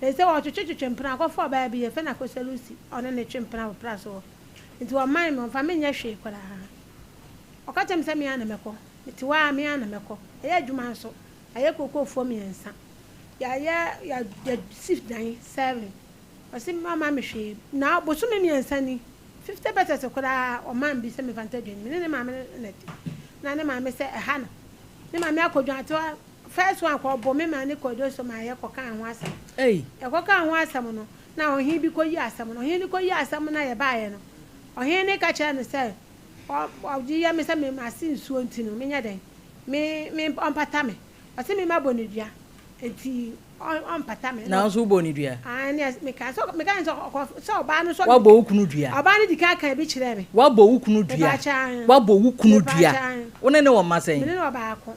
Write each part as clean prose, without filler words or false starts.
Seesei wɔtwetwetwetwe mpena akɔfa ɔbaa bi, yɛfrɛ no Akosua Lucy, ɔne no twe mpena wɔ pra so hɔ. Nti wɔman me, wɔmfa me nyɛ hwee koraa. Ɔka kyerɛ me sɛ me ara na mɛkɔ. Mete hɔ ara, me ara na mɛkɔ. Yɛyɛ adwuma nso, yɛayɛ kookoofoɔ mmiɛnsa. Yɛayɛ, yɛasi dan seven. Ɔse ɔmma me hwee. Na bosome mmiɛnsa ni, 50 pesewas koraa ɔmaa me bi sɛ memfa ntɔ aduane. Me ne ne maame na ɛte. Na ne maame sɛ ɛha no. Ne maame akɔ Dwatoa First one kɔ ɔbɔ me ma ne kɔ do so ma yɛ kɔ kaa ho asɛm. Ei. Yɛ kɔ kaa ho asɛm no na ɔhen bi kɔ yi asɛm no ɔhen no kɔ yi asɛm no a yɛ baayɛ no ɔhen no ka kyerɛ no sɛ ɔ ɔgye yɛ me sɛ me mase nsuo nti no me nyɛ dɛn me me ɔmpata me ɔse me ma bɔ no dua nti ɔ ɔmpata me. Na wo nso wo bɔɔ no dua? Aane ne me ka sɛ me ka sɛ ɔkɔ sɛ ɔbaa no nso Wabɔ wo kunu dua? Ɔbaa no di kan kaa bi kyerɛɛ me. Wabɔ wo kunu dua? Mepaakyɛw aane. Wabɔ wo kunu dua? Mepaakyɛw aane. Wo ne no wɔ mma sɛn? Me ne no wɔ baako.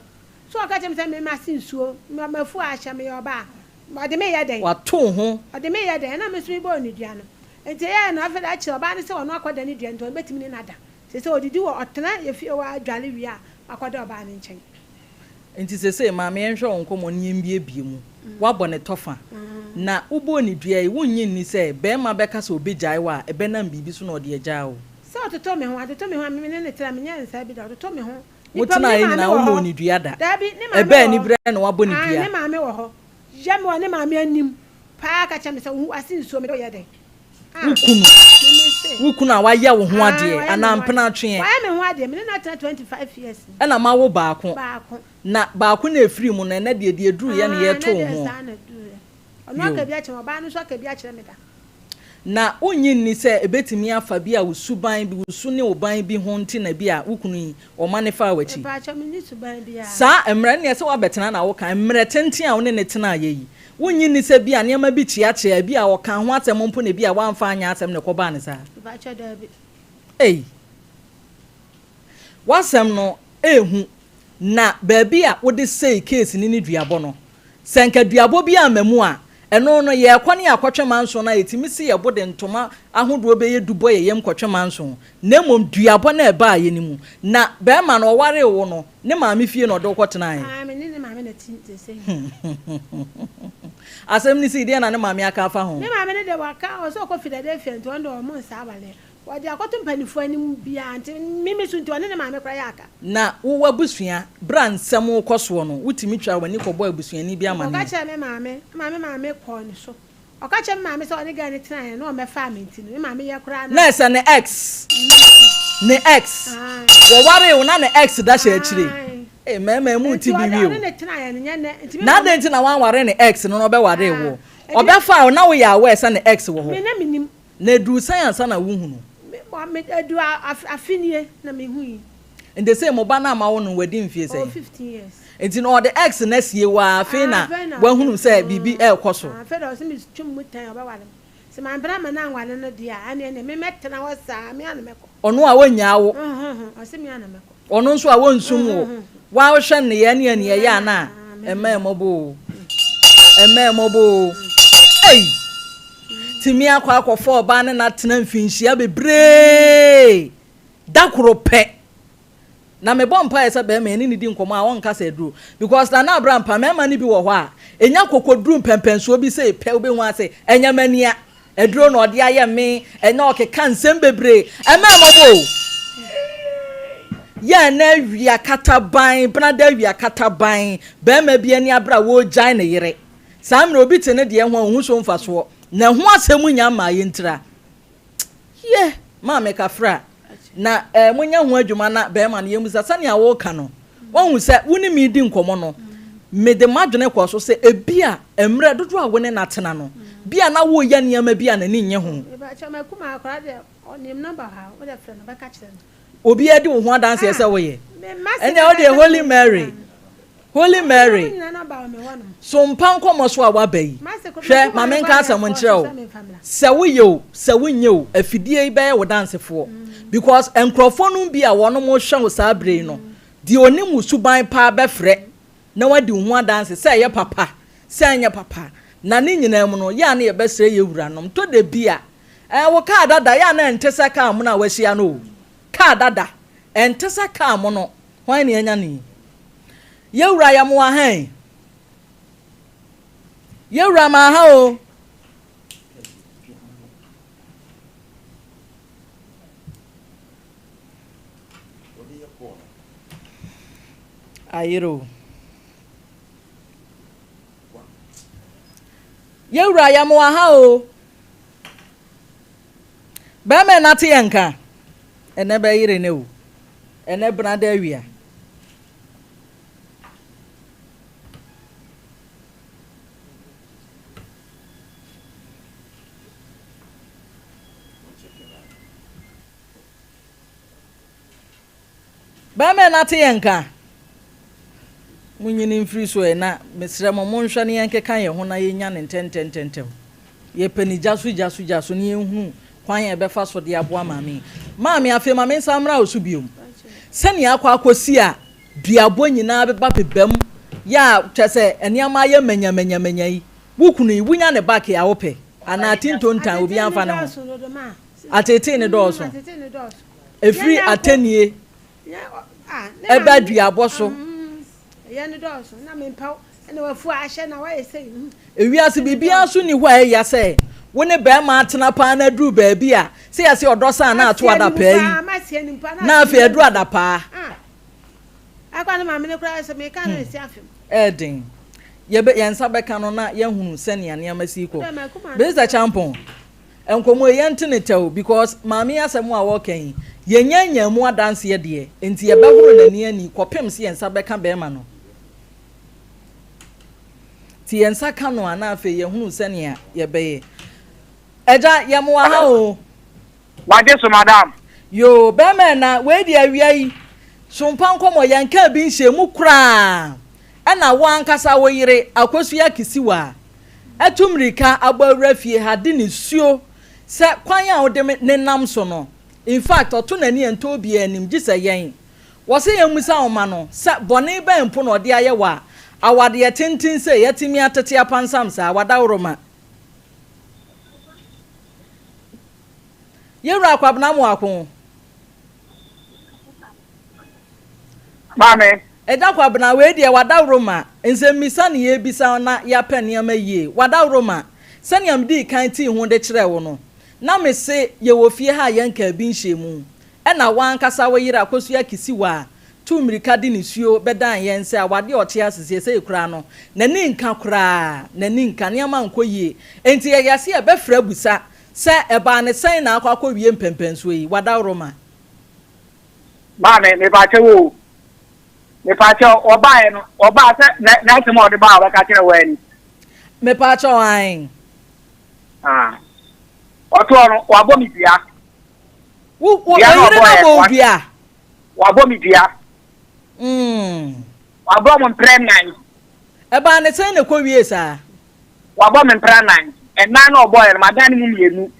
So ɔka kyerɛ me sɛ me mase nsuo, m'afuo ahyɛ, meyɛ ɔbaa a, ɔde me reyɛ dɛn? Wato wo ho. Ɔde me reyɛ dɛn? Ɛna me nso mebɔɔ no dua no. Enti ɛyɛɛ no afei de akyerɛ ɔbaa no sɛ ɔno akɔda ne dua nti ɔno bɛtumi ne no ada. Seesei ɔdidi wɔ, ɔtena yɛn fie hɔ ara dware wie a, wakɔda ɔbaa no nkyɛn. Enti seesei maame yɛnhwɛ wo nkɔmmɔ no yɛmbiebie mu. Woabɔ ne tɔfa. Na wobɔɔ ne dua yi, wonnye nni sɛ barima bɛka sɛ ɔbɛgyae wo a, ɛbɛnam biribi so na ɔde agyaa wo? Sɛ ɔtoto me ho, atoto me ho a, me ne no tra, menyɛɛ no saa bi da, ɔtoto me ho. Nipa mu, Wotenaeɛ ne maame nyinaa wɔ wommɔɔ hɔ. no dua da. Dabi, ne maame Ɛbɛɛ wɔ hɔ. aniberɛ na woabɔ no Aane, dua. ne maame wɔ hɔ. Yɛ me wɔ ne maame anim paa ka kyerɛ me sɛ, wo ase nsuo, mede wo yɛ dɛn? Ah, Wo kunu, me me se. wo kunu a wayɛ wo ho Aane, adeɛ wayɛ me anaa ho adeɛ. mpena atweɛ. Wayɛ me ho adeɛ. Me ne no atena 25 years ni. Ɛna moawo baako. Baako. Na baako no a ɛfirii mu no, ɛnnɛ deɛ, deɛ ɛduruiɛ na Aane, yɛreto ɛnnɛ wo deɛ ho. saa na ɛduruiɛ. Ɔno aka Yo. bi akyerɛ me, ɔbaa no nso aka bi akyerɛ me da. Na wonnye nni sɛ ebetumi afa bi a wo suban bi, wo su ne wo ban bi ho nti na bi a wo kunu yi, ɔma no faa w'akyi? Mpakyɛw, menni suban biara. Saa mmerɛ no deɛ sɛ woabɛtena na woka, mmerɛ tenten a wo ne no tenaeɛ yi, wonnye nni sɛ bi a nneɛma bi kyeakyea, bi a ɔkaa ho asɛm mpo na bi a woamfa anyɛ asɛm na ɛkɔbaa no saa? Mpakyɛw, daabi. Ei! W'asɛm no ɛɛhu, na baabi a wode sei case no ne duabɔ no, sɛ nka duabɔ bi amma mu a, ɛno no yɛɛkɔ ne yɛakɔtwe manso no a yɛtumi si yɛbo de ntoma ahodoɔ bɛyɛ du bɔ yɛ yam kɔtwe manso, na mmom duabɔ no a ɛbaeɛ no mu, na bɛɛma no ɔwaree wo no, ne maame fie na ɔde wo kɔtenaeɛ. Ae, me ne ne maame na ɛte seesei. Asɛm no sii, deɛn na ne maame aka afa ho? Ne maame no deɛ waka, ɔsɛ ɔkɔ Philadelphia nti ɔno deɛ ɔmo nsa awareɛ. Wɔde akɔto mpaninfoɔ anim biara nti me me so nti ɔne ne maame koraa yɛ aka. Na wo w'abusua, berɛ a nsɛm rekɔ soɔ no, wotumi twaa w'ani kɔbɔɔ abusuani bi Mekɔka amaneɛ? kyerɛɛ me maame, ɛma me maame kɔɔ ne so. Ɔka kyerɛɛ me maame sɛ ɔne girl no tenaeɛ na ɔmmɛfaa me nti no, me maame yɛ koraa na. Na ɛsɛ ne ex, ne ex, Ae. wɔwaree wo na ne ex da hyɛ akyire? Ae. Ei mmarima yi mo Nti ti bi ɔde wie o. ɔne no tenaeɛ no nyɛ nnɛ nti me Na maame. adɛn nti na wanware ne ex no na ɔbɛwaree Ae. woɔ? Nti. Ɔbɛfaa wo na woyɛ aware sɛ ne ex wɔ hɔ? Me na mennim. Na eduu sɛn ansa na wuhunu? Me, me, eduu afe nie na mehui. Nti sei mo ba no a moawo no no wadi mfie sɛn? Ɔwɔ 15 years. Nti no ɔde X no asie wo ara afei na Afei na wahunu sɛ biribi rekɔ so. Afei na ɔse metwe mu tan ɔbɛware me. Sɛ mampene amma no anware no deɛ a, ɛneɛ neɛ me mɛtena hɔ saa, me ara na mɛkɔ. Ɔno a ɔnnyaa wo. Ɔse me ara na mɛkɔ. Ɔno nso a wɔnsum wo. Woahwɛ nneyɛɛ ne aniɛyɛ a na ɛmma ɛmmɔbɔ oo. Ɛmma ɛmmɔbɔ oo. Ei! Tumi akɔ akɔfa ɔbaa ne no atena mfinhyia bebree da koro pɛ. Na mebɔ mpaeɛ sɛ bɛrima yɛne no di nkɔmmɔ a ɔnka sɛ aduro. Because Nana Abrampa, mmarima no bi wɔ hɔ a, ɛnya kɔkɔduru mpɛmpɛnsoɔ bi sei pɛ wobɛhu ara sɛ ɛnyɛ m'ania. Aduro na ɔde ayɛ me, ɛnɛ ɔkeka nsɛm bebree. Ɛmɛ mmɔbɔ o. Yɛ na awia kataban, benada awia kataban, barima bi ani abere a wɔregyae ne yere. Saa mmerɛ obi te ne deɛ ho a ɔhu so mfasoɔ. Na ɛho asɛm nya mmaa yɛntira. Yɛ, Maame Kafra, na eh, monyɛ ho adwuma na bɛrima no yɛmmisa sɛnea woreka no. Woahu sɛ wo ne me redi nkɔmmɔ no, mede m'adwene kɔɔ so sɛ ebia mmerɛ dodoɔ a wo ne no atena no, bia na woreyɛ nneɛma bi a n'ani nnye ho. Mepakyɛw, m'akumaa akwadaa deɛ, ɔnim number hɔ a, wode frɛ no, ɔbɛka kyerɛ no. Obiara di wo ho adanseɛ sɛ woyɛ. Me mma se Ɛnneɛ wo deɛ mɛka Holy kyerɛ Mary, wɔn. Holy Mary, Wɔn nyinaa number wɔ me hɔnom. so mpa nkɔmmɔ so a woaba yi? Hwɛ, ma menka asɛm nkyerɛ wo, sɛ woyɛ o, sɛ wonyɛ o, afidie yi bɛyɛ wo dansefoɔ. Because nkurɔfoɔ nom bi a wɔnom rehwɛ wo saa berɛ yi no, deɛ ɔnim wo suban paa bɛfrɛ na wadi wo ho adanse sɛ ɛyɛ papa, sɛ ɛnyɛ papa. Na ne nyinaa mu no, yɛ a na yɛbɛsrɛ yɛn wuranom, tɔ da bi a, ɛɛ, wo kaa dada, yɛ a na ɛnte sɛ kaa mono a woahyia no o. Kaa dada, ɛnte sɛ kaa mono. Hwan na anya no yi? Yɛn wura yɛ mmoa hɛn. Yɛwura maa ha o. Ayere o. Yɛwura yɛ mo wɔ ha o. Bɛrima ɛna te yɛn nka. Ɛnɛ bɛyere ne o. Ɛnɛ benada awia. Bɛrima no ate yɛn nka. Monyini mfiri so ɛ na mesrɛ mo monhwɛ na yɛnkeka yɛn ho na yɛnya no ntɛntɛntɛntɛm. Yɛpɛ no gya so gya so gya so na yɛnhunu kwan a yɛbɛfa so de aboa maame yi. Maame afei ma mensan mmra wo so biom. Sɛnea akɔ akɔsi a duabɔ nyinaa beba beba mu yɛ a kyerɛ sɛ nneɛma ayɛ manyamanyamanya yi, wo kunu yi wonya ne back a wopɛ anaa tintontan obiara mfa ne ho? Ateetee no dɔɔso. Ɛfiri atɛnnie ɛba duabɔ so. Ewiase biribiara nso nni hɔ a ɛya sɛ wo ne barima atena paa na aduru baabi a sɛ yɛse ɔdɔ saa na ato adapaa yi na afei aduru adapaa. Hmm. Ɛɛden. Yɛbɛ yɛn nsa bɛka no na yɛahunu sɛnea nneɛma si kɔ. Mr. Champon. Nkɔmmɔ yi yɛnte no tɛw because maame yi asɛm a ɔreka yi yɛnnya nyaa mu adanseɛ deɛ nti yɛbɛhoro n'ani ani kɔpem sɛ yɛn nsa bɛka bɛrima no. Nti yɛn nsa ka no a na afei yɛhunu sɛnea yɛbɛyɛ. Agya yɛmoa ha o. Wagye so madam. Yoo bɛrima ɛna wei deɛ awia yi sompa nkɔmmɔ yɛnkaa bi nhyɛɛ mu koraa ɛna wo ankasa wo yere Akosua Kisiwa atu mmirika abɔ awura fie ha de nisuo sɛ kwan a wode me nenam so no, in fact ɔto n'ani ɛntɔ obiara anim gye sɛ yɛn. Wɔse yɛmmisa wo ma no sɛ bɔne bɛn mpo na ɔde ayɛ wo a awadeɛ tenten sei atumi atete apansam saa, wadaworoma. Yɛwura Kwabena Amoako. Maame. Agya Kwabena, wei deɛ w'adaworoma, nsɛmmisa na yɛrebisa na yɛapɛ nneɛma yie. W'adaworoma, sɛnea medii kan tii ho de kyerɛɛ wo no, na mese yɛwɔ fie ha a yɛnkaa bi nhyɛɛ mu. Ɛna wo ankasa wo yere Akosua Kisiwa tuu mmirika de nisuo bɛdan yɛn sɛ awadeɛ a ɔte ase seesei koraa no, n'ani nka koraa, n'ani nka, nneɛma nkɔ yie. Enti yɛyɛ sɛ yɛbɛfrɛ abusa sɛ ɛbaa ne sɛn na akɔ akɔwie mpɛnpɛnsoɔ yi. W'adaworoma. Maame, mepakyɛw o, mepakyɛw, ɔbaeɛ no, ɔbaa sɛ n'asɛm a ɔde baa a ɔbɛka kyerɛ wo ani. Mepakyɛw, ae. Ah, ɔtoɔ no, wabɔ me dua. Wo, wo, dua no yere no abɔ wo dua? Wabɔ me dua. Mm. Wabɔ mo mprɛ nnan. Ɛbaa ne sɛn na ɛkɔ wie saa? Wabɔ me mprɛ nnan. Ɛnan na ɔbɔeɛ no, madan ne mu mmienu.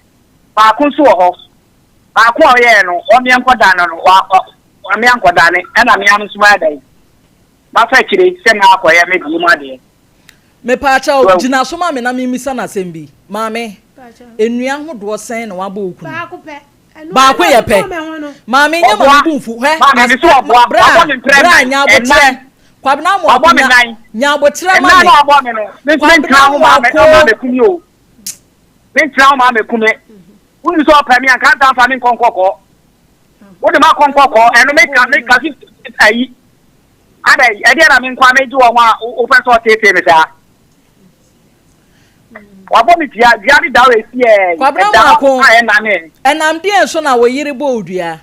Baako nso wɔ hɔ. Baako a ɔyɛɛ no, ɔmmea nkɔdane no, wa, wa, wammea nkɔdane, ɛna mea no nso mayɛ dɛn? Mafa akyire sɛ makɔyɛ me deɛ mu adeɛ. Mepaakyɛw, Wahu? gyina so ma me na memmisa no asɛm bi. Maame, nnua ahodoɔ sɛn na wabɔ wo kunu? Baako pɛ. Ɛno Baako ara yɛ na pɛ. ɔtotoo me ho no. Maame, nyɛ ma Ɔboa. me bo mfu. Hwɛ, Maame, as, me so ɔboa. bra, Wabɔ me mprɛ bra, nnan. nya aboterɛ. Ɛnan. Kwabena Wabɔ Amoako, me nya, nan. nya aboterɛ ma Ɛnan me. na wabɔ me no, me nso Kwabena mentena ho maa me, Amoako. ɔmaa mɛku me o. Mentena ho maa mɛku me. Wonim sɛ ɔpɛ me a, nka nsa mfa me nkɔ nkɔkɔɔ. Wode ma kɔ nkɔkɔɔ, ɛno meka meka fi ayi. Ada yi, ɛdeɛ na me nkwa megye wɔn a wopɛ sɛ ɔteetee me saa. Wabɔ me dua, dua ne da hɔ esi ɛ. Kwabena Ɛda Mako, hɔ a ɛnane. ɛnam deɛn so na wo yere bɔ wo dua?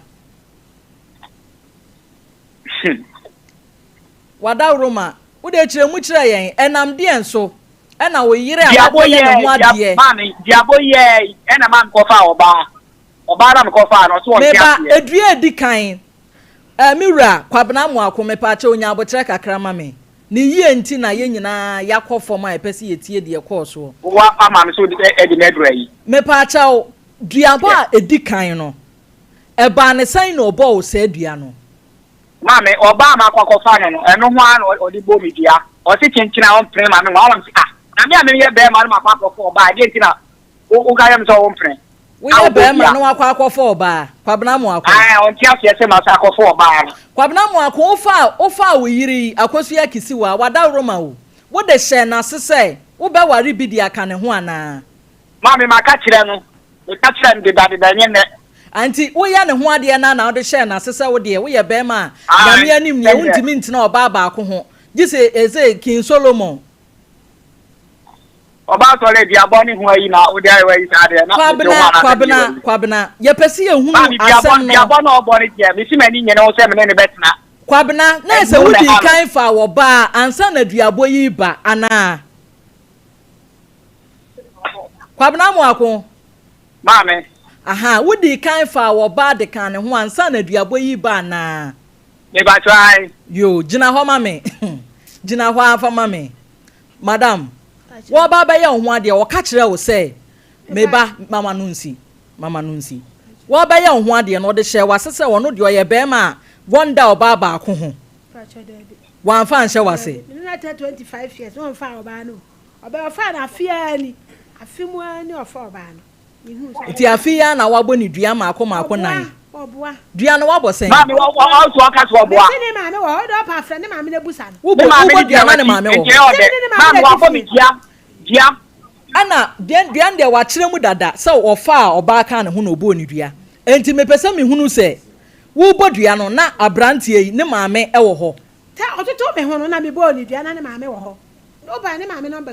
Wadaworoma, wo deɛ kyerɛ mu kyerɛ yɛn, ɛnam deɛn so ɛna wo yere a Duabɔ wakɔyɛ ne yɛɛ, ho dua, adeɛ. maame, duabɔ yɛɛ, ɛna maa mekɔfaa ɔbaa. Ɔbaa na mekɔfaa no, ɔse ɔnte Meba, aseɛ. edua a edi kan, eh, me wura, Kwabena Amoako, mepaakyɛw nya aboterɛ kakra ma me. Ne yie nti na yɛn nyinaa yɛakɔ fam a yɛpɛ sɛ yɛtie deɛ ɛkɔɔ soɔ. Wa ama me so de de me aduru ayi. Mepaakyɛw, duabɔ a edi kan no, ɛbaa ne sɛn na ɔbɔɔ wo saa dua no? Maame, ɔbaa a makɔ akɔfa no no, ɛno ho ara na ɔde bɔɔ me dua. Ɔse kyenkyen a ɔmpene ma me nwa. Ɔma me se, ah, na me a meyɛ bɛrima no makɔ akɔfa ɔbaa, ɛdeɛn nti na woka kyerɛ me sɛ wompene a Woyɛ wobɔ bɛrima dua? na wakɔ akɔfa ɔbaa, Kwabena Amoako. Ae, ɔnte aseɛ sɛ masa akɔfa ɔbaa no. Kwabena Amoako, wofaa, wofaa wo yere yi, Akosua Kisiwa, wadaworoma o, wode hyɛɛ n'ase sɛ wobɛware bi de aka ne ho anaa? Maame, maka kyerɛ no, meka kyerɛɛ no dedadeda, ɛnyɛ nnɛ. Nti woyɛ ne ho adeɛ no ara na wode hyɛɛ no ase sɛ wo deɛ woyɛ barima a Nyame anim nie wontumi ntena ɔbaa baako ho gye sɛ ɛsɛ King Solomon. Ɔbaa sɔre duabɔ ne ho ayi na wode ayɛ wayi saa deɛ na mete ho Kwabena, anaasɛ meyɛ Kwabena, wayi. Kwabena, yɛpɛ sɛ yɛhunu Maame duabɔ asɛm no. duabɔ na ɔbɔ no deɛ mesi m'ani nye ne ho sɛ me ne no bɛtena. Kwabena, na ɛsɛ Ɛno na wodii ɛha me. kan faa ɔbaa ansa na duabɔ yi reba anaa? Kwabena Amoako. Maame. Ahaa, wodii kan faa ɔbaa de kaa ne ho ansa na duabɔ yi reba anaa? Mepakyɛw ae. Yoo, gyina hɔ ma me. Gyina hɔ ara fa ma me. Madam, wɔreba abɛyɛ wo ho adeɛ, wɔka kyerɛɛ wo sɛ, Me ba, ma m'ano nsi, ma m'ano nsi. Wɔrebɛyɛ wo ho adeɛ no, ɔde hyɛɛ w'ase sɛ ɔno deɛ ɔyɛ barima a wɔnda ɔbaa baako ho. Pakyɛ daabi. Wamfa anhyɛ w'ase. Daabi, me ne no atena 25 years, na ɔmfaa ɔbaa no o. Ɔbɛ, ɔfaa no afe ara ni, afe mu ara ni ɔfaa ɔbaa no. Nti afe yi ara na wabɔ ne dua mmaako mmaako nan. Dua no wabɔ sɛn? Maame wɔ wɔ ɔnso ɔka so ɔboa. Mese ne maame wɔ hɔ, wode ɔpa afrɛ ne maame na busa no. Wobɔ Ne maame wobɔ ne dua dua na ne w'akyi maame wɔ nti hɔ. ɛyɛ ɔdɛ. Maame wabɔ me dua dua. Ɛna dua dua no deɛ wakyerɛ mu dada sɛ ɔfaa ɔbaa kaa ne ho na ɔbɔɔ ne dua. Enti mepɛ sɛ mehunu sɛ wobɔ dua no na abranteɛ yi ne maame wɔ hɔ. Sɛ ɔtotoo me ho no na mebɔɔ ne dua na ne maame wɔ hɔ.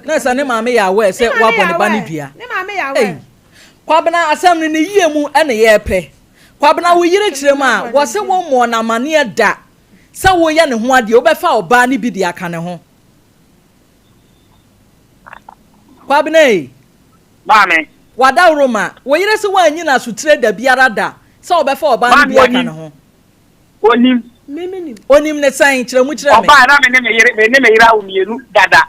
Na sɛ ne maame yɛ aware sɛ wabɔ ne ba no dua. Ei, Kwabena asɛm no ne yie mu na yɛrepɛ. Kwabena wo yere kyerɛ mu a, wɔse wo mmɔɔ no amaneɛ da sɛ woyɛ ne ho adeɛ, wobɛfa ɔbaa no bi de aka ne ho. Kwabena ei. Maame. Wadaworoma, wo yere se woanyi no asotire da biara da sɛ wobɛfa ɔbaa no bi aka ne ho. Onim. Me me nim. Onim ne sɛn? Kyerɛ mu kyerɛ me. Ɔbae na me ne me yere me ne me yere awo mmienu dada.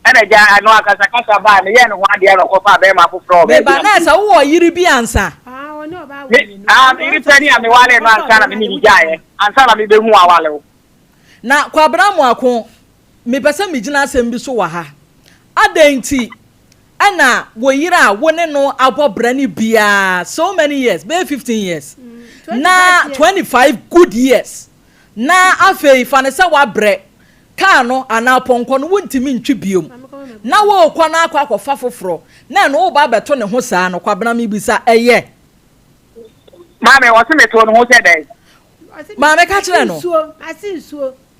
Ɛna agya ɛno akasakasa bae meyɛɛ ne ho adeɛ na ɔkɔfaa bɛrima foforɔ wɔ Me baabi ba, na na mete. sɛ wowɔ yere bi ansa? Ah, ɔne ɔbaa awo Me mmienu. ah me yere panin a mewaree no ansa na me ne no gyaeɛ ansa na mebɛhu aware wo. Na Kwabena Amoako, mepɛ sɛ megyina asɛm bi so wɔ ha. Adɛn nti Ɛna wo yere a wo ne no abɔ bra no biaa so many years, bɛyɛ 15 years, na 25 good years, na afei fa no sɛ woabrɛ, car no anaa pɔnkɔ no wontumi ntwi biom, na worekɔ na akɔ akɔfa foforɔ, na ɛno woreba abɛto ne ho saa no, Kwabena mebisa, ɛyɛ? Maame, ɔse metoo ne ho sɛ dɛn? Maame ka kyerɛ no.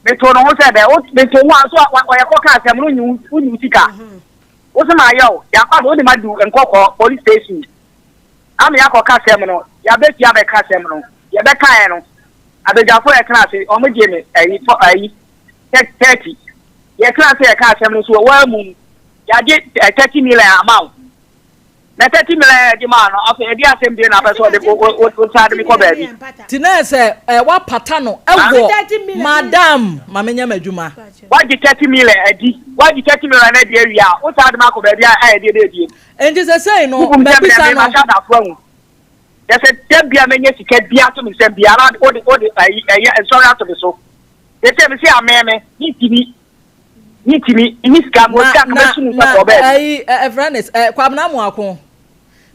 Metoo ne ho sɛ dɛn? Metoo ho a, so ɔyɛ kɔ kaa asɛm no, wonyi wo sika. Wo se mayɛ o, yɛakɔ aba wode madu Nkɔkɔɔ police station ama yɛakɔ ka asɛm no, yɛabɛ fie abɛka asɛm no, yɛbɛkaeɛ no abadwafoɔ yɛtena ase wɔn gyee me ayi fɔ ayi 30, yɛtena ase yɛka asɛm no so wɔ waa mu no yɛagye 30 million ama wo. Na 30 million a yɛde maa no, afei ɛde asɛm bie na apɛ sɛ ɔde wo wo san de me kɔ baabi. Nti na ɛsɛ ɛ wapata no ɛwɔ madam ma menyɛ m'adwuma. Wagye 30 million adi, wagye 30 million no adi awie a, wo san de me akɔ baabi a ɛyɛ deɛ bɛyɛ biem. Nti sesei no Wobu me sɛ mabisa me no. mahyɛ adafoɔ ahu. Kyɛ sɛ da bia mɛnya sika bia ato me nsam biara na wode wode ayi ɛyɛ nsɔre ato me so. Sesei me se amee me, mentumi. Mintumi, minni sika, mewɔ Na sika anka na mɛtu mu na kɔ baabi. ɛyi ɛfrɛ ne ɛ Kwabena Amoako.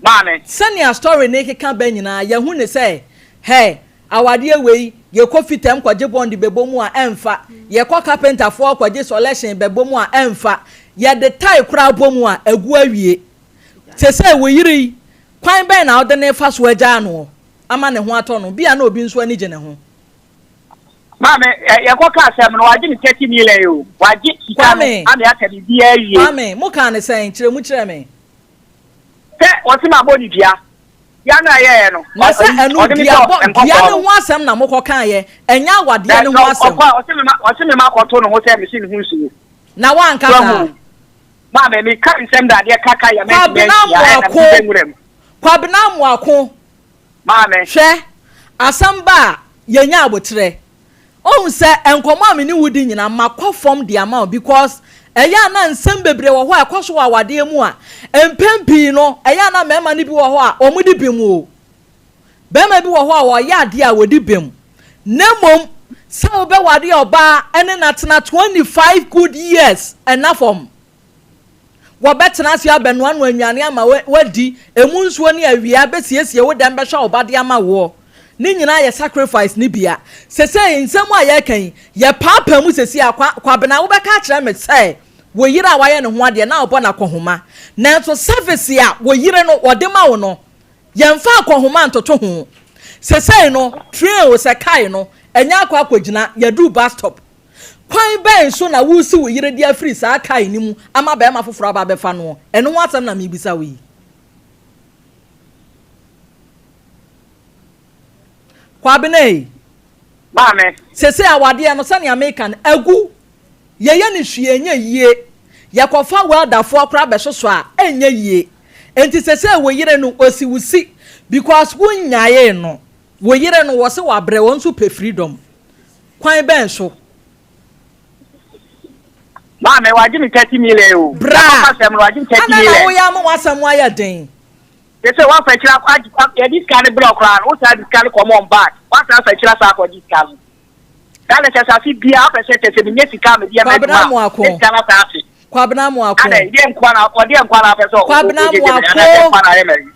Maame. Sɛnea story no rekeka ba nyinaa yɛhu ne sɛ hɛ awadeɛ wei yɛkɔ fitam kɔgye bond bɛbɔ mu a ɛmfa, yɛkɔ carpenterfoɔ kɔgye sɔlɛhyen bɛbɔ mu a ɛmfa, yɛde tae koraa bɔ mu a agu awie. Sesei wo yere yi kwan bɛn na wode no refa so agyaa noɔ ama ne ho atɔ no? Bia na obi nso ani gye ne ho. Maame, yɛkɔ ka asɛm no, wagye ne 30 million o. Wagye sika no Kwame, ama yɛaka biribiara awie. Kwame, mo kaa ne sɛn? Kyerɛ mu kyerɛ me. Sɛ ɔse mabɔ ne dua. Dua no a ɛyɛɛ no, Na sɛ ɛno ɔde me dua kɔ bɔ, dua nkɔkɔɔ no no. ho asɛm na mokɔ kaeɛ, ɛnyɛ awadeɛ no ho asɛm. Ɔkɔ a, ɔse me ma, ɔse me ma kɔto ne ho sɛ mese ne ho nsuo. Na woanka saa? Maame, meka nsɛm da adeɛ kaka yɛ mantumi Kwabena anhyia, ɛna Amoako, mede bɛ nwura mu. Kwabena Amoako, Maame. Hwɛ, asɛm ba a, yɛnya aboterɛ. Wohu sɛ nkɔmmɔ a me ne wo di nyinaa, makɔ fam de ama wo because ɛyɛ a na nsɛm bebree wɔ hɔ a ɛkɔ so wɔ awadeɛ mu a, mpɛn pii no, ɛyɛ a na mmarima no bi wɔ hɔ a wɔdi bem o. Barima bi wɔ hɔ a ɔyɛ adeɛ a wɔdi bem. Na mmom, sɛ wobɛware ɔbaa ne no atena 25 good years, ɛnna fam. Wɔbɛtena ase abɛnoanoa nnuane ama woadi, emu nsuo ne awia, bɛsiesie wo dɛm bɛhwɛ wo ba de ama woɔ. Ne nyinaa yɛ sacrifice no bia. Sesei nsɛm a yɛreka yi, yɛpaapaa mu sesei a, Kwa, Kwabena wobɛka akyerɛ me sɛ wo yere a woayɛ ne ho adeɛ na wobɔ no akɔhoma, nanso service a wo yere no ɔde ma wo no, Yɛmfa akɔnhoma ntoto ho. Sesei no, train o sɛ kae no, ɛnyɛ akɔ akɔgyina, yɛaduru bus stop. Kwan bɛn so na woresi wo yere de afiri saa kae no mu ama barima foforɔ aba abɛfa noɔ? Ɛno ho asɛm na merebisa wo yi. Kwabena ei. Maame. Sesei awadeɛ no, sɛnea meka no, agu. Yɛyɛ no hwee ɛnyɛ yie. Yɛkɔfa welderfoɔ koraa bɛsosɔ a, ɛnyɛ yie. Enti sesei wo yere no, ɔsi wo si because wonnyaee no. Wo yere no, wɔse wabrɛ, ɔno nso pɛ freedom. Kwan bɛn so? Maame, wagye me 30 million o. Bra! Yɛakɔfa asɛm no, wagye me 30 Adɛn na million. woyɛ ama w'asɛm ayɛ den? Te sɛ woafa akyiri akɔ agye, yɛde sika no brɛ wo koraa no, wosan de sika no kɔma wɔn back. Woasan afa akyiri asan akɔgye sika no. Ghana kyɛ sɛ afe biara wopɛ sɛ kyɛ sɛ menya sika a mede yɛ Kwabena m'adwuma a, Amoako. ne sika no asan ase. Kwabena Amoako. Adɛn, deɛ nkoa na ɔdeɛ nkoa na wopɛ sɛ Kwabena wogyegye me anaa deɛ Amoako. nkoa na ayɛ m'ayi?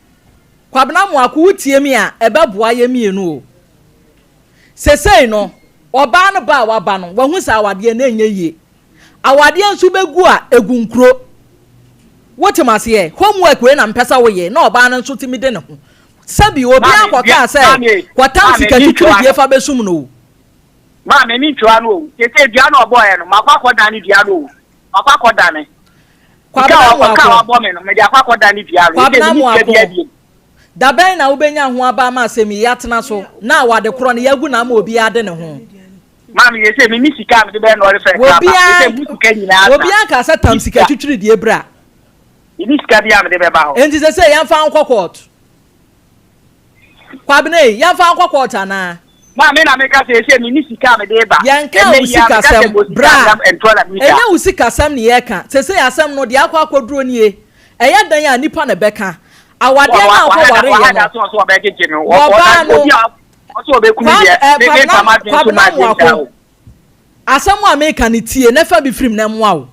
Kwabena Amoako, wotie me a, ɛbɛboa yɛn mmienu o. Sesei no, ɔbaa no ba a waba no, wahu sɛ awadeɛ no ɛnyɛ yie. Awadeɛ nso bɛgu a, ɛgu nkuro. Wote m'aseɛ? Homework wei na mepɛ sɛ woyɛ na ɔbaa no nso tumi de ne ho. Sɛbi, obiara Maame, nkɔkaa dua, sɛ maame, kɔtam maame, sika me ntwa twitwiridie no. fa bɛsum no o. Maame, me ntwa no o. Sesei dua no ɔbɔɔɛ no, makɔ akɔdane dua no o. Makɔ akɔdane. Sika Kwabena a ɔka a Amoako. wabɔ me no, mede akɔ akɔdane dua no. Sesei Kwabena menni sika biara Amoako. bio. Da bɛn na wobɛnya ho aba ama asɛm yi atena so na awade korɔ no yɛagu no ama obiara de ne ho? Maame, sesei menni sika a mede bɛyɛ lɔre fare koraa ba. Obiara Sesei me sika nyinaa asa. obiara nkaa sɛ tam Menni sika sika. twitwiridie bra. Menni sika biara a mede bɛba hɔ. Enti sesei yɛmfa wo nkɔ kɔɔto. Kwabena ei, yɛmfa wo nkɔ kɔɔto anaa? Maame na meka sɛ seesei menni sika a mede reba. Yɛnkaa Ɛnnɛ wo yi ara meka sɛ sikasɛm, mewɔ sika bra. a mede ntoa na mika. Ɛnyɛ wo sikasɛm ne yɛreka. Seesei asɛm no, deɛ akɔ akɔduro nie. Ɛyɛ dɛn a nnipa na ɛbɛka? Awadeɛ no a wokɔwareeɛ no, wɔbaa no, Kwab, eh, Kwabena, Kwabena Amoako, Asɛm a meka no tie na fa bi firim na ɛmmoa wo.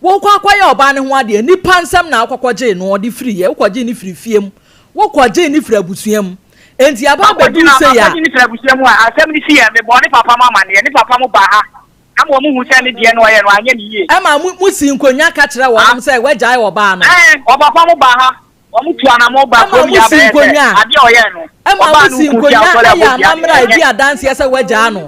Wokɔ akɔyɛ ɔbaa no ho adeɛ, nnipa nsam na wokɔkɔgyee no, ɔde firiiɛ, wokɔgyee no firii fie mu, wokɔgyee no firii abusua mu. Enti aba Makɔgye abɛduru no, sei a. makɔgye no firi abusua mu a, asɛm no siiɛ, mebɔɔ ne papa mo amaneɛ, ne papa mo baa ha, ɛma wɔn huu sɛ ne deɛ no ɔyɛ no, anyɛ no yie. Ɛma mo, mosii nkonnwa ka kyerɛɛ wɔnom sɛ woagyae ɔbaa no. Ɛɛ, ɔpapa mo baa ha, wɔn tu anamɔ baa Ɛma kurom yi mosii abɛyɛ sɛ, nkonnwa, adeɛ a ɔyɛɛ no, ɛma ɔbaa no mosii nko nti a nkonnwa ɔsɔre yɛ abɔ dua amammerɛ deɛ, a ɛdi ɛnyɛ. adanseɛ sɛ woagyaa no.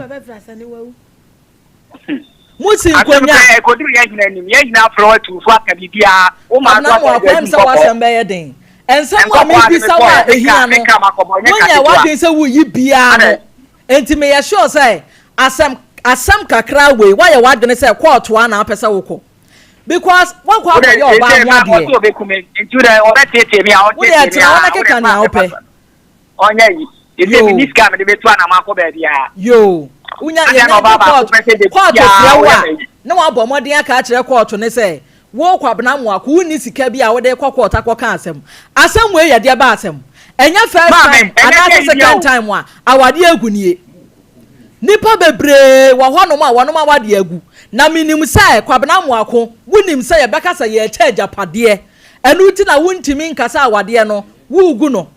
Mosi Asɛm nkonya. sɛ ɛkɔduru yɛn hene anim, yɛn hene afrɛ wo atu wo fo aka biribiara, wo maa so Abena asɛ Amoako, de ɛm adu sɛ nkɔkɔɔ. w'asɛm bɛyɛ den. Nsɛm a Nkɔkɔɔ a ne mebisa wo a mekɔɛ, meka, ɛhia no, meka makɔbɔ, ɛnyɛ ka wonyɛɛ ketewa. w'adwene sɛ woreyi biara no. Adɛn? Enti meyɛ sure sɛ asɛm, asɛm kakra wei, woayɛ w'adwene sɛ kɔɔto ara na wopɛ sɛ wokɔ. Because woakɔ Wo dɛ, akɔyɛ ɔbaa seesei ho ma adeɛ. ɔse ɔbɛku me, nti wo dɛ ɔbɛteetee me a, Wo deɛ ɔnteetee me tena hɔ na a, wo dɛ keka fa nea asɛm wopɛ. fa Ɔnyɛ yi. Sese Yoo. menni sika a mede bɛtu anam akɔ baabiara. Yoo. Wonya, Adɛn na yɛnya ɔbaa du baako kɔɔto, pɛ sɛ da kɔɔto biara frɛ wo woyɛ a, m'ayi? na woabɔ mmɔden aka akyerɛ kɔɔto no sɛ, wo Kwabena Amoako, wonni sika bi a wode rekɔ kɔɔto akɔka asɛm. Asɛm wei yɛ deɛ ba asɛm. Ɛnyɛ first Maame, time ɛnyɛ anaasɛ sɛ yi bia second o. time a awadeɛ agu nie. Nnipa bebree wɔ hɔnom a wɔnom awadeɛ agu. Na menim sɛ, Kwabena Amoako, wonim sɛ yɛbɛka sɛ yɛrekyɛ agyapadeɛ. Ɛno nti na wontumi nka sɛ awadeɛ no, woregu no.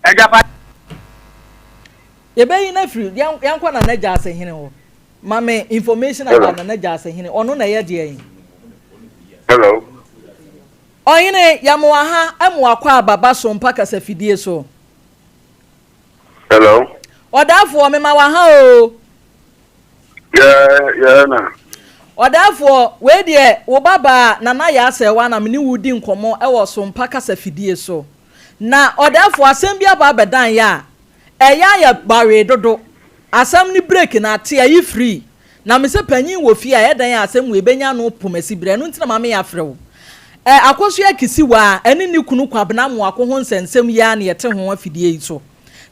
Agyapade. Yɛbɛyi no afiri, yɛnkɔ Nana Gyasehene hɔ. Ma me information about Nana Gyasehene. Ɔno na ɛyɛ deɛn? Hello. Ɔhene, yɛmoa ha, ɛmoa kɔ aba ba so mpa kasafidie so. Hello. Ɔdaafoɔ, mema wa ha o. Yɛ, yɛ na. Ɔdaafoɔ, wei deɛ, wo ba baa Nana Yaa Sɛɛwa na me ne wo redi nkɔmmɔ wɔ Sompa kasafidie so. Na ɔdaafoɔ, asɛm bi aba abɛdan yɛ a, ɛyɛ ayɛ bawee dodo. Asɛm no break no ate, ayi free. Na me sɛ panyin wɔ fie a, ɛyɛ dɛn a asɛm wei bɛnya ano pomasi berɛ? Ɛno nti na ma me afrɛ wo. Ɛ, Akosua Kisiwa ɛne ne kunu Kwabena Amoako ho nsɛnsɛm yi ara na yɛte ho afidie yi so.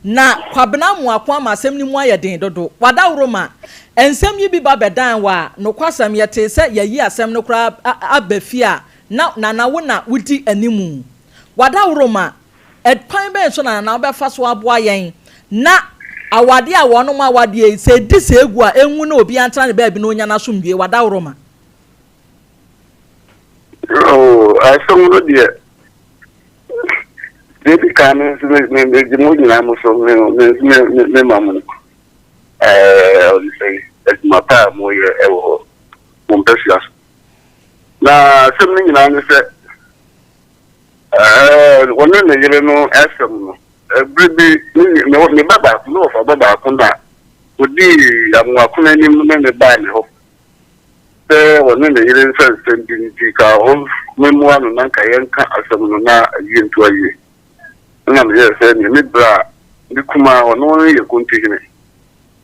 Na Kwabena Amoako ama asɛm no mu ayɛ den dodo. Wadaworo ma nsɛm yi bi ba bɛdan wɔ a, nokwasɛm, yɛtee sɛ yɛayi asɛm no koraa aba fie a na Nana wo na wodi animu. Wadaworo ma Ɛkwan bɛn so na Nana wobɛfa so aboa yɛn na awadeɛ a wɔnom awadeɛ yi, sɛ ɛdi sɛ ɛgu a, ɛnwu na obiara ntena ne baabi na ɔnya n'asomdwoeɛ? Wadaworo ma. Oh, asɛm no deɛ, deɛ di kan me nso me megye mo nyinaa mo so me me nso me me me ma mo ɛɛ ɔde sɛ adwuma pa a moyɛ ɛwɔ hɔ mo mpɛsua so. Na asɛm no nyinaa ne sɛ ɛɛ. Wɔne ne yere no asɛm no, bere bi ne ne ba baako, ne wɔfa ba baako na odii Amoako no anim ne no baa me hɔ sɛ ɔne ne yere nsɛnsɛm bi nti ka ɔmmoa no na nka yɛnka asɛm no na ayie nto ayie. Ɛna meyɛɛ sɛ nea me bra me kumaa ɔno yɛ Kontihene.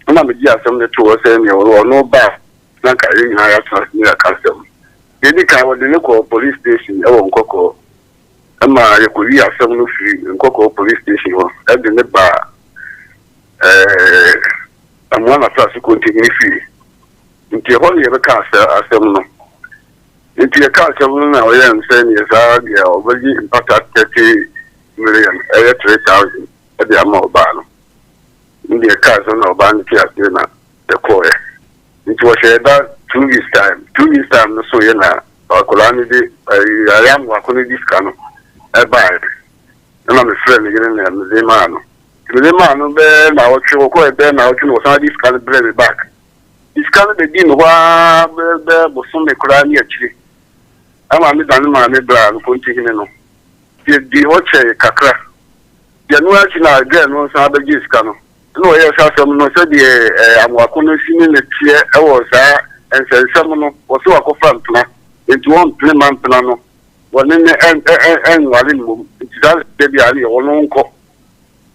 Ɛna megyee asɛm no too hɔ sɛ nea ɔno ba a na nka yɛn nyinaa yɛatena ase na yɛaka asɛm no. Deɛ ɛdi kan, wɔde no kɔɔ police station wɔ Nkɔkɔɔ ma yɛkɔyii asɛm no firii Nkɔkɔɔ police station hɔ de no baa ɛɛ Amoana Asase Kontihene fie. Nti ɛhɔ na yɛbɛka asɛm no. Nti yɛka asɛm no na ɔyɛɛ no sɛ neɛ saa deɛ ɔbɛgye mpata 30 million ɛyɛ 3000 de ama ɔbaa no. Nti yɛka asɛm na ɔbaa no te aseɛ na yɛkɔɔɛ. Nti wɔhyɛɛ da 2 weeks time. 2 weeks time no so yɛ na akwadaa no de ɛyɛ amoako no de sika no ɛbaeɛ. Ɛna mefrɛ ne yere na mede maa no. Nti mede maa no bɛɛ na ɔtwe wɔkɔɛ bɛɛ na ɔtwe na wɔsan de sika no brɛ me back. Sika no bɛdii me hɔ ara bɛɛ bosome koraa ne akyire. Ama me dane maa me braa no Kontihene no. Yɛdii hɔ kyɛe kakra. Deɛ no akyi na girl no san bɛgye sika no. Ɛna ɔyɛɛ sɛ asɛm no sɛdeɛ ɛɛ amoako no si ne ne teɛ ɛwɔ saa nsɛnsɛm no wɔsɛ wakɔfa mpena nti wɔmpene ma mpena no wɔne ne ɛnware mmom nti saa sɛ bi a ne ɔno nkɔ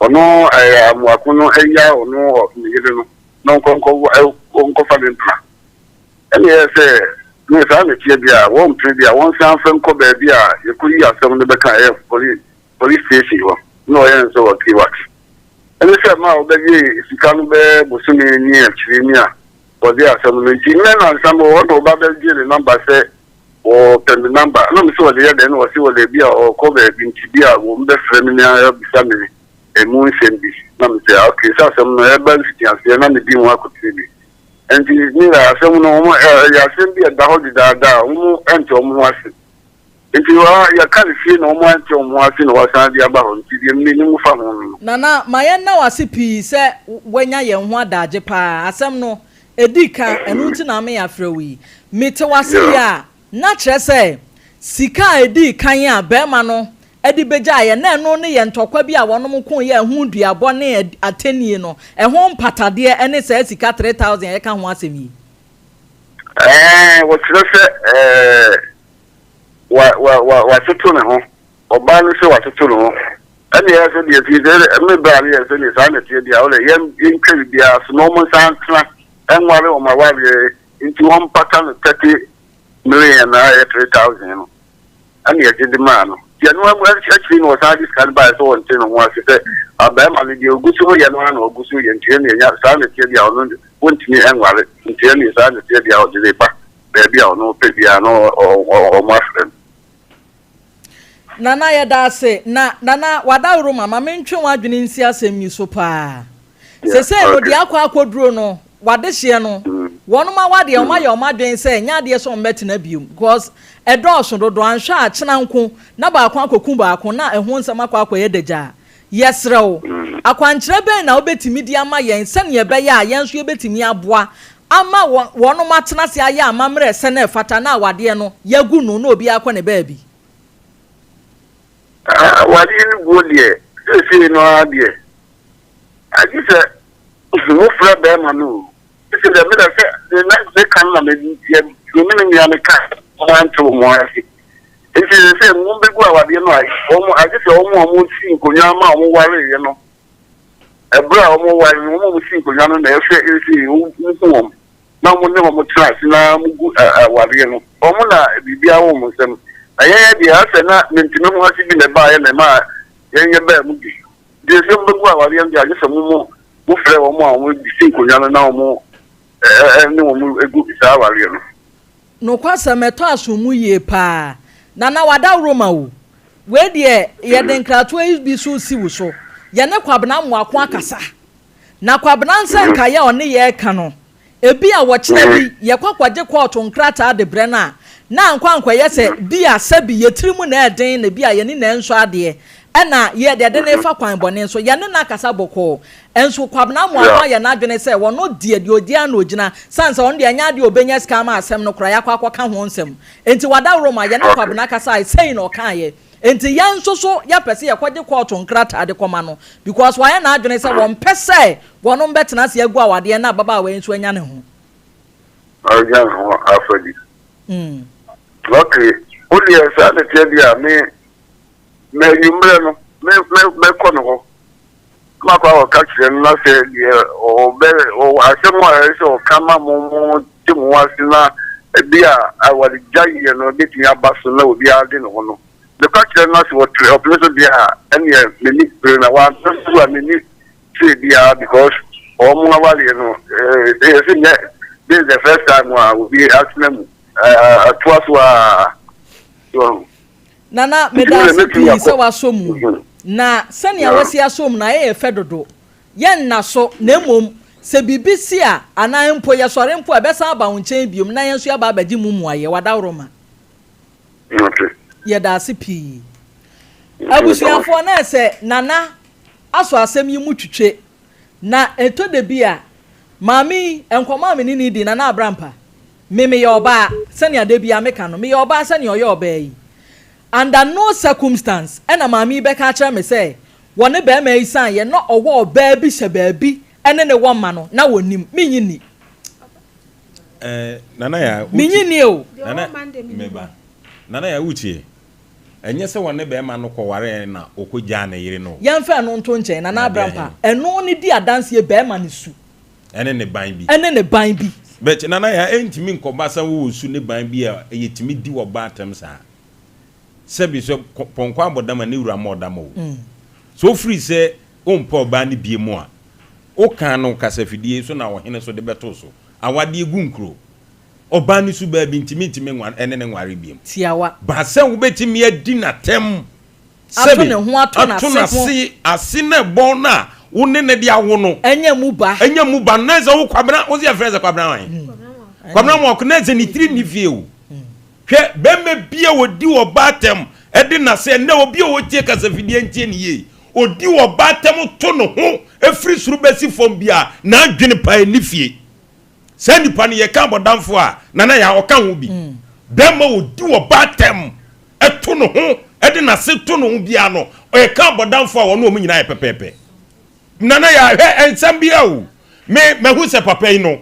ɔno ɛɛ amoako no ɛya ɔno ne yere no na ɔnkɔ nkɔ nkɔfa ne mpena. Ɛna ɛyɛ sɛ ne saa na teɛ bi a wɔmpene bi a wɔnsan fɛ nkɔ baabi a yɛkɔyi asɛm no bɛka ɛyɛ police station hɔ na ɔyɛ no sɛ wɔke wat ɛne sɛ ma a wɔbɛgye sika no bɛɛ bosome ne akyire ni a wɔde asɛm no. Nti nnɛ nansa ma wɔde ɔba bɛgye ne number sɛ wɔpɛ me number na me sɛ wɔde yɛ dɛn na wɔse wɔde bi a ɔkɔ baabi nti bi a wɔn bɛfrɛ me na abisa me emu nsɛm bi na me sɛ okay, sɛ asɛm no ɛba mfitiaseɛ na medi ho akotene bi. Nti ne asɛm no wɔn ɛyɛ asɛm bi a ɛda hɔ dedaadaa a wɔn ɛnte wɔn ho ase. Nti wɔ yɛka ne fie na wɔn ante wɔn ho ase na wɔasan de aba hɔ. Nti deɛ menim fa ho no. Nana, ma yɛnna wo ase pii sɛ woanya yɛn ho adagye paa. Asɛm no, ɛdi ka, ɛno nti na me afrɛ wo yi. Mete w'ase yi a, na kyerɛ sɛ sika a ɛdii kan a bɛrima no de bɛgyaeɛ na ɛno ne yɛ ntɔkwa bi a wɔnom ko yɛ ɛho duabɔ ne atɛnie no, ɛho mpatadeɛ ne saa sika 3000 a yɛka ho asɛm yi. Wɔkyerɛ sɛ wa wa wa watoto ne ho, ɔbaa no sɛ watoto ne ho. Ɛne ɛyɛ sɛ deɛ fie sɛ me bra no yɛ sɛ deɛ saa na ɛteɛ deɛ a wɔde yɛn yɛntwa biribiara so na wɔn nsa ntena ɛnware wɔn awareɛ nti wɔn mpata no 30 million na ɛyɛ 3000 no. Ɛne yɛgye de maa no. Deɛ no akyiri no wɔsan de sika no baeɛ sɛ wɔnte ne ho ase sɛ abarima no deɛ ɔgu so yɛ no ara na ɔgu so yɛ nti ɛne ɛnya saa na ɛteɛ deɛ a ɔno wɔntumi ɛnware nti ɛne saa na ɛteɛ deɛ a ɔde ne ba baabi a ɔno pɛ biara na ɔmo afrɛ no. Nana, yɛda ase. Na Nana wadaworo ma mentwe w'adwene nsi asɛm yi so paa. Sesei no deɛ akɔ akɔduro no, wadehyeɛ no, wɔnom awadeɛ wɔn ayɛ wɔn adwene sɛ nyɛ adeɛ sɛ wɔn bɛtena biom because ɛdɔɔso dodo. Anhwɛ a kyena nko na baako akɔku baako na ɛho nsɛm akɔ akɔyɛ dagyaa. Yɛsrɛ wo, akwankyerɛ bɛn na wobɛtumi de ama yɛn sɛnea ɛbɛyɛ a yɛn nso yɛbɛtumi aboa ama wɔnom atena ase ayɛ amammerɛ sɛ na ɛfata na awadeɛ no yɛagu no na obiara kɔ ne baabi? Awadeɛ no guo deɛ, seesei no ara deɛ, agye sɛ wofrɛ bɛrima no o. Sɛ deɛ meda sɛ deɛ na meka no na me deɛ me ne me nua no ka wɔn ante wɔn ase. Nti sɛ sɛ wɔn bɛgu awadeɛ no a, wɔn agye sɛ wɔn a wɔn si nkonnwa ama wɔn wareeɛ no, ɛberɛ a wɔn ware no, wɔn a wɔn si nkonnwa no na ɛsɛ ɛsɛ wɔn hu wɔn na wɔn ne wɔn tena ase na wɔn gu awadeɛ no. Wɔn na biribiara wɔ wɔn nsam. Na yɛn deɛ asɛ na mentumi ho ase bi na ɛbaeɛ na ɛma yɛn yɛ baa mu bi. Deɛ sɛ wɔbɛgu awadeɛ no deɛ, agye sɛ mo mo mofrɛ wɔn a wɔn si nkonnwa no na wɔn ɛne wɔn gu saa awadeɛ no. Nokwasɛm, ɛtɔ aso mu yie paa. Nana wadaworo ma wo. Wei deɛ yɛde nkratoɔ yi bi so si wo so. Yɛne Kwabena Mmoako akasa. Na Kwabena nsa nkaeɛ a ɔne yɛ ka no, ebi a wɔkyena bi yɛkɔ akɔgye kɔɔto nkrataa de brɛ no a, na ankɔ ankɔyɛ sɛ bi a sɛbi yɛtiri mu na ɛden na bi a yɛne na ɛnsɔ adeɛ ɛna yɛ deɛ de ne fa kwan bɔne nso. Yɛne no akasa bɔkɔɔ nso Kwabena Mmoako ayɛ n'adwene sɛ wɔno deɛ deɛ ɔdi ano ogyina san sɛ ɔno deɛ ɛnyɛ adeɛ a ɔbɛnya sika ama asɛm no koraa yɛakɔ akɔka ho nsɛm. Nti wadaworo ma yɛne Kwabena kasa sɛi na ɔkaeɛ. Enti yɛn nso so yɛpɛ sɛ yɛkɔgye kɔɔto nkrataa de kɔma no because wayɛ n'adwene sɛ wɔmpɛ sɛ wɔnom bɛtena ase agu awadeɛ na ababaawa yi nso anya ne ho. Anya ne ho afadi. Ok, wo deɛ saa na ɛteɛ deɛ a me ma anwummerɛ no me me mɛkɔ ne hɔ na makɔ akɔka kyerɛ no na sɛ deɛ ɔbɛ asɛm a ɛyɛ sɛ ɔka ma mo mo te mo ho ase na ebi a awaregyaeɛ no ebetumi aba so na obiara de ne ho no mekɔ kyerɛ no na sɛ ɔtere ɔpene so deɛ a ɛneɛ m'ani bere na wampene so a m'ani sɛ biara because wɔn awareɛ no ɛyɛ sɛ nyɛ this is the first time a obi atena mu atoa so a so. Nana, meda ase pii sɛ woasɔ mu. Na sɛnea woasi asɔ mu no, ayɛ yɛ fɛ dodo. Yɛnna so, na mmom, sɛ biribi si a, anaa mpo yɛsɔre mpo a, ɛbɛsan aba wo nkyɛn bio na yɛn nso yɛaba abɛgye mu mmuaeɛ. W'adaworoma. Yɛda ase pii. Abusuafoɔ, na ɛsɛ Nana asɔ asɛm yi mu twitwe. Na ɛtɔ da bi a, maame yi, nkɔmmɔ a me ne no redi, Nana Abrampa, Me meyɛ ɔbaa, sɛnea da biara meka no, meyɛ ɔbaa sɛnea ɔyɛ ɔbaa yi. Under no circumstance ɛna maame yi bɛka akyerɛ me sɛ wɔne barima yi san yɛ na ɔwɔ ɔbaa bi hyɛ baabi ɛne ne wɔ mma no na wɔnnim. Mennye nni. Eh, Nana ya, Mennye nni o. Nana, meba. Nana ya, wotie? Ɛnyɛ sɛ wɔne bɛrima no kɔwareɛ na ɔkɔgyaa ne yere no o. Yɛmfa ɛno nto nkyɛn, Nana Abrampa, ɛno ne di adanseɛ barima no su. Ɛne ne ban bi. Ɛne ne ban bi. But Nana Yaa ɛntumi nkɔba sɛ wowɔ su ne ban bi a yɛtumi di ɔbaa atɛm saa. Sɛbi sɛ pɔnkɔ abɔ dam a ne wura mmɔɔ dam o. Sɛ wofiri sɛ wompɛ ɔbaa no biom a, wokaa no kasafidie so na ɔhene so de bɛto so. Awadeɛ gu nkuro. Ɔbaa no su baa bi nti mentumi nware ɛne no nware biom. Tiawa. Ba sɛ wobɛtumi adi no atɛm Ato Sɛbe, ne ho ato ato n'ase ho. n'ase, ase na ɛbɔn no a wo ne no de awo no. Anya mu ba. Anya mu ba no, na ɛsɛ wo Kwabena, wo sɛ yɛfrɛ sɛ Kwabena wan? Kwabena Moako, na ɛsɛ ne tiri nni fie o. Hwɛ, bɛrima bi a ɔdi ɔbaa atɛm de n'ase, ɛnnɛ obi a ɔtie kasafidie ntie ne yie, ɔdi ɔbaa atɛm to ne ho firi soro bɛsi fam biara, n'adwene paa nni fie. Saa nipa no yɛka abɔdamfoɔ a, Nana Yaa, ɔka ho bi. Bɛrima a ɔdi ɔbaa atɛm to ne ho de n'ase to ne ho biara no, ɔyɛ abɔdamfo a wɔne wɔn nyinaa yɛ pɛpɛɛpɛ. Nana yɛ ahwɛ nsɛm bi a o, me mahu sɛ papa yi no,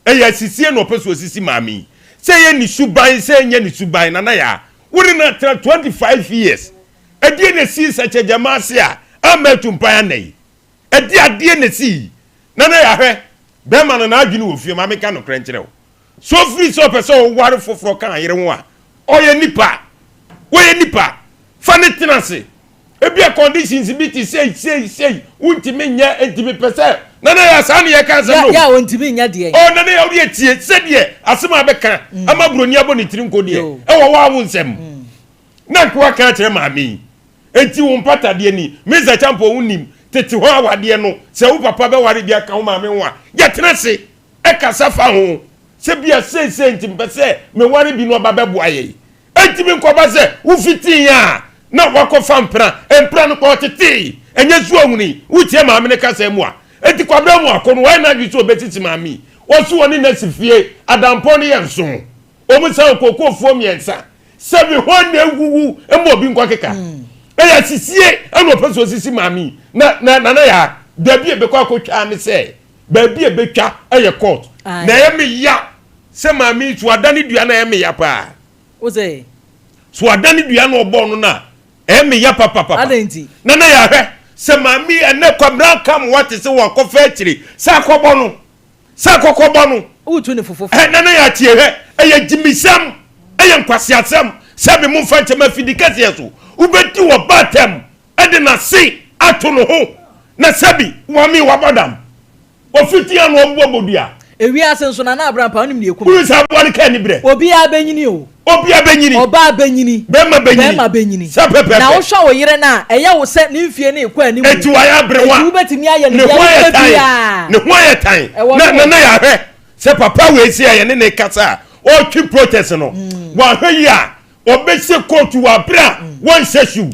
ɛyɛ asisie na ɔpɛ so osisi maame yi. Sɛ ɛyɛ ne suban, sɛ ɛnyɛ ne suban, Nana yɛ a, wo ne no atena 25 years. Ɛdeɛ na esii sɛkyɛ gyama ase a amma atu mpan anɛ yi? Ɛdeɛ adeɛ na esii? Nana yɛ ahwɛ, bɛrima no n'adwene wɔ fie, ma menka nokorɛ nkyerɛ wo. Sɛ ɔfiri sɛ ɔpɛ sɛ ɔware foforɔ ka yere ho a, ɔyɛ nipa. Wɔyɛ nipa. Fa no tena ase. Ebia conditions bi te sei sei sei, wontumi nyɛ, enti mepɛ sɛ. Nana Yaa, saa na yɛka asɛm no o. Yɛ a ɔntumi nyɛ deɛn? Oh, Nana Yaa, wodeɛ tie, sɛdeɛ asɛm a bɛka ama buroni abɔ ne tiri nko deɛ, ɛwɔ wo ara wo nsam. Na nka woaka akyerɛ maame yi. Enti wo mpatadeɛ ni. Mister Champon, wonim, tete hɔ awadeɛ no, sɛ wo papa bɛware bi aka wo maame ho a, yɛtena ase. Ɛkasa fa ho sɛ bia seesei nti mepɛ sɛ meware bi na ɔba bɛboa yɛn. Ɛntumi nkɔba sɛ wofitii a na wakɔfa mpena, mpena no kɔ ɔtetee, ɛnyɛ su ahuni. Wotie maame no kasa mu a, enti Kwabena mu ako no wayɛ n'adwene sɛ ɔbɛsisi maame yi. Ɔse ɔne no asi fie, adampɔn no yɛ nson, wɔn san kookoofoɔ mmiɛnsa. Sɛbi hwan na awuwu ma obi nkɔkeka? Ɛyɛ asisie ɛna ɔpɛ sɛ ɔsisi maame yi. Na na Nana Yaa, baabi a ɛbɛkɔ akɔtwa ne sɛ, Baabi a ɛbɛtwa yɛ court. Na ɛyɛ me ya sɛ maame yi so adane dua no ɛyɛ me ya paa. Wo se? So adane dua no ɔbɔɔ no no a ɛyɛ me ya papapapa. Adɛn nti? Nana yɛahwɛ sɛ maame yi ɛnɛ Kwabena Akam wate sɛ wakɔfa akyire sɛ akɔbɔ no sɛ akɔkɔbɔ no. Wotu ne fofofo. Ɛ Nana yɛatie hwɛ ɛyɛ gyimisɛm ɛyɛ nkwaseasɛm sɛ me momfa nkyɛm afidi kɛseɛ so wobɛdi wɔ ba atɛm de n'ase ato no ho, na sɛbi wame wabɔ dam. Ofiti ano ɔbobɔ bodua. Ewiase nso, Nana Abrampah, wonim deɛ ɛkum Wonim sɛ aboa no ka aniberɛ. Obiara bɛnyini o. Obiara bɛnyini. Ɔbaa bɛnyini. Bɛrima bɛnyini. Bɛrima bɛnyini. Sɛ pɛpɛɛpɛ. Na wohwɛ wo yere no a, ɛyɛ wo sɛ ne mfie no rekɔ anim. Enti wayɛ aberewa. Enti wobɛtumi ayɛ no Ne deɛ ho ayɛ wopɛ tan. biara. Ne ho ayɛ tan. Ɛwɔ Na no. Nana yɛahwɛ sɛ papa wei sei a yɛne no rekasa a, ɔretwe protest no, wanhwɛ yie a, Ɔbɛhyɛ kootu wɔ abere a wɔnhyɛ shoe.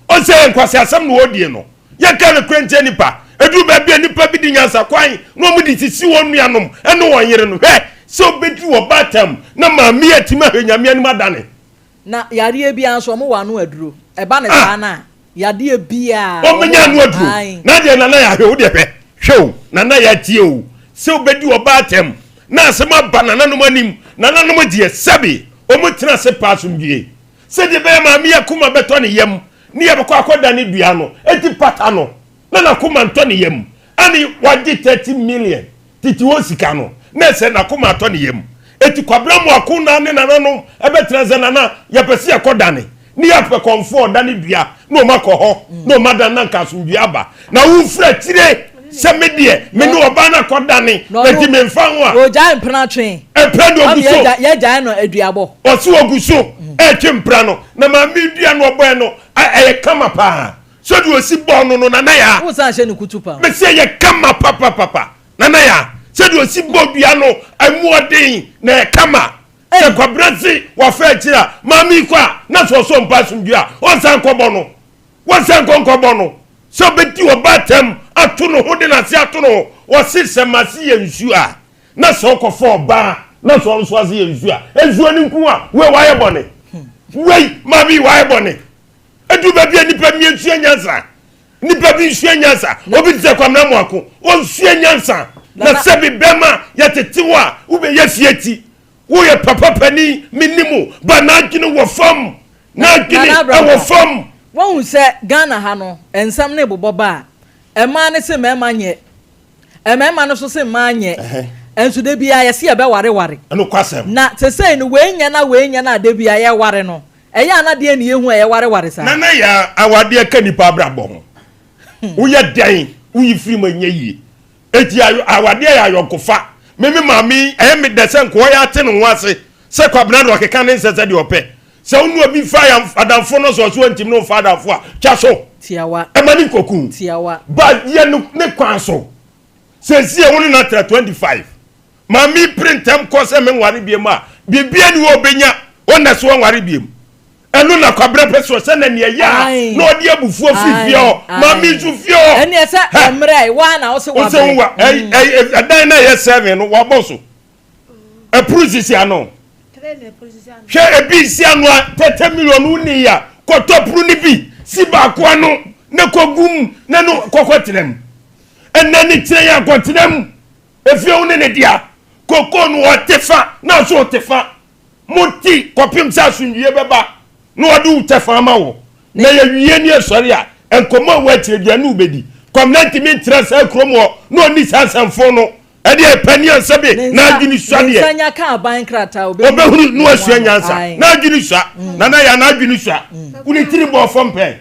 Ɔsɛ yɛ nkwaseasɛm na ɔredie no. Yɛnka nokorɛ nkyerɛ nnipa. Ɛduru baabi a nnipa bi de nyansa kwan na wɔde sisi wɔn nuanom ne wɔn yere no. Hwɛ sɛ ɔbɛduru ɔbaatan mu na maame yi atumi ahwɛ Nyame anim adane. Na yareɛ biara nso wɔn wɔ ano aduro. Ɛba ne saa no a, yadeɛ biara. Ɔmenya ano aduro. Na deɛ Nana yɛ ahwɛ wo deɛ hwɛ. Hwɛ o, Nana yɛ atie o. Sɛ wobɛdi ɔbaa atɛm na asɛm aba nananom anim, nananom deɛ sɛbe wɔn tena ase pɛ asomdwie. Sɛdeɛ ɛbɛyɛ maame yi akoma bɛtɔ ne yam ne yɛbɛkɔ akɔda ne dua no, enti pata no na n'akoma ntɔ ne yam. Ɛne wagye 30 million tete hɔ sika no, na ɛsɛ n'akoma atɔ ne yam. Enti Kwabena Amoako na ne nananom bɛtena sɛ, Nana, yɛpɛ sɛ yɛkɔdane, ne yɛapɛ kɔmfoɔ a ɔdane dua, na wɔn akɔ hɔ, na wɔn adane, na anka asomdwoeɛ aba. Na wofiri akyire sɛ me deɛ, me ne ɔbaa no akɔdane, Na ɔno, enti memfa ho a. Ɔgyae mpena twe. Mpena deɛ ɔgu so. Yɛgyae no aduabɔ. Ɔse ɔgu so retwe mpena no, na maame dua no ɔbɔɛ no, ɛyɛ kama paa. Sɛdeɛ ɔsi bɔɔ no no, Nana Yaa. Wosan hyɛ no kutu paa. Mese ɛyɛ kama papapapa. Nana Yaa, sɛdeɛ ɔsi bɔ dua no, ɛmu ɔden na ɛyɛ kama. Sɛ Kwabena se wafa akyire a, maame yi kɔ a, na sɛ ɔsɔ mpa asomdwoeɛ a, ɔnsan nkɔbɔ no. Wɔnsan nkɔ nkɔbɔ no. Sɛ ɔbɛdi ɔbaa atɛm ato ne ho de n'ase ato ne ho. Ɔse sɛ m'ase yɛ nsuo a, na sɛ ɔkɔfa ɔbaa na sɛ ɔno nso ase yɛ nsuo a, nsuo no nku a, wei wayɛ bɔne. Wei, maame yi wayɛ bɔne. Edu baabi a nipa mi nsua nyansa. Nipa bi nsua nyansa. Obi te sɛ Kwamina Amoako, ɔnsua nyansa. Na sɛbi bɛrima yɛtete wo a, wobɛyɛ fie ti. Woyɛ papa panin, menim wo, ba n'adwene wɔ fam. N'adwene ɛwɔ fam. Wahu sɛ Ghana ha no, nsɛm no rebobɔ ba a, mmaa no se mmarima nyɛ, mmarima no nso se mmaa nyɛ. Nso da biara yɛse yɛbɛwareware. Nokwasɛm. Na sesei no, wei nyɛ na wei nyɛ na da biara yɛware no, Ɛyɛ a na deɛn na yɛhu a yɛwareware saa? Nana Yaa, awadeɛ ka nipa abrabɔ ho. Woyɛ dɛn woyi firi mu ɛnyɛ yie. Eti awadeɛ yɛ ayɔnkofa. Me me maame yi, ɛyɛ me dɛ sɛ nkoa yi ate ne ho ase sɛ Kwabena de ɔkeka ne nsɛ sɛdeɛ ɔpɛ. Sɛ wo ne obi fa adamfo no sɛ ɔse ɔntim ne wo fa adamfo a, twa so. Tiawa. Ɛma ne nkɔku. Tiawa. Ba yɛ no ne kwan so. Seesie wo ne no atra 25. Maame pere ntɛm kɔ sɛ menware biom a, biribiara ni hɔ a ɔbɛnya, ɔnna so ɔnware biom. Ɛno na Kwabena pɛ sɛ ɔhyɛ na nea ɛyɛ a na ɔde abufuo firi fie hɔ. Maame nso fie hɔ. Ɛneɛ sɛ ɔmmerɛ waa na wose wabrɛ. Wose wa ɛdan na ɛyɛ seven no wabɔ so. Ɛpuru sisi ano. Hwɛ ebi si ano a tɛtɛ million wonni ya kɔtɔ puru no bi si baako ano na kɔgum na no kɔkɔ tena mu. Ɛnɛ ne kyerɛ yɛ akɔtena mu. Efie wo ne ne dea. Kokoo no ɔte fa na nso ɔte fa. Mo te kɔpem sɛ asomdwie bɛba na ɔde wo kyɛfa ama wo. Na yɛwie ne yɛsɔre a, nkɔmmɔ a ɛwɔ akyire deɛ ne wobɛdi. Kwamina ntumi ntra saa kurom hɔ na ɔnni saa nsɛmfoo no. Ɛdeɛ panin a sɛbe n'adwene sua deɛ. Ne nsa nya ka aban krataa ɔbɛhunu na wasua nyansa. N'adwene sua. Nana yaa n'adwene sua. Wo ne tiri bɔɔ fam pɛn.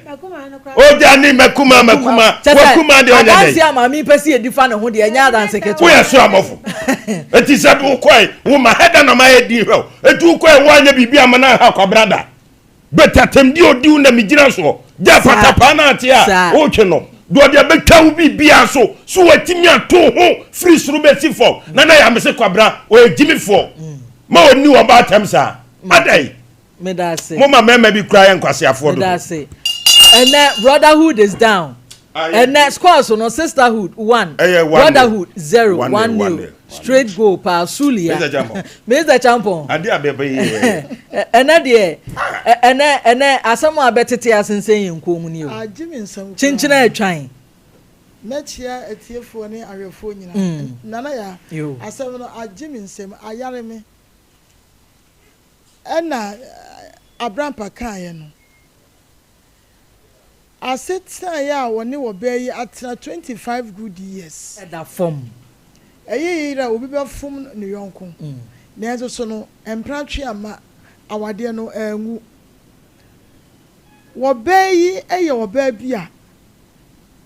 Ogya ne makuma makuma wakuma deɛ ɔnyɛ dɛ. Adanse a maame pɛ sɛ yɛdi fa ne ho deɛ ɛnyɛ adanse ketewa. Woyɛ soro abɔfo. Eti sɛ wokɔe wo ma hɛda na mayɛ din hwɛ o. Eti wokɔe woanyɛ biribi ama no anha kwabena da. But atɛmdi odi wo na megyina soɔ. Gya patapaa no ate a wotwe no. Deɛ ɔde abɛtwa wo biribiara so so watumi ato ho firi soro bɛsi fam. Nana yɛ amese kwabena ɔyɛ gyimifoɔ. Ma ɔnni ɔba atɛm saa. Adɛn? Meda ase. Mo ma mmarima bi kura yɛ nkwaseafoɔ dodo. Meda ase. Ɛnɛ brotherhood is down. Ɛnɛ scores no sisterhood one, brotherhood zero, one nil. Straight goal paa Sulia. Mr. Champon. Ade a bɛbɛ yi yɛ. Ɛnɛ deɛ ɛnɛ ɛnɛ asɛm a bɛtete asensɛn yɛn kɔn mu ni o. Kyenkyena atwan. Mɛkyia atiefoɔ ne ahwɛfoɔ nyinaa. Nana ya asɛm no agye me nsam ayare me. Ɛna Abrampa kaeɛ no, asetenaeɛ a wɔne ɔbaa yi atena 25 good years. Da fam. Ɛyɛ yere a obi bɛfom ne yɔnko, nanso so no mpena twe amma awadeɛ no anwu. Ɔbaa yi yɛ ɔbaa bi a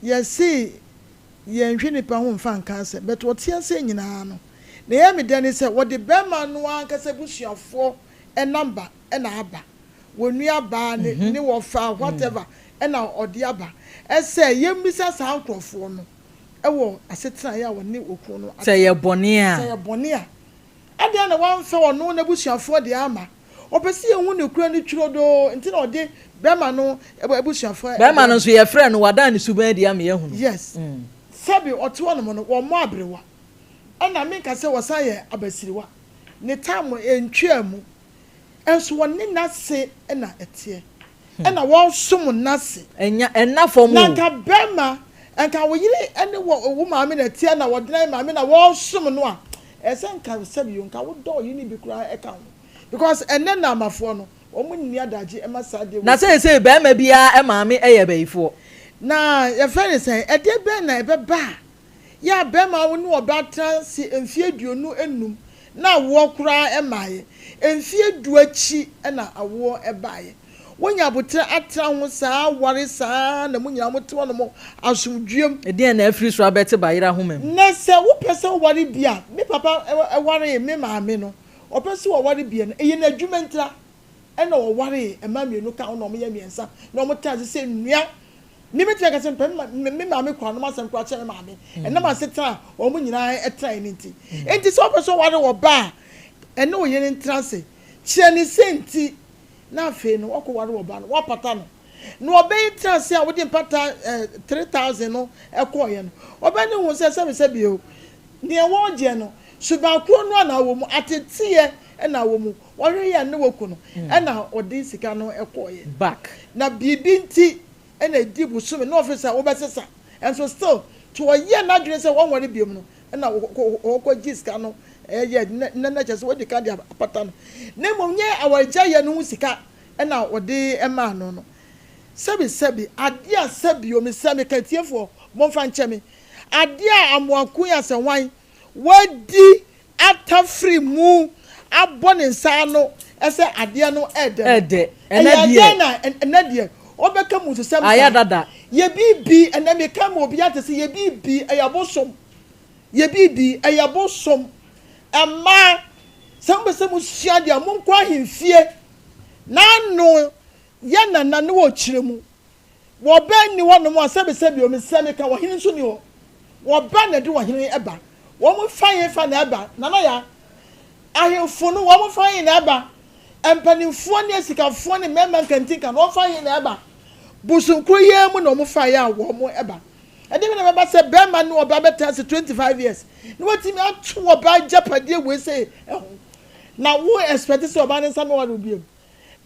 yɛse yɛnhwɛ nipa ho mfa nka asɛm but ɔte aseɛ nyinaa no nea ɛyɛ me dɛ ne sɛ wɔde bɛrima no ankasa abusuafoɔ number na aba, wɔn nua baa ne ne wɔfa whatever na ɔde aba sɛ yɛmmisa saa nkorɔfoɔ no wɔ asetenaeɛ a wɔne okunu no Sɛ atena. ɛyɛ bɔne a. Sɛ ɛyɛ bɔne a, adɛn na wamfa ɔno n'abusuafoɔ deɛ amma? Ɔpɛ sɛ yɛhu nokorɛ no twirodoo nti na ɔde bɛrima no abusuafoɔ de Bɛrima no aba. nso yɛfrɛɛ no, wadan ne suban adi ama yɛahunu. Yes. Sɛbe ɔte hɔnom no, wɔmmɔ aberewa. Ɛna menka sɛ ɔsan yɛ abasiriwa. Ne tam ntwaa mu. Nso ɔne n'ase na ɛteɛ. Ɛna wɔsom n'ase. Ɛnya ɛnna fam o. Na nka bɛrima, nka wo yere ne wɔ wo maame na ɛteɛ na wɔdena maame na wɔsom no a, ɛsɛ nka sɛbi o, nka wodɔ ɔyere no bi koraa ɛka ho. Because ɛnɛ Naamafoɔ no, wɔn nni adagye ɛma saa adeɛ wei. Na seesei bɛrima biara maame yɛ bayifoɔ. Na yɛfrɛ no sɛn? Ɛdeɛ bɛn na ɛbɛba a yɛ a bɛrima wo ne ɔbaa tena ase mfeɛ 25 na awoɔ koraa mmaeɛ? Mfeɛ du akyi na awoɔ baeɛ. Woanya aboterɛ atena ho saa aware saa na mo nyinaa mote hɔnom asomdwoeɛ mu. Ɛdeɛn na afiri so abɛte bayerɛ ahoma mu? Na sɛ wopɛ sɛ woware bi a, me papa waree me maame no, ɔpɛ sɛ ɔware bi no, ɛyɛ n'adwuma ntira ɛna ɔwaree mmaa mmienu ka ho na wɔyɛ mmiɛnsa na wɔtena ase sɛ nnua. Me mɛtumi aka sɛ mepɛ me maame kunanom asɛm koraa kyɛn me maame ɛnam asetena a wɔn nyinaa tenaeɛ no nti. Enti sɛ wopɛ sɛ ɔware ɔbaa a, ɛne wo yere ntena ase. Kyerɛ no sɛ nti na afei no woakɔware ɔbaa no, woapata no. Na ɔbaa yi tena ase a wode mpata 3000 no kɔeɛ no, ɔbaa no hu sɛ sɛbesɛbe o, nea wɔregyeɛ no, suban korɔ no ara na wɔ mu, ateteɛ na wɔ mu. Wɔhwɛ yɛ a ne waku no, ɛna ɔde sika no kɔeɛ. Back. Na biribi nti na ɛdi bosome na ɔfiri sɛ wobɛsesa nso still nti ɔyɛɛ n'adwene sɛ wɔnware biom no ɛna ɔkɔ gye sika no ɛyɛ na na kyerɛ sɛ wadi kan de apata no na mmom nyɛ awaregyaeɛ no ho sika ɛna ɔde ɛmaa no no sɛbi sɛbi adeɛ a sɛbi o mesrɛ meka atiefoɔ momfa nkyɛ me adeɛ a amoako yi asɛ hwan wadi atafere mu abɔ ne nsa ano sɛ adeɛ no ɛɛdɛ no. Ɛɛdɛ, ɛnɛ Ɛyɛ deɛ. dɛn na ɛnɛ deɛ wobɛka mmususɛm Ayɛ saa? dada. Yɛ biribi, ɛnɛ meka ma obiara te sɛ yɛ biribi, ɛyɛ abosom. Yɛ biribi, ɛyɛ abosom. Mmaa, sɛ mopɛ sɛ mosua adeɛ a, monkɔ ahemfie. N'ano yɛ nana ne wɔ kyerɛ mu. Wɔ bɛ nni hɔ nom a sɛbesɛbe o, mesrɛ meka, ɔhene nso nni hɔ. Wɔ bɛ na ɛde ɔhene ba. Wɔn fa he fa na ɛba? Nana Yaa, ahemfo no wɔn fa he na ɛba? Mpanimfoɔ ne asikafoɔ ne mmarima nkantinka no wɔn fa he na ɛba? Bosom koro yi ara mu na wɔn faeɛ a wɔn ba. Ɛdeɛ bɛn na ɛbɛba sɛ bɛrima ne ɔbaa bɛtena ase 25 years na watumi ato ɔbaa agyapadeɛ wei sei ho na wo expect sɛ ɔbaa no nsa mɛware wo biom?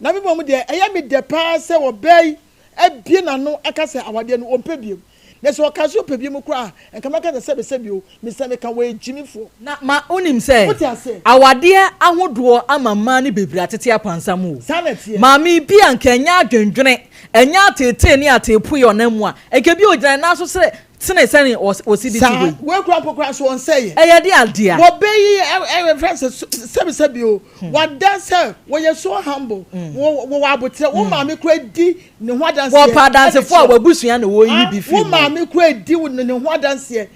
Na me mmom deɛ, ɛyɛ me dɛ paa sɛ ɔbaa yi abue n'ano aka sɛ awadeɛ no ɔmpɛ biom. Na sɛ ɔka sɛ ɔpɛ biom koraa a, nka mɛka sɛ sɛbesɛbe o, mesɛ meka wɔyɛ gyimifoɔ. Na ma wonim sɛ Wote aseɛ? awadeɛ ahodoɔ ama mmaa no bebree atete apansam o. Saa na ɛteɛ. Maame bi a nka ɛnyɛ adwendwene, ɛnyɛ ateetee ne ateepoeɛ ɔnam mu a, nka bi a ɔgyina ne nan so sɛ sene sɛne ɔsi de te hɔ Saa, yi. wei koraa mpo koraa nso ɔnsɛeɛ. Ɛyɛ de adeɛ a. Wɔbɛ yi ɛ ɛ yɛfrɛ no sɛ sɛbesɛbe o, Wada sɛ wɔyɛ so humble, wɔwɔ aboterɛ, wo maame koraa di ne ho adanseɛ Wɔpɛ de adansefoɔ a kyerɛ wo. w'abusua na wɔyi bi Ah, firi wo mu. maame koraa di ne ho adanseɛ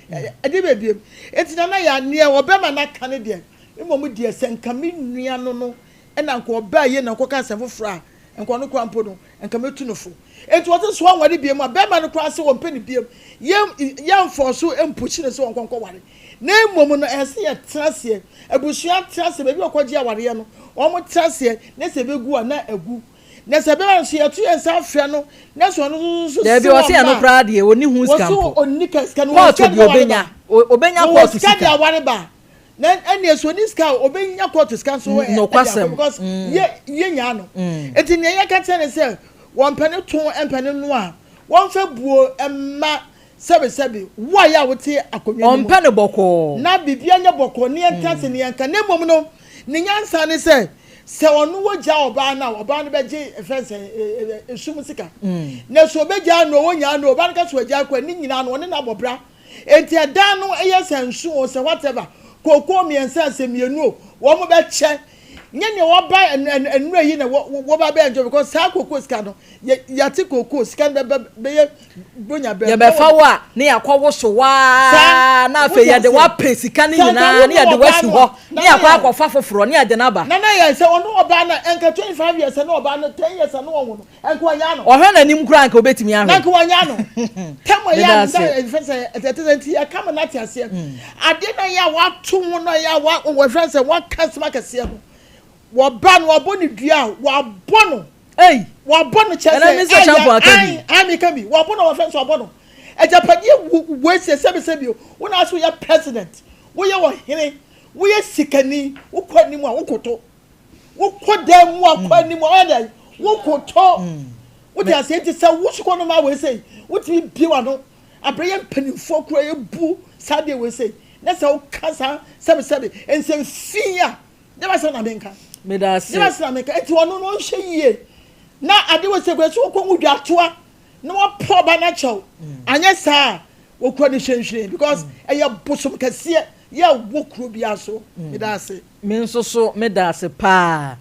de bɛbiem. Enti Nana Yaa, neɛ ɔbɛma no aka no deɛ, mmom deɛ sɛ nka me nua no no na nka ɔbaa yie na ɔkɔka asɛm foforɔ a, Nka ɔno koraa mpo no, nka mɛtu no fo. Enti wɔse sɛ ɔnware biom a, bɛrima no koraa se ɔmpɛ no biom. Yɛn, yɛmfɔɔ so mpushi no sɛ ɔnkɔ nkɔware. Na mmom no, ɛsɛ sɛ yɛtena aseɛ, abusua tena aseɛ, baabi a ɔkɔgye awareɛ no, wɔn tena aseɛ, na sɛ ɛbɛgu a, na agu. Na sɛ bɛrima no nso, yɛto yɛn nsa frɛ no, na sɛ ɔno nso so Daabi, se ɔse ɔmma ɛno a, koraa deɛ, ɔnni ho sika wɔse mpo. ɔnni ka sika no, ɔwɔ Kɔɔto sika de deɛ bɛware ɔbɛnya, ba. ɔbɛnya Wɔwɔ kɔɔto sika de sika. aware ba. Na ɛnneɛ sɛ ɔnni sika a ɔbɛnya kɔɔto sika nso ɛ ɛde akɔ Nokwasɛm. because yɛ yɛnyaa no. Nti nea yɛka kyerɛ ne sɛ wɔmpɛ ne to mpɛ ne no a wɔmfa buo mma sɛbesɛbe wo a yɛ a wote akonnwa no mu. Ɔmpɛ no bɔkɔɔ. Na biribiara nyɛ bɔkɔɔ ne yɛntra ase ne yɛnka na mmom no ne nyansa ne sɛ sɛ ɔno wɔgyaa ɔbaa no a ɔbaa no bɛgye ɛfɛn sɛ esum sika na sɛ ɔbɛgyaa no ɔnyaa no ɔbaa no ka sɛ ɔgyaa kɔ a ne nyinaa no ɔne no abɔ bra. Enti ɛdan no yɛ sɛ nson o, sɛ whatever, kookoo mmiɛnsa sɛ mmienu o, wɔn bɛkyɛ. Nyɛ nea wɔba nnura yi na wɔba bɛ enjoy because saa kookoo sika no, yɛ yɛate kookoo sika no bɛba bɛyɛ bronya bɛm. Yɛbɛfa wo a na yɛakɔ wo so waa na afei Saa, yɛde wote wo aseɛ? apɛ sika no Sɛ nka nyinaa wo na ne yɛde wo ɔbaa asi no hɔ a, na Nana yɛakɔ yɛ, akɔfa foforɔ na yɛde no aba. Nana yɛ, sɛ ɔne ɔbaa no a, nka 25 years ne ɔbaa no, 10 years ne wɔn wo no, Nka wanya no. Ɔhwɛ n'anim koraa nka obetumi ahwɛ. Na nka wanya no. Tɛm a Meda yɛ a ase. na ɛfɛ sɛ ɛte sɛ nti yɛka ma no ate aseɛ. Adeɛ na yɛ a wato ho na yɛ a wa wɔfrɛ sɛ waka asɛm akɛseɛ no. Wɔba no wɔabɔ ne dua a wɔabɔ no. Ei! Wɔabɔ no kyerɛ Ɛnɛ sɛ me sɛ Champo aka bi. ae ae meka bi. Wɔabɔ no wɔfrɛ sɛ wɔabɔ no. Agyapadeɛ wo wei sɛ sɛbisɛbi o. Wo na ase woyɛ president. Woyɛ ɔhene. Woyɛ sikani. Wokɔ anim a wokoto. Wokɔ dan mu a kɔ anim a ɔyɛ dɛn? Wokoto. Wote aseɛ? Nti sɛ wo sukuu no ma wei sei, wotumi bie w'ano abrɛ yɛ mpanimfoɔ kura yɛbu saa deɛ wei sei, na sɛ woka saa sɛbesɛbe nsɛm fi a, deɛ bɛsɛ na menka. Meda ase. Deɛ bɛsɛ na menka. Nti ɔno no ɔnhwɛ yie na ade wei sei kura sɛ wokɔ wo dwatoa na wapɔ ɔba no akyɛw. Anyɛ saa a, wɔkura no hwɛnhwɛn because ɛyɛ bosom kɛseɛ yɛ wɔ kuro biara so. Meda ase. Me nso so meda ase paa.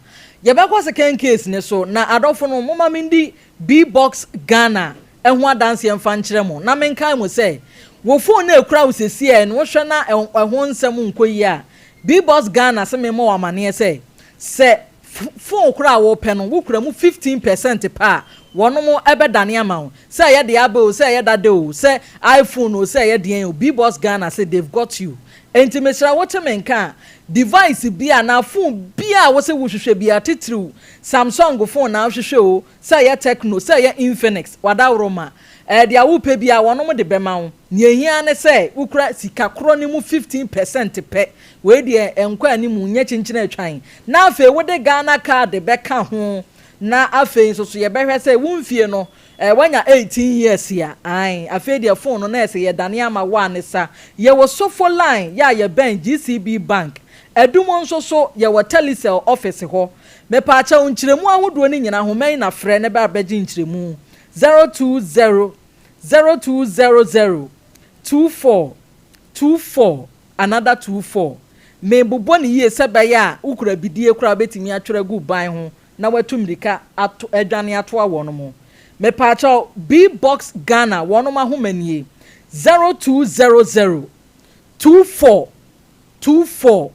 Yɛbɛkɔ second case no so, na adɔfo no momma mendi B-Box Ghana ho adanseɛ mfa nkyerɛ mo, na menkae mo sɛ, wo phone no a ɛkura wo sesiɛ no wohwɛ na ɛho nsɛm nkɔ yie a, B-Box Ghana se memmɔ wo amaneɛ sɛ, sɛ phone korɔ a wopɛ no wokura mu 15 percent pɛ a, wɔnom bɛdane ama wo, sɛ ɛyɛ deɛ aba o, sɛ ɛyɛ dada o, sɛ iPhone o, sɛ ɛyɛ deɛn o, B-Box Ghana se they've got you. Enti mesrɛ wo te me nka a, device bi anaa phone bi a wose wohwehwɛ biara, titiriw Samsung phone na wohwehwɛ o, sɛ ɛyɛ Tecno, sɛ ɛyɛ Infinix, w'adaworoma, ɛɛ deɛ wopɛ biara wɔnom de bɛma wo. Nea ehia ara ne sɛ wokura sika korɔ no mu 15 percent pɛ, wei deɛ ɛnkɔ anim, nyɛ kyinkyin atwan, na afei wode Ghana card bɛka ho, na afei nso so yɛbɛhwɛ sɛ wo mfie no Eh wanya 18 years a ae afei deɛ phone no na ɛsɛ yɛdane ama wo a ne sa. Yɛwɔ Sofo line yɛ a yɛbɛn GCB bank. Adum nso so yɛwɔ Telecel office hɔ. Mepaakyɛw nkyerɛmu ahodoɔ no nyinaa homɛn na frɛ na bra bɛgye nkyerɛmu. 020 0200 24 24 another 24. Mebobɔ no yie sɛ ɛbɛyɛ a wokura bidie koraa a wobɛtumi atwerɛ agu ban ho na watu mmirika ato adwane atoa wɔnom. Mepaakyɛw, B-Box Ghana wɔnom ahoma nie, 0200 24 24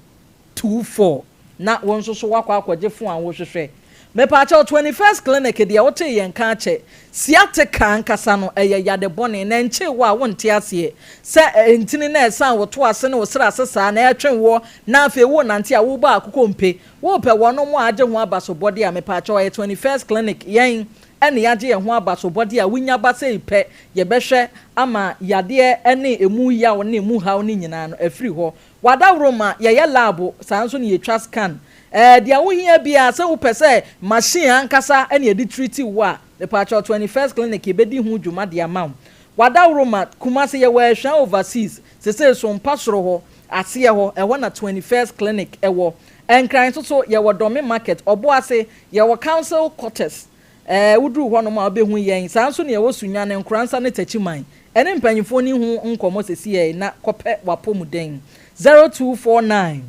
24 na wo nso so woakɔ akɔgye fon a wohwehwɛ. Mepaakyɛw, 21st Clinic deɛ wotee yɛn nka akyɛ, sciatica ankasa no ɛyɛ yade bɔne na ɛnkyee wo a wonte aseɛ sɛ ntini no a ɛsan wo to ase ne wo srɛ ase saa na ɛretwe woɔ na afei worenante a worebɔ akokɔmpe. Wopɛ wɔnom a agye ho abasobɔde a, mepaakyɛw ɛyɛ 21st Clinic, yɛn ɛna yɛagye yɛn ho abasobɔde a wonya ba sei pɛ, yɛbɛhwɛ ama yadeɛ ne ɛmu yaw ne ɛmu haw no nyinaa no afiri hɔ. W'adaworo ma yɛyɛ lab, saa nso na yɛtwa scan. Ɛɛ deɛ wohia biara, sɛ wopɛ sɛ machine ankasa na yɛde treat wo a, mepaakyɛw 21st Clinic yɛbɛdi ho dwuma de ama wo. W'adaworo ma, Kumasi yɛwɔ Ɛhwɛn Overseas, sesei Sompa soro hɔ, aseɛ hɔ, ɛhɔ na 21st Clinic wɔ. Nkran nso so, yɛwɔ Dɔme Market, Ɔboase, yɛwɔ Council Quarters. Ɛɛ, woduru hɔnom a wobɛhu yɛn. Saa nso na yɛwɔ Sunyani, Nkoransa ne Takyiman. Ɛne mpanyimfoɔ no ho nkɔmmɔ sesiei na kɔpɛ w'apɔmuden. 0249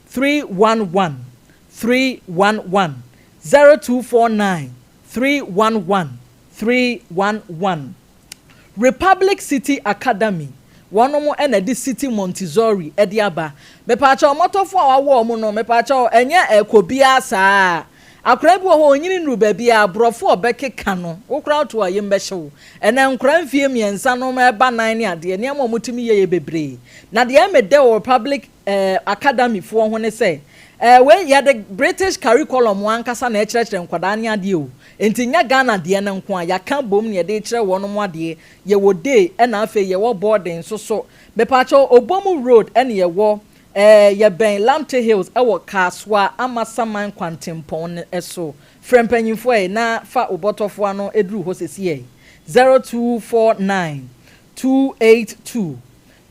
311 311 0249 311 311. Republic City Academy, wɔnom na ɛde City Montessori de aba. Mepaakyɛw, mmɔtɔfoɔ a wɔawo wɔn no, mepaakyɛw, ɛnyɛ ɛkɔ biara saa. Akwadaa bi wɔ hɔ a, ɔnyini nnuru baabiara, aborɔfo a ɔbɛkeka no, wo koraa woto a, yam bɛhye wo. Ɛnnɛ, nkwadaa mfeɛ mmiɛnsa nom ɛreba nan ne adeɛ, nneɛma a wɔtumi yɛ yɛ bebree. Na deɛ ɛyɛ me dɛ wɔ Republic eh, Academy foɔ ho ne sɛ, eh, wei yɛde British curriculum ankasa na ɛkyerɛkyerɛ nkwadaa ne adeɛ o. Enti nyɛ Ghana deɛ no nko a, yɛaka abom na yɛde rekyerɛ wɔnom adeɛ. Yɛwɔ day ɛna afei yɛwɔ boarding nso so. Mepaakyɛw Obomu road ɛna yɛwɔ, ɛɛ yɛbɛn Lamptey Hills ɛwɔ Kasoa Amasaman kwantempɔn no so. Frɛ mpanyinfoɔ ɛ na fa wo bɔtɔfoa no duru hɔ sesiɛ. 0249 282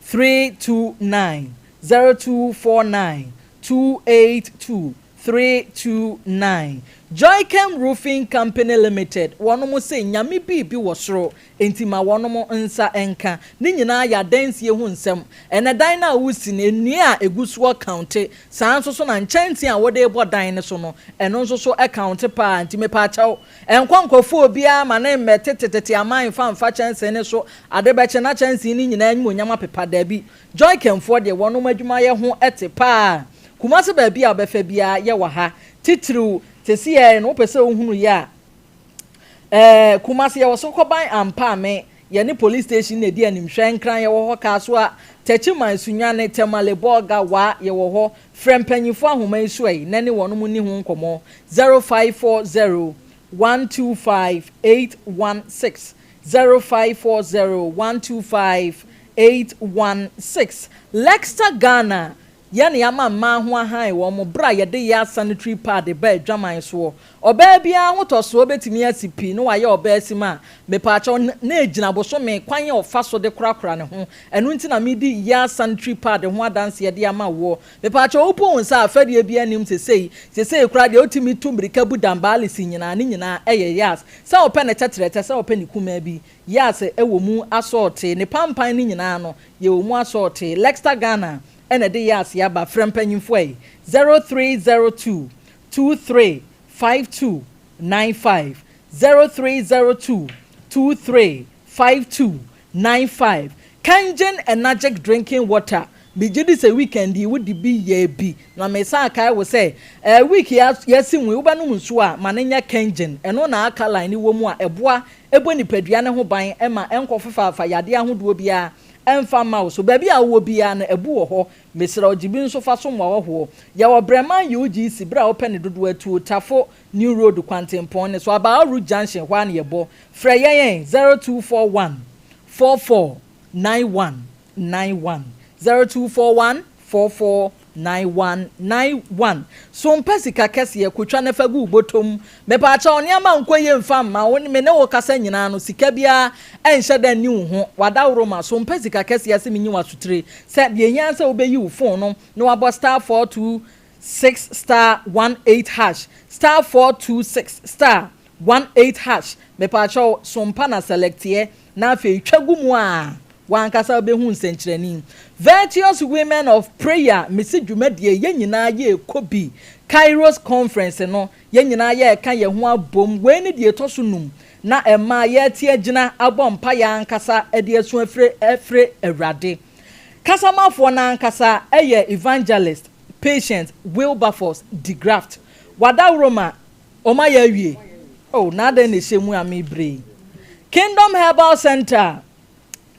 329, 0249 282 329 Joychem Roofing Company Limited wɔnom se Nyame biibi wɔ soro enti ma wɔnom nsa nka. Ne nyinaa yɛ adansie ho nsɛm. Ɛnɛ dan no a wosi no nnua a ɛgu soɔ kaunte, saa nso so na nkyɛnsee a wode rebɔ dan no so no ɛno nso so kaunte paa nti mepaakyɛw nkɔ nkɔfa obiara ma no mmɛtete tete aman mfa mfa kyɛnsee no so ade bɛkye na kyɛnsee no nyinaa animuonyam apepa daabi Joychem foɔ deɛ wɔnom adwumayɛ ho te paa. Kumasi baabi a wobɛfa biara yɛ wɔ ha. Titiriw sesei no wopɛ sɛ wohunu yɛ a, ɛɛ Kumasi yɛwɔ Sokɔban Ampaame, yɛne police station na ɛdi anim. Hwɛ Nkran yɛwɔ hɔ, Kasoa, Techiman, Sunyani, Tamale, Bolga, Wa yɛwɔ hɔ. Frɛ mpanyinfoɔ ahoma yi so ɛ na ne wɔnom nni ho nkɔmmɔ, 0540 125 816, 0540 125 816. Lexta Ghana. Yɛn na yɛama mmaa ho ahan wɔn berɛ a yɛde yɛn sanitary pad ba adwaman soɔ. Ɔbaa biara ahotɔsoɔ bɛtumi asi pi na wayɛ ɔbaa sim a, mepaakyɛw, na ɛgyina bosome kwan a ɔfa so de korakora ne ho. Ɛno nti na medi yɛn sanitary pad ho adanseɛ de ama woɔ. Mepaakyɛw, wopu wo nsa a, fɛdeɛ biara nnim sesei. Sesei koraa deɛ wotumi tu mmirika bu dambaalese nyinaa, ne nyinaa yɛ yas. Sɛ wopɛ ne tɛtrɛtɛ, sɛ wopɛ ne kumaa bi, yas wɔ mu asɔɔtee. Ne pampan no nyinaa no, yɛwɔ mu asɔɔtee. Lexta Ghana na ɛde yas yi aba. Frɛ mpanyimfoɔ yi, 0302 23 52 95, 0302 23 52 95. Kangen Enagic Drinking Water, Megye di sɛ weekend yi wode bi yɛɛ bi, na mesan kae wo sɛ eh, week yi a yɛasi mu yi wobɛnom nsuo a, ma no nyɛ Kangen. Ɛno na alkaline wɔ mu a ɛboa bɔ nipadua no ho ban ma ɛnkɔfefaafa yadeɛ ahodoɔ biara ɛmfa mma wo. So baabi a wowɔ biara no abu wɔ hɔ. Mesrɛ wo gye bi nso fa som w'ahɔhoɔ. Yɛwɔ Breman UGC berɛ a wopɛ ne dodoɔ atuo, Tafo, New Road kwantempɔn no so, Abaa Road Junction hɔ ara na yɛbɔ. Frɛ yɛn ɛ, 0241 44 91 91, 0241 44 91 91. So mpɛ sika kɛseɛ, kotwa na fa gu wo bɔtɔ mu. Mepaakyɛw, nneɛma nkɔ yie mfa mma wo, me ne wo kasa nyinaa no, sika biara nhyɛ da nni wo ho. W'adaworoma, so mpɛ sika kɛseɛ se menyi w'asotire? Sɛ deɛ ɛhia ne sɛ wobɛyi wo phone no na wabɔ star 426 star 18 hash, star 426 star 18 hash. Mepaakyɛw, so mpa na selecteɛ na afei twa gu mu a w'ankasa wobɛhu nsɛnkyerɛnne. Virtuous Women of Prayer, mese dwumadie yɛn nyinaa yɛrekɔ bi. Kairos Conference no, yɛn nyinaa yɛreka yɛn ho abom. Wei ne deɛ ɛtɔ so num na ɛmaa yɛrete agyina abɔ mpaeɛ ankasa de asu afire afire Awurade. Kasamafoɔ no ankasa yɛ Evangelist Patient Wilberforce de Graft. Wadaworoma, wɔayɛ awie. Oh, na adɛn na ɛhyɛ mu a merebrɛ yi? Kingdom Herbal Center,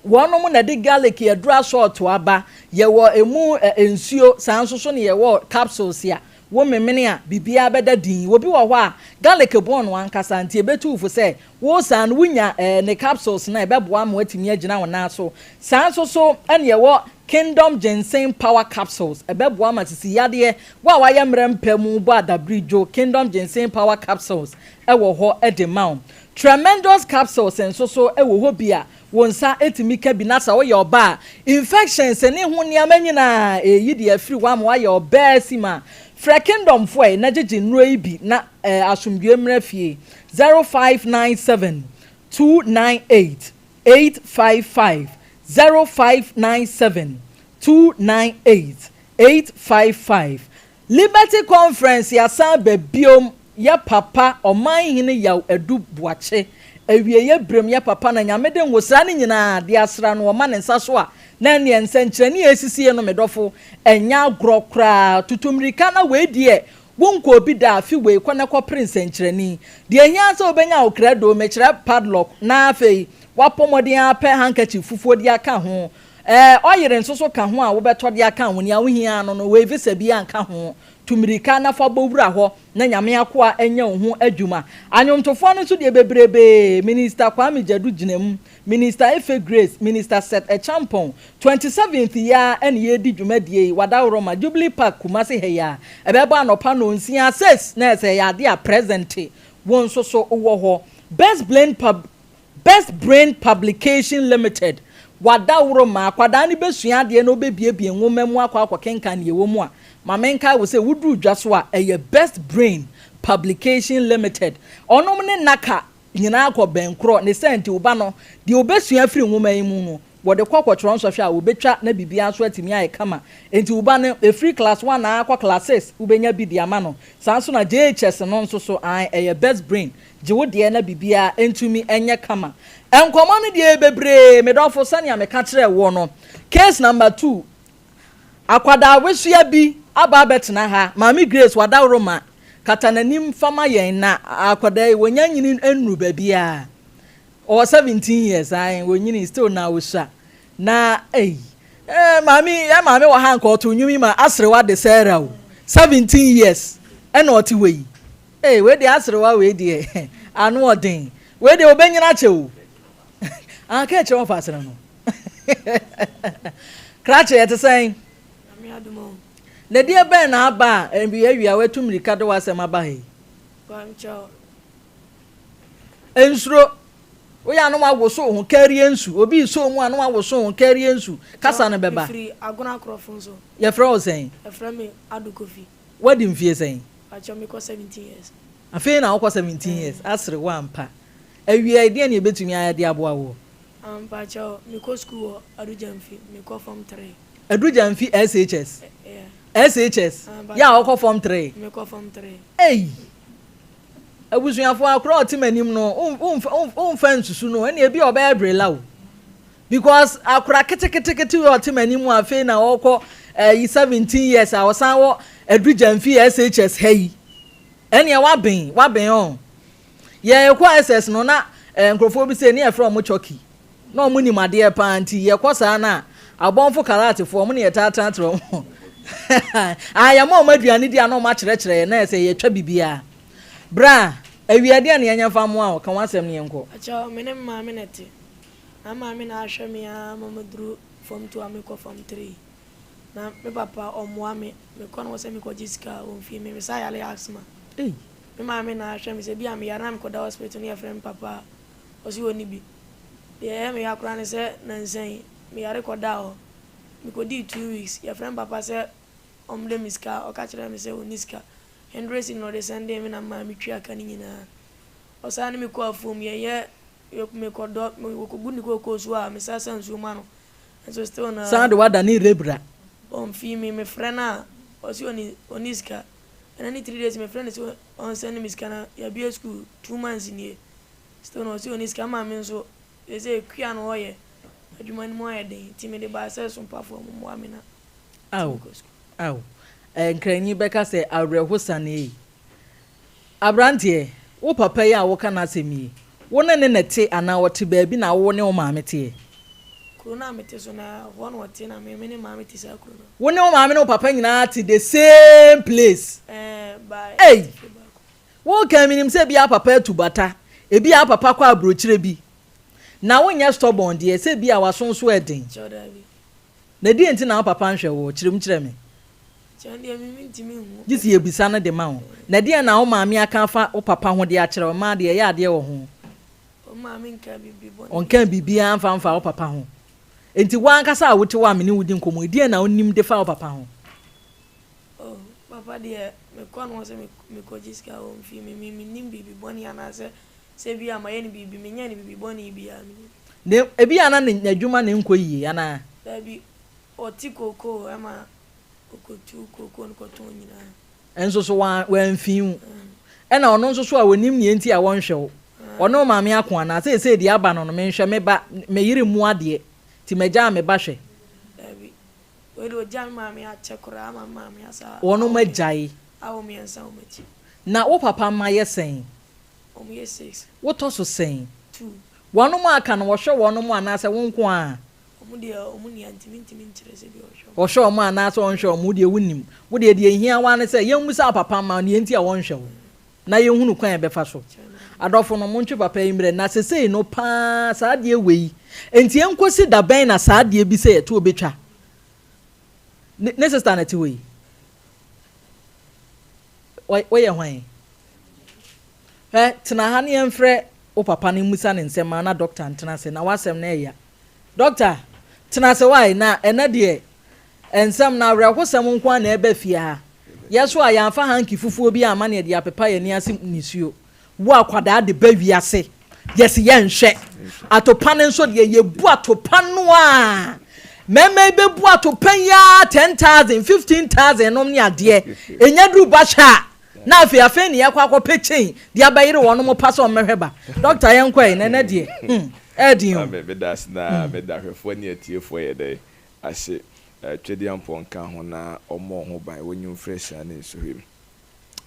wɔnom na ɛde garlic aduru asɔɔto aba. Yɛwɔ emu nsuo, saa nso so na yɛwɔ capsules a wo memene a biribiara bɛda din. Obi wɔ hɔ a garlic bɔn no ankasa nti ɛbɛtu wo fo sɛ wo saa no wonya ne capsules no a ɛbɛboa ama woatumi agyina wo nan so. Saa nso so na yɛwɔ Kingdom Ginseng Power Capsules, ɛbɛboa ama sisi yadeɛ, wo a wayɛ mmerɛ mpɛ mu bɔ adabiridwo, Kingdom Ginseng Power Capsules wɔ hɔ de ma wo. Tremendous Capsules nso so wɔ hɔ bi a wo nsa tumi ka bi na sɛ woyɛ ɔbaa a, infections ne ho nneɛma nyinaa ɛreyi deɛ afiri hɔ ama woayɛ ɔbaa sim a, frɛ Kingdom foɔ ɛ na gyegye nnuro yi bi na asomdwoeɛ mmra fie. 0597 298 855 0597 298 855 Liberty Conference yɛasan aba biom yɛ papa Ɔmanhene Yaw Adu Boakye awieɛ berem yɛ papa na Nyame de ngosra no nyinaa de asra no ɔma ne nsa so a na ɛneɛ nsɛnkyerɛnne a ɛsisie no medɔfo ɛnyɛ agorɔ koraa tutu mmirika na wei deɛ Wonkɔɔ bi da afe wei kɔ na kɔpere nsɛnkyerɛnne. Deɛ ɛhia ara sɛ wobɛnya wo krɛdo, mekyerɛ padlock, na afei woapɔ mmɔden ara apɛ handkerchief fufuo de aka ho. Ɛɛ, ɔyere nso so ka ho a wobɛtɔ de aka ho. Nea wohia ara no no, wei visa biara nka ho. Tu mmirika na fa bɔ wura hɔ na Nyame akoa nyɛ wo ho adwuma. Anwomtofoɔ no nso deɛ bebrebee, Minister Kwame Gyadu gyina mu, Minister Efe Grace, Minister Seth Acheampong, 27th yi ara na yɛredi dwumadie yi, Wadaworoma, Jubilee Park, Kumasi ha yi ara. Ɛbɛbɔ anɔpa nnɔnsia, six, na ɛsɛ ɛyɛ adeɛ a present wo nso so wɔ hɔ. Best Brain Pub Best Brain Publication Limited, Wadaworoma, akwadaa no bɛsua adeɛ na ɔbɛbuebue nwoma mu akɔ akɔkenkan deɛ ɛwɔ mu a, ma menkae wo sɛ woduru dwa so a, ɛyɛ Best Brain Publication Limited. Ɔnom ne Naka nyinaa kɔ bɛnkorɔ, ne saa nti wo ba no, deɛ ɔbɛsua afiri nwoma yi mu no, wɔde kɔ kɔtwerɛ nsɔhwɛ a, wɔbɛtwa na biribiara nso atumi ayɛ kama. Enti wo ba no, ɛfiri class one ara kɔ class six, wobɛnya bi de ama no. Saa nso na JHS no nso so, ae, ɛyɛ best brain, gye wo deɛ na biribiara ntumi nyɛ kama. Nkɔmmɔ no deɛ ɛyɛ bebree, me dɔfo, sɛnea meka kyerɛɛ woɔ no. Case number two, Akwadaa wesua bi aba abɛtena ha, Maame Grace wadaworoma, kata n'anim fa ma yɛn na akwadaa yi wɔnya nyini nnuru baabiara. Ɔwɔ 17 years ae, wɔnyini still na ɔsua. Na ei, eh, maame, yɛn maame wɔ ha nka ɔto nnwom yi ma aserewa de Sarah o. 17 years ɛna ɔte hɔ yi. Ei, wei deɛ aserewa wei deɛ ano ɔden. Wei deɛ ɔbɛnyini akyɛ o. Ah, ka kyerɛ wɔn fa asere no. Krakye, ɛte sɛn? Na ɛdeɛ bɛn na aba a awia awia woatu mmirika de w'asɛm aba ha yi? Pakyɛw. Nsuro. Woyɛ a na woawoso wo ho karie nsu. Obi resɔ wo mu a na woawoso wo ho karie nsu. Kasa no bɛba. Mefiri Agona Akorɔfo nso. Yɛfrɛ wo sɛn? Yɛfrɛ me Ado Kofi. Woadi mfeɛ sɛn? Pakyɛw mekɔ 17 years. Afei na wokɔ 17 years. Asere wo ampa. Awia yi, deɛn na yɛbɛtumi ayɛ de aboa woɔ? Mpakyɛw, mekɔ sukuu wɔ Adu Gyamfi, mekɔ form three. Adu Gyamfi SHS? Yeah. SHS? Yɛ a wokɔ form three? Mekɔ form three. Ei! Abusuafoɔ, akora a ɔte m'anim no, womfa nsusu no, ɛnna ebi a ɔbɛyɛ brela o. Because akora keteketekete wei a ɔte m'anim a afei na ɔrekɔ ɛyi 17 years a ɔsan wɔ Adu Gyamfi SHS ha yi, ɛnneɛ waben, waben ɔn. Yɛrekɔ SS no na eh, nkurɔfoɔ bi sɛ ne yɛfrɛ wɔn chɔki. Na wɔn nim adeɛ paa nti yɛkɔ saa no a, abɔnfo karatefoɔ wɔn ne yɛtaa tenatena wɔn. Ah, yɛma wɔn aduane di a na wɔn akyerɛkyerɛ yɛn na yɛ sɛ yɛtwa biribiara. Bra, awia deɛ na yɛnyɛ mfa mmoa wo, ka w'asɛm no yɛnkɔ. Akyɛw, me ne me maame na ɛte. Na me maame na ahwɛ me ara ma maduru form two a mekɔ form three. Na me papa ɔmmoa me, mekɔ no hɔ sɛ mekɔgye sika a, ɔmfii me, mesan yare asthma. Ei. Me maame na ahwɛ me sɛ bi a meyare na mekɔda hospital na yɛfrɛ me papa a, ɔse ɔnni bi. Deɛ ɛyɛ me ya koraa ne sɛ nansa yi, meyare kɔdaa hɔ. Mekɔdii 2 weeks, yɛfrɛ me papa sɛ ɔmmrɛ me sika a, ɔka kyerɛɛ me sɛ ɔnni sika. 100 cedi na ɔde sɛndee me na me maame tuaa ka no nyinaa. Ɔsan ne me kɔɔ afuom, yɛyɛ, mekɔdɔ, mekɔgu ne kookoo so a, mesan sa nsuo ma no. Nso still na. San de w'adane rebra. Ɔmfii me, mefrɛ no a, ɔse ɔnni, ɔnni sika. Ɛnɛ ne 3 days mefrɛ no sɛ ɔnsɛnde me sika na yɛabue school 2 months nie. Still na ɔse ɔnni sika. Me maame nso, seesei kua na ɔyɛ, adwuma no mu ayɛ den nti mede baa sɛ Sompafoɔ mommoa me na Ao, metumi kɔ school. ao, eh, Nkranyi bɛka sɛ awerɛhosan ei. Aberanteɛ, wo papa yi a woka n'asɛm yi, wo ne no na ɛte anaa ɔte baabi na wo ne wo maame teɛ? Kuro no a mete so no, ɛhɔ na ɔte na me me ne maame te saa kuro no. Wo ne wo maame ne wo papa nyinaa te the same place? Ɛɛ, ba Ei! yɛte fie baako. Woka menim sɛ ebia papa atu bata, ebia papa kɔ aburokyire bi. Na wonyɛ stubborn deɛ, sɛ ebia w'aso nso ɛden. Kyɛw daabi. Na deɛn nti na wo papa nhwɛ woɔ? Kyerɛ mu kyerɛ me. Kyɛw deɛ me mentumi nhu. Gye sɛ yɛbisa no de ma wo. Na deɛn na wo maame aka afa wo papa ho de akyerɛ wo? Mmaa deɛ yɛyɛ adeɛ wɔ ho. Wo maame nkaa biribi bɔne bi. Ɔnkaa biribiara mfa mfaa wo papa ho. Enti wo ankasa a wote hɔ a me ne wo di nkɔmmɔ yi, deɛn na wonim de fa wo papa ho? Oh, papa deɛ, mekɔ no hɔ sɛ mekɔgye sika a, ɔmfii me. Me mennim biribi bɔne anaasɛ sɛ ebia mayɛ no biribi. Menyɛɛ no biribi bɔne biara, mennim. Na ebia na n'adwuma na ɛnkɔ yie anaa? Dabi, ɔte kookoo ma ɔkɔtu kookoo no kɔtɔn nyinaa. Nso so wamfi wo. Ɛna ɔno nso so a ɔnim nea enti a wɔnhwɛ wo. Ɔne wo maame ako anaa? Seesei deɛ aba no no, menhwɛ me ba, me yere mmu adeɛ, nti magyaa me ba hwɛ. Dabi, wei deɛ ɔgyaa me maame akyɛ koraa ama me maame asa Wɔnom agyae. awo mmiɛnsa wɔ m'akyi. Na wo papa mma yɛ sɛn? Wɔn yɛ six. Wotɔ so sɛn? Two. Wɔnom a aka no, wɔhwɛ wɔnom anaasɛ wo nko ara? Wɔn deɛ wɔn nni a nti mentumi nkyerɛ sɛ bi ɔhwɛ wɔn. Wɔhwɛ wɔn anaasɛ wɔnhwɛ wɔn, wo deɛ wonnim. Wo deɛ, deɛ ɛhia wo ara ne sɛ yɛmmisa wo papa mma wo deɛ nti a wɔnhwɛ wo, na yɛnhunu kwan a yɛbɛfa so. Adɔfo no, montwe papa yi mmerɛ, na sesei no pa ara saa adeɛ wei, enti ɛnkɔsi da bɛn na saa adeɛ bi sɛ ɛtoɔ bɛtwa? Ne, ne sista na ɛte hɔ yi. Woyɛ hwan? Hwɛ, tena ha na yɛmfrɛ wo papa no mmisa no nsɛm ma na dɔkta ntena ase, na w'asɛm no ɛya. Dɔkta, tena ase wae, na ɛnɛ deɛ nsɛm no awerɛhosɛm nko ara na ɛreba fie ha. Yɛ so a yɛamfa hanky fufuo bi amma na yɛde apepa yɛn ani ase nisuo. Wo akwadaa de ba wiase, yɛse yɛnhwɛ. Atopa no nso deɛ yɛbu atopa no a, mmarima yi bɛbu atopa yi ara 10,000, 15,000 nom ne adeɛ. Ɛnya duru ba hwɛ a, na afei afei ne yɛkɔ akɔpɛ chain de abɛyere wɔn pa sɛ wɔmmɛhwɛ ba. Dɔkta yɛnkɔ ɛ, na ɛnɛ deɛ, hmm, ɛyɛ den o. Amen. Meda ase na meda ahwɛfoɔ ne atiefoɔ yɛ dɛn ase. Twedeampɔn nka ho na ɔmmɔ wo ho ban wɔ nnwumfrɛ hyia ne nsohwɛ mu.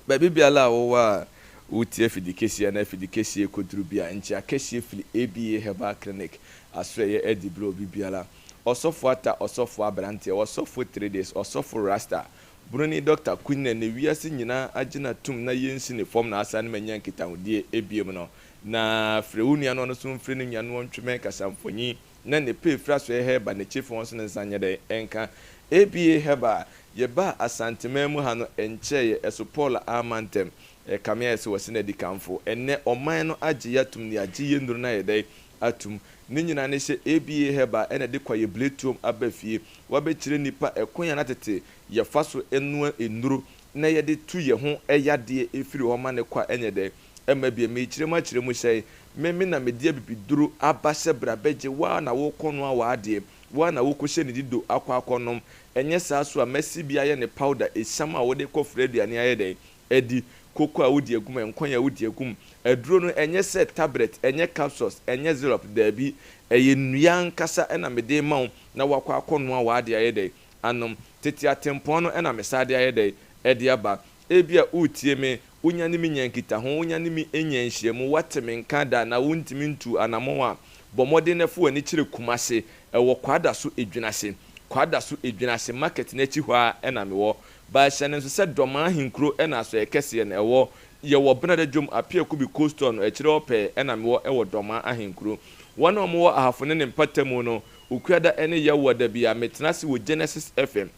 Baabi biara a wowɔ a wotie afidi kɛseɛ anaa afidi kɛseɛ kɔduru bi a, nkyea kɛseɛ firi ABA Herbal Clinic asoɛeɛ adi berɛ obi biara. Ɔsɔfo Atta, Ɔsɔfo Aberanteɛ, Ɔsɔfo Three Days, Ɔsɔfo Rasta, Broni Dɔkta Quinne ne wiase nyinaa agye no atum na yɛnsi ne fam na asan manya nkitahodie biom no. Na frɛ wo nua na ɔno nso mfrɛ ne nua na wɔntwe mmɛn kasamfonin na ne pɛ firi asoɛeɛ herbal ne kyefi wɔn nso ne nsa nyɛ dɛn nka ABA Herbal. Yɛbaa Asanteman mu ha no, ɛnkyɛeɛ, ɛso Paul amma ntɛm. Ɛkame ayɛ sɛ wɔse no adikanfo. Ɛnnɛ, ɔman no agye yɛ atom na yɛagye yɛn nnuro no ayɛ dɛn? Atom. Ne nyinaa ne sɛ ABA Herbal na ɛde kwaeɛbiretuom aba fie. Wɔabɛkyerɛ nnipa ɛkwan a na tete yɛfa so noa nnuro na yɛde tu yɛn ho yadeɛ firi hɔ ma no kɔ a ɛnyɛ dɛn? Ɛmma bio. Merekyerɛ mu akyerɛ mu sɛn? Me, me na mede abibiduro aba sɛ bra bɛgye, wo ara na worekɔnoa w'adeɛ, wo ara na wokɔhyɛ ne dido akɔ akɔnom. Ɛnyɛ saa so a, mɛsi bi ayɛ ne powder, esiam a wode kɔfra aduane ayɛ dɛn? Adi, koko a wodi agu mu, nkwan a wodi agu mu. Aduro no, ɛnyɛ sɛ tablet, ɛnyɛ capsules, ɛnyɛ syrup, daabi. Ɛyɛ nnua ankasa na mede rema wo na woakɔ akɔnoa w'adeɛ ayɛ dɛn? Anom. Tete atempɔn no na mesan de ayɛ dɛn? Ɛde aba. Ebia woretie me, wonya ne me nya nkitaho, wonya ne me nya nhyiamu, woate me nka da na wontumi ntuu anammɔn a, bɔ mmɔden na fa w'ani kyerɛ Kumasi. Ɛwɔ Kwadaso Edwinase. Kwadaso Edwinase market no akyi hɔ ara na mewɔ. Ba hyɛ no nso sɛ Dɔmaa ahenkuro na Asoɛeɛ kɛseɛ no ɛwɔ. Yɛwɔ Benada dwom Apia Kubi Cold Store no akyire hɔ pɛɛ na mewɔ wɔ Dɔmaa ahenkuro. Wɔn a wɔwɔ Ahafo ne ne mpatamu no, Okuada ne Yawoa da biara metena ase wɔ Genesis FM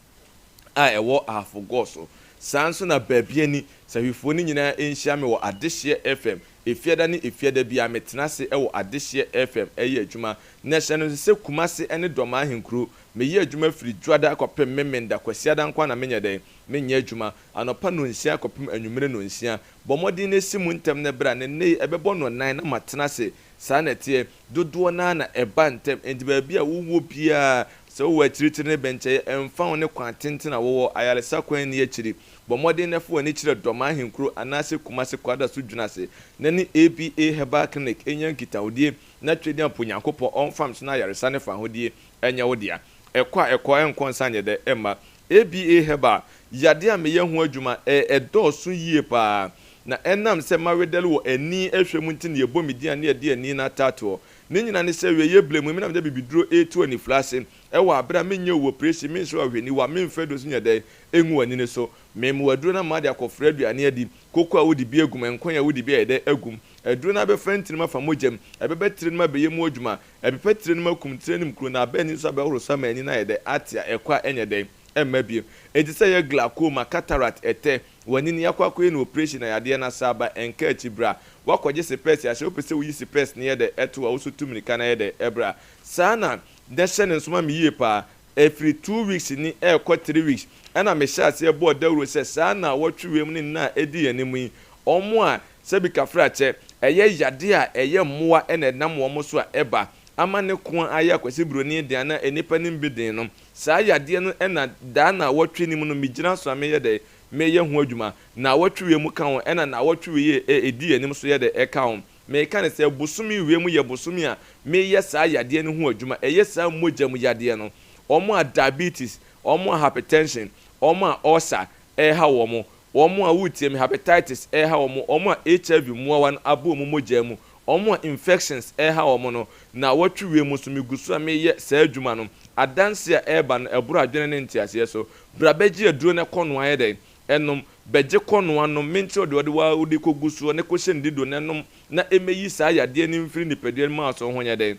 a ɛwɔ Ahafo Gɔɔ so. Saa nso na Baabiani, Sahwifoɔ no nyinaa nhyia me wɔ Adehyeɛ FM. Efiada ne Efiada biara metena ase wɔ Adehyeɛ FM yɛ adwuma. Na hyɛ no nso sɛ Kumase ne Dɔmaa ahenkuro, meyɛ adwuma firi Dwoada kɔpem Memenda, Kwasiada nko ara na menyɛ dɛn? Menyɛ adwuma. Anɔpa nnɔnsia kɔpem anwummere nnɔnsia. Bɔ mmɔden na si mu ntɛm na bra, na nnɛ yi ɛbɛbɔ nnɔnnan na matena ase. Saa na ɛteɛ. Dodoɔ no ara na ɛba ntɛm. Enti baabi a wowɔ biara, sɛ wowɔ akyirikyiri ne bɛnkyɛeɛ, ɛmfa ho ne kwan tenten a wowɔ, ayaresa kwan nni akyiri. Bɔ mmɔden na fa w'ani kyerɛ Dɔm Ahenkuro anaasɛ Kumasi Kwadaso Dwunase na ne ABA Herbal Clinic nya nkitahodie na Twedeampo Nyankopɔn ɔmfa mso na ayaresa ne fahodie nyɛ wo dea. Ɛkɔ a ɛkɔ ɛnkɔ nsa nyɛ dɛ ɛmma. ABA Herbal, yadeɛ a meyɛ ho adwuma, ɛdɔɔso yie pa ara. Na ɛnam sɛ mawedɛre wɔ ani hwɛ mu nti na yɛbɔ me din a na yɛde ani no ataatoɔ. Ne nyinaa ne sɛ awieeɛ berɛ mu yi me na mede abibiduro retu anifira ase wɔ aberɛ a menyɛ wo oprehyɛn, menhyɛ wo ahwɛniwa, memfa aduro nso nyɛ dɛn ngu w'ani no so. Mema wo aduro no ama de akɔfra aduane adi, koko a wode bi agu mu, nkwan a wode bi ayɛ dɛn agu mu. Aduro no abɛfra ntini mu afa mogya mu, ɛbɛba tire no mu abɛyɛ mu adwuma, ɛpepa tire no mu akum tire anim kuro no, aba ani nso abɛhoro so ama ani no ayɛ dɛn ate a ɛkɔ a ɛnyɛ dɛn ɛmma bio. Enti sɛ ɛyɛ glaucoma, cataract, ɛtɛ, W'ani no yɛakɔ akɔyɛ no oprehyɛn na yadeɛ no asa aba ɛnka akyi bra woakɔgye sepɛs ahyɛ wopɛ sɛ woyi sepɛs no yɛ dɛ ɛto a woso tu mirika na yɛ dɛ ɛbra saa na na hyɛ no nso ma me yie paa ɛfiri two weeks ni ɛɛkɔ three weeks ɛna me hyɛ aseɛ bɔɔ dawuro sɛ saa naawɔtwe wei mu ne nna a ɛdi yɛn anim yi wɔn a sɛbi kafrakyɛ ɛyɛ yadeɛ a ɛyɛ mmoa ɛna ɛnam wɔn so a ɛba ama ne ko ayɛ akwasi broni den anaa nnipa nim bi den no saa yadeɛ no ɛna daa naawɔtwe no mu no me gyina so a meyɛ dɛ Meyɛ ho adwuma. Naawɔtwe wei mu ka ho, ɛna naawɔtwe wei a ɛdi yɛn anim nso yɛ dɛ ɛka ho. Meka no sɛ, bosome wei mu yɛ bosome a meyɛ saa yadeɛ no ho adwuma. Ɛyɛ saa mogya mu yadeɛ no. Wɔn a diabetes, wɔn a hypertension, wɔn a ulcer ɛreha wɔn, wɔn a woretie me, hepatitis ɛreha wɔn, wɔn a HIV mmoawa no abɔ wɔn mogya mu, wɔn a infections ɛreha wɔn no, naawɔtwe wei mu nso megu so a meyɛ saa adwuma no. Adanseɛ a ɛreba no, ɛboro adwene ne nteaseɛ so. Bra bɛgye aduro na kɔ noa yɛ dɛn? Nom. Bɛgye kɔ noa nom. Menkyerɛ wo deɛ ɔde wo wode kɔgu soɔ na kɔhyɛ no dido na nom na ɛmɛyi saa yadeɛ no mfiri nipadua no mu a so ho nyɛ dɛn?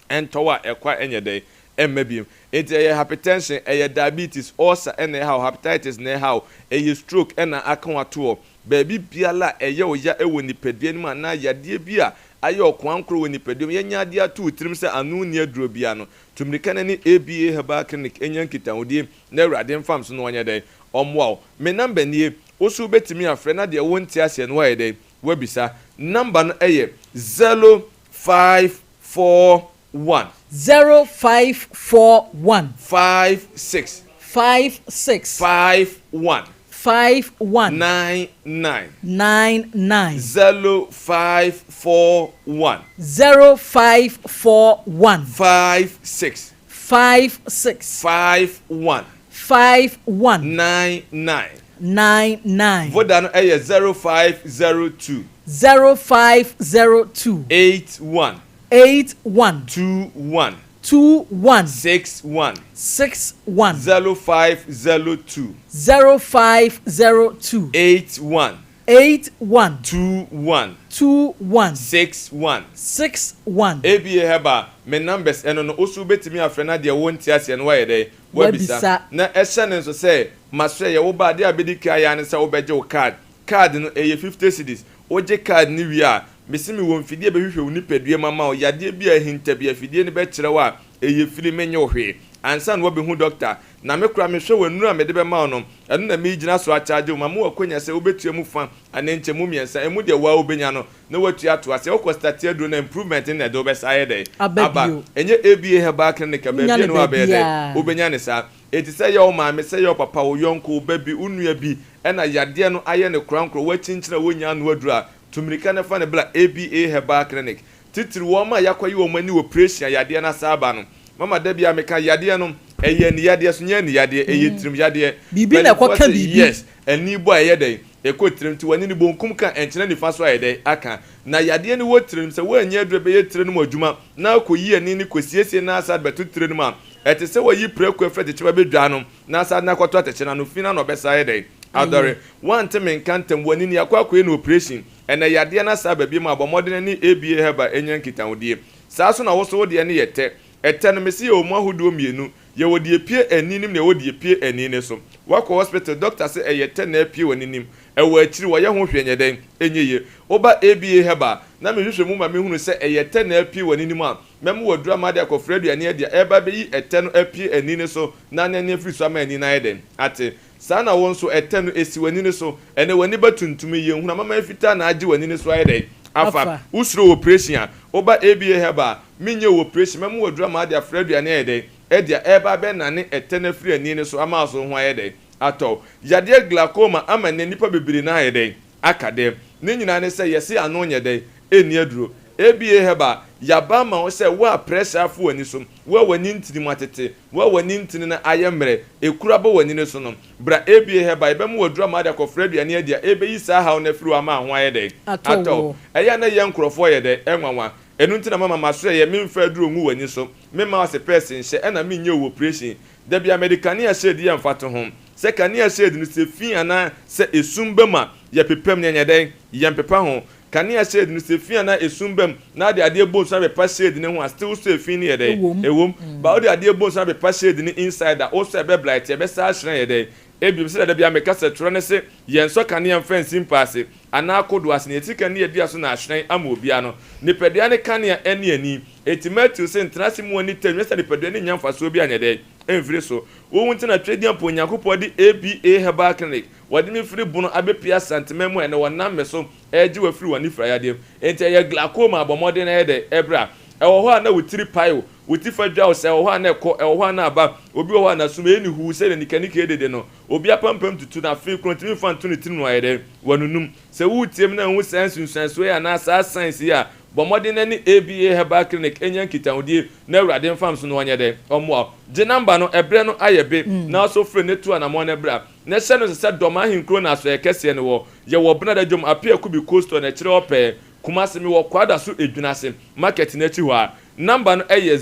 Ɛntɔ wo a ɛkɔ a ɛnyɛ dɛn? Ɛmma bio. Enti ɛyɛ hypertension, ɛyɛ diabetes, ulcer na ɛha wo, hepatitis na ɛha wo, ɛyɛ stroke na aka wo ato hɔ. Baabi biara a ɛyɛ wo ya wɔ nipadua no mu anaa yadeɛ bi a ayɛ ɔkoankorɔ wɔ nipadua mu, yɛanya adeɛ ato wo tirim sɛ ano nni aduro biara no, Tu mmirika na ne ABA Herbal Clinic nya nkitahodie na Awurade mfa mso na ɔnyɛ dɛn? Ɔmmoa wo. Me number nie, wo nso wobɛtumi afrɛ na deɛ wonte aseɛ no woayɛ dɛn? Woabisa. Number no yɛ 0541. 0541. 56. 56. 51. 51. 99. 99. 0541. 0541. 56. 56. 51. 51. 99. 99. Voda no yɛ 0502. 0502. 81. 81. 21. 21. 61. 61. 0502. 0502. 81. 81. 21. 21. 61. 61. ABA Herbal, me numbers ɛno no, wo so wobɛtumi afrɛ na deɛ wonte aseɛ no woayɛ dɛn? Woabisa. Woabisa. Na ɛhyɛ no nso sɛ, masoɛ yɛ wo ba, adeɛ a bɛdi kan ayɛ ara ne sɛ wobɛgye wo card. Card no, ɛyɛ 50 cedis. Wogye card no wie a, mese mewɔ mfidie a ɛbɛhwehwɛ wo nipadua mu ama wo, yadeɛ bi a ahinta bi, afidie no bɛkyerɛ wo a, ɛyɛ firi, menyɛ wo hwee. Ansa na woabɛhu dɔkta. Na me koraa mehwɛ wo nnuro a mede bɛma wo no, ɛno na meregyina so akyagye wo. Mama wo akwanya sɛ wobɛtua mu fa anaa nkyɛmu mmiɛnsa, ɛmu deɛ wo ara wobɛnya no na woatua ato aseɛ. Wokɔ starte aduro no a, improvement no na ɛde wo bɛsa ayɛ dɛn? Aba Aba. bio. Ɛnyɛ ABA Herbal Clinic a, Wonya baabiara no nni hɔ a bɛyɛ dɛn? baabiara. Wobɛnya no saa. Enti sɛ ɛyɛ wo maame, sɛ ɛyɛ wo papa, wo yɔnko, wo ba bi, wo nua bi na yadeɛ no ayɛ no korankorɔ, woakyinkyini a wonnya ano aduro a, tu mmirika na fa no bra ABA Herbal Clinic. Titiriw wɔn a yɛakɔyi wɔn ani wɔ prehyia yadeɛ no asa aba no. Mama da biara meka, yadeɛ no, ɛyɛ aniyadeɛ so nyɛ aniyadeɛ, ɛyɛ tirim yadeɛ. Biribi na Mpanimfoɔ ɛkɔka se, biribi. Yes, ani bɔ a ɛyɛ dɛn? Ɛkɔ tirim, nti w'ani no bonkum ka, ɛnkyerɛ nifa so ayɛ dɛn? Aka. Na yadeɛ no wɔ tire no mu, sɛ woannya aduro a ɛbɛyɛ tire no mu adwuma na akɔyi ani no kɔsiesie na asa de bɛto tire no mu a, ɛte sɛ wayi prako afiri atɛkyɛ mu abɛdwa ano na asa de no akɔto atɛkyɛ no ano, fi no ano ɔbɛsa ayɛ dɛn? Adɔre. Woante me nka ntɛm, w'ani no yɛakɔ akɔyɛ no operation. Ɛnɛ yadeɛ no asa aba biom a, bɔ mmɔden ne ABA Herbal nya nkitahodie. Saa nso na wo nso wo deɛ no yɛ tɛ. Ɛtɛ no, mese yɛwɔ mu ahodoɔ mmienu. Yɛwɔ deɛ ɛpue ani no mu na yɛwɔ deɛ ɛpue ani no so. Woakɔ hospital, doctor se ɛyɛ tɛ na apue w'ani no mu. Ɛwɔ akyiri, wɔyɛ ho hwee nyɛ dɛn? Ɛnyɛ yie. Woba ABA Herbal na mehwehwɛ mu ma mehunu sɛ ɛyɛ tɛ na apue w'ani no mu a, mɛma wo aduro ama ade akɔfra aduane adi a ɛreba abɛyi ɛtɛ no apue ani no so na ne ani afiri so ama ani no ayɛ dɛn? Ate. Saa na wo nso, ɛtɛ no, esi w'ani no so. Ɛnnɛ, w'ani ba tuntum yi, yɛnhunu amaman fitaa na agye w'ani no so ayɛ dɛn? Afa. Wosuro oprehyɛn a, woba ABA Herbal a, menyɛ wo oprehyɛn, mɛma wo aduru ama ade afra aduane ayɛ dɛn? Adi a ɛreba abɛnane ɛtɛ no afiri ani no so ama wo so ho ayɛ dɛn? Atɔ wo. Yadeɛ glaucoma ama nnɛ nnipa bebree no ayɛ dɛn? Aka dɛm. Ne nyinaa ne sɛ yɛse ano nyɛ dɛn? Ɛnni aduro. ABA Herbal, yɛaba ama wo sɛ wo a pressure afo w'ani so, wo a w'ani ntini mu atete, wo a w'ani ntini no ayɛ mmerɛ, ekuro abɔ w'ani no so no, bra ABA Herbal, yɛbɛma wo aduro ama wode akɔfra aduane adi a ɛbɛyi saa haw no afiri hɔ ama ho ayɛ dɛn? Atɔ Atɔ wo. wo. Ɛyɛ a na yɛn nkorɔfoɔ yɛ dɛn? Ɛnwanwa. Ɛno nti na mama masoɛeɛ, memfa aduro ngu w'ani so, memma wo asepɛɛse nhyɛ, ɛna menyɛ wo oprehyɛn. Da bi a mede kanea shade yɛ mfatoho. Sɛ kanea shade no, sɛ fi anaa sɛ esum ba mu a, yɛpepa mu na yɛnyɛ dɛn? Yɛmpepa ho. Kanea shade no, sɛ fi anaa esum ba mu na wode adeɛ bɔ nsu apepa shade no ho a, still wosɔ efi no yɛ dɛn? Ɛwom. Ɛwom. But wode adeɛ bɔ nsu apepa shade no inside a, wosɔ a ɛbɛ blight, ɛbɛsan ahyerɛn yɛ dɛn? Ebio, sɛdeɛ da biara meka sɛ, twerɛ no se, yɛnsɔ kanea mfa nsi mpa ase anaa kodoɔ ase, na yɛsi kanea dua so na ahyerɛn ama obiara no. Nipadua ne kanea ne ani. Enti Matthew se, Ntena ase mu ani tɛ, nyɛ sɛ nipadua no nnya mfasoɔ bi anyɛ dɛn? Ɛmfiri so. Wo nti na Twedeɛmpo Onyankopɔn de ABA Herbal Clinic, wɔde me firi Bono abɛpue Asanteman mu a ɛnnɛ wɔnam me so regye wo afiri w'anifira yadeɛ mu. Enti ɛyɛ glaucoma a bɔ mmɔden na yɛ dɛn? Ɛbra. Ɛwɔ hɔ a na wo tiri pae wo, wo ti fa dwa wo sɛ, ɛwɔ hɔ a na ɛkɔ, ɛwɔ hɔ a na aba. Obi wɔ hɔ a n'asom ɛyɛ no huu sɛdeɛ nikanika redede no. Obi apampam tutu no afei koraa ɔntumi mfa nto ne tirim na wayɛ dɛn? Wanunum. Sɛ woretie me na wohu saa nsunsuansoɔ yi anaa saa signs yi a, bɔ mmɔden na ne ABA Herbal Clinic nya nkitahodie na Awurade mfa nso na ɔnyɛ dɛn? Ɔmmoa wo. Gye number no, ɛberɛ no ayɛ be, na so frɛ no tu anamɔn na bra. Na hyɛ no nso sɛ Dɔm Ahenkuro na Asoɛeɛ Kɛseɛ no wɔ. Yɛwɔ Benada Dwom, Appiah Kubi Cold Store no akyire hɔ pɛɛ, Kumasi. Mewɔ Kwadaso Edwinase Market no akyi hɔ ara. Number no yɛ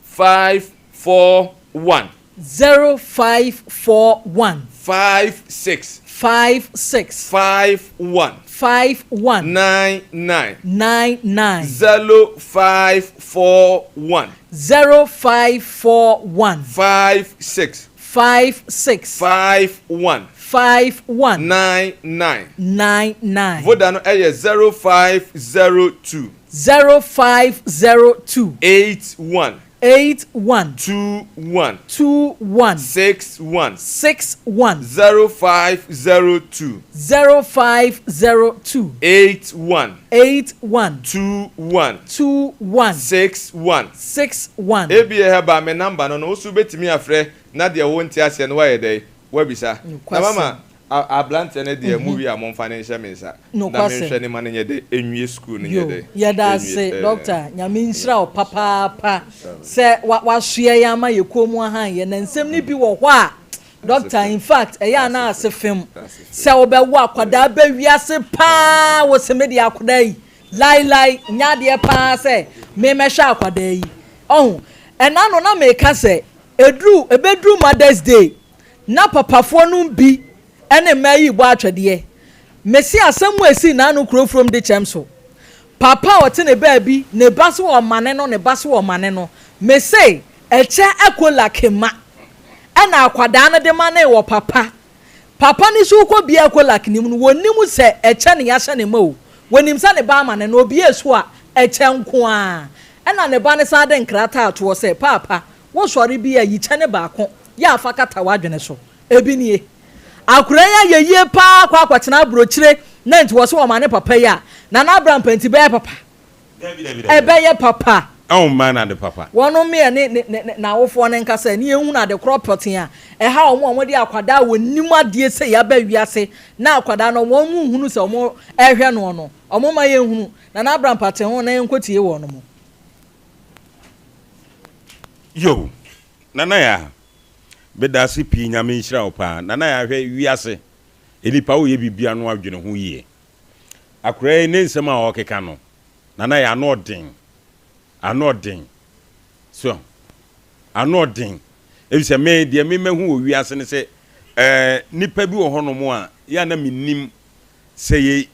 0541. 0541. 56. 56. 51. 51. 99. 99. 0541. 0541. 56. 56. 51. 51. 99. 99. Voda no yɛ 0502. 0502. 81. 81. 21. 21. 61. 61. 0502. 0502. 81. 81. 21. 21. 61. 61. Ebia Herbal me number no no wo so wobɛtumi afrɛ na deɛ wonte aseɛ no woayɛ dɛn? Woabisa. Na mama Nokwasɛm. abranteɛ no deɛ mo wie a momfa no nhyɛ me nsa na Nokwasɛm. menhwɛ no ma no nyɛ dɛn ɛnwie sukuu no nyɛ Yo, dɛn yɛda ɛnwie ase ɛɛ. Doctor, Nyame nhyira wo papaapa sɛ wa wasoɛ yɛn ama yɛ kɔn mu ahan yɛn, na nsɛm no bi wɔ hɔ a Doctor in fact ɛyɛ a na ase fem sɛ wobɛwo akwadaa bɛ wiase paa wo se me de akwadaa yi lailai nyɛ adeɛ paa sɛ me mɛhwɛ akwadaa yi ɔho ɛna no na meka sɛ ɛduru ɛbɛduru Mother's Day na papafoɔ nom bi ne mmaa yi rebɔ atwɛdeɛ. Mese asɛm mu esii naano kuro from de kyɛm so. Papa a ɔte ne baabi ne ba so ɔmane no ne ba so ɔmane no. Mese ɛkyɛ ɛko lake ma ɛna akwadaa no de manee wɔ papa. Papa no so wokɔ bia ɛko lake no mu no wɔnim sɛ ɛkyɛ ne yahyɛ ne ma o. Wɔnim sɛ ne ba amane no obie so a ɛkyɛ nkoaa. Ɛna ne ba no san de nkrataa toɔ sɛ paapa wo sɔre bi a yi kyɛ ne baako yɛ a fa kata w'adwene so. Ebi nie. Akora yi ayɛ yie paa akɔ akɔtena abrokyire na nti wɔse wɔma ne papa yi a, Nana Abrampa nti bɛyɛ papa? Dabi dabi dabi. Ɛbɛyɛ papa. Ɛwɔ mma no ade papa. Wɔnom meɛ ne ne ne n'awofoɔ no nkasa ne yɛnhunu ade korɔ pɔtee a ɛha wɔn a wɔde akwadaa a wɔnnim adeɛ sei aba wiase na akwadaa no wɔn nhunu sɛ wɔn rehwɛ noɔ no wɔn mma yɛnhunu. Nana Abrampa te ho na yɛnkɔtie wɔnom. Yo, Nana Yaa. Medase pii nyame nhyira wo paa nana yaa hwɛ wiase nipa woyɛ bibia no adwene ho yie akora yi ne nsɛm a ɔkeka no nana yaa ano ɔden ano ɔden so ano ɔden efisɛ me deɛ me mahu wɔ wiase ne sɛ ɛɛ nipa bi wɔ hɔnom a yɛ na menim sɛ yɛ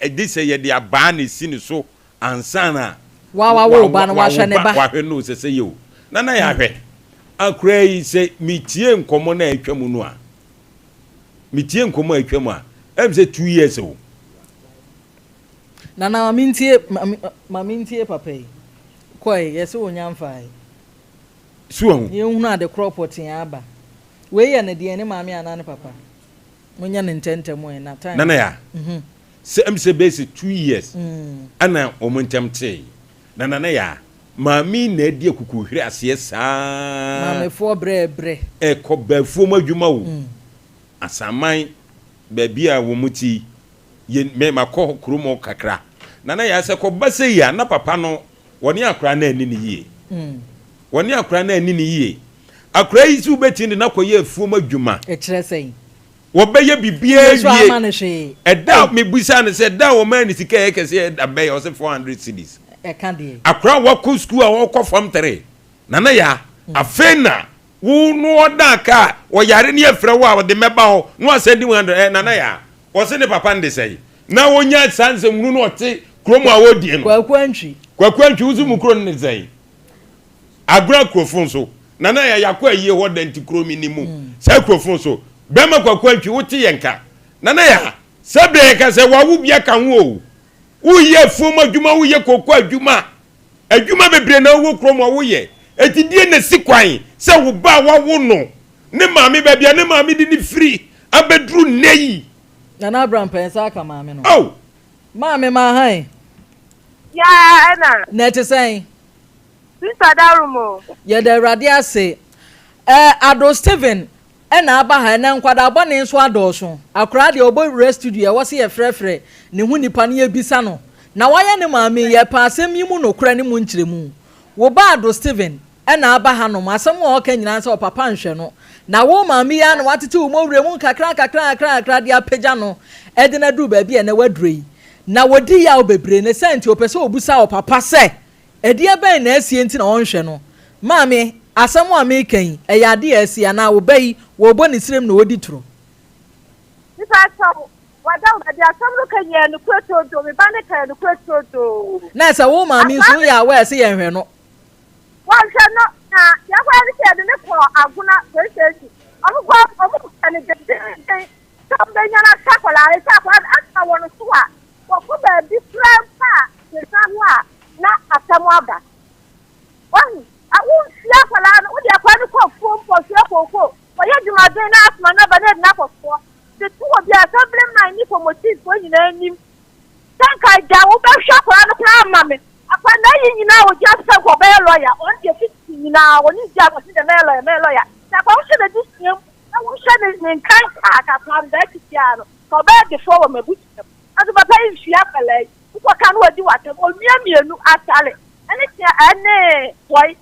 Gye sɛ yɛde abaa na esi ne so ansa na Wawo wo ba no, wahwɛ ne ba. Wahwɛ no sɛ sɛ yɛ o. Nana yɛahwɛ. Akora yi sɛ metie nkɔmmɔ no a atwa mu no a, metie nkɔmmɔ a atwa mu a, ɛm sɛ 2 years o. Nana ma mentie ma mentie papa yi. Kɔe, yɛse wo nya mfae. So wahu? Yɛnhunu ade korɔ pɔtee aba. Wei yɛ ne deɛn, ne maame anaa ne papa? Monyɛ no ntɛntɛm ɛ na time. Nana ya, sɛ ɛm sɛ bɛyɛ sɛ 2 years ɛna wɔn ntɛm tee. Na Nana ya, maame yi na adi akukuhwere aseɛ saa. Maamefoɔ brɛ brɛ. Ɛkɔ baafuo mu adwuma o. Asaman baabi a wɔn ti yi, yɛ mɛ makɔ kurom hɔ kakra. Nana ya sɛ kɔba sɛ yi a na papa no wɔne akwaraa no anni no yie. Wɔne akwaraa no anni no yie. Akwaraa yi sɛ wobɛtumi de no akɔyɛ afuom adwuma. Ɛkyerɛ sɛn? Wɔbɛyɛ biribiara Nso wie. ama no hwee. Ɛda a mebisaa no sɛ ɛda a wɔmaa no sika a ɛyɛ kɛseɛ ɛda bɛn a ɔse 400 cedis. Ɛka deɛ. Akwaraa a wakɔ sukuu a ɔrekɔ form 3. Nana Yaa, afei na wo no ɔda aka a ɔyare ne yɛfrɛ wo a ɔde mɛba hɔ na wasan di 100 ɛ Nana Yaa, ɔse ne papa no de sɛn? Na ɔnya saa nsɛmhunu no ɔte kurom a ɔredie no. Kwaku Antwi. Kwaku Antwi, wo nso mu kuro no ne sɛn? Agorɔ akurofo nso, Nana Yaa yɛakɔ ayie hɔ da nti kuro menni mu. Saa akurofo nso, bɛrima Kwaku Antwi wote yɛn nka. Nana Yaa, sɛ berɛ yɛka sɛ wawo bi aka ho o. Woyɛ afuom adwuma, woyɛ kooko adwuma, adwuma bebree na wowɔ kurom a woyɛ. Enti deɛ na si kwan sɛ wo ba a wawo no, ne maame, baabi a ne maame de no firi abɛduru nnɛ yi. Nana Abraham pɛ nsa aka maame no. Oh! Maame ma hann. Yaa ɛna. Na ɛte sɛn? Sister Darum o. Yɛda Awurade ase. Eh, Ado Stephen ɛna aba ha ɛnɛ nkwadaa bɔne nso adɔɔso. Akoraa deɛ ɔbɔ wura studio ɛwɔ sɛ yɛfrɛfrɛ ne ho nipa na yɛbisa no. Na wayɛ ne maame yi yɛpɛ asɛm yi mu nokorɛ ne mu nkyerɛmu. Wo ba Ado Stephen ɛna aba hanom asɛm a ɔka nyinaa ne sɛ ɔpapa nhwɛ no. Na wo maame yi ara na watete wo mmɔwerɛ mu nkakra nkakra nkakra nkakra de apagya no ɛde no aduru baabi a ɛnɛ waduro yi. Na wɔdi yaw bebree ne saa nti ɔpɛ sɛ ɔbusa ɔpapa sɛ Ɛdeɛ bɛn na asie nti na ɔnhwɛ no? Maame, asɛm a mereka yi, ɛyɛ adeɛ a asie anaa? Wo ba yi, wɔrebɔ ne srem na ɔredi toro. Mepa kyɛw, wada wo ba deɛ asɛm no ka nyinaa nokorɛ turodoo, me ba no ka yɛ nokorɛ turodoo. Na sɛ wo maame nso woyɛ aware sɛ yɛnhwɛ no. Wɔnhwɛ no, na deɛ ɛkɔyɛ ne sɛ yɛde no kɔɔ Agona police station, wɔn kɔ wɔn pɛ no dendeenden sɛ wɔn bɛnya no ahwɛ akwadaa no, sɛ akwadaa no asma wɔ no so a, Wɔkɔ baabi koraa mpo a, yɛsan ho a, na asɛm aba. Wahu? A Wonhwie akwadaa no, wode akwadaa no kɔ afuom kɔhwie kooko, kɔyɛ adwumaden na asoma no aba na yɛde no akɔ soɔ. De to obi a assemblyman ne committeefoɔ nyinaa anim sɛ nka agya wobɛhwɛ akwadaa no koraa ama me. Akwadaa no ayi nyinaa a ɔgyina so sɛ nka ɔbɛyɛ lɔya, ɔno deɛ fiti nyinaa ɔne di agorɔ sɛ deɛ mɛyɛ lɔya, mɛyɛ lɔya. Sɛ akwadaa wohwɛ n'adesua mu na wohwɛ ne ne nkanka a, nka akwadaa no daakye biara no, nka ɔbɛyɛ defoɔ wɔ m'abusua mu. Nanso papa yi nhwie akwadaa yi. Wokɔka no wadi w'atɛm. Onua mmienu, Asare ne Tea ne Bɔe,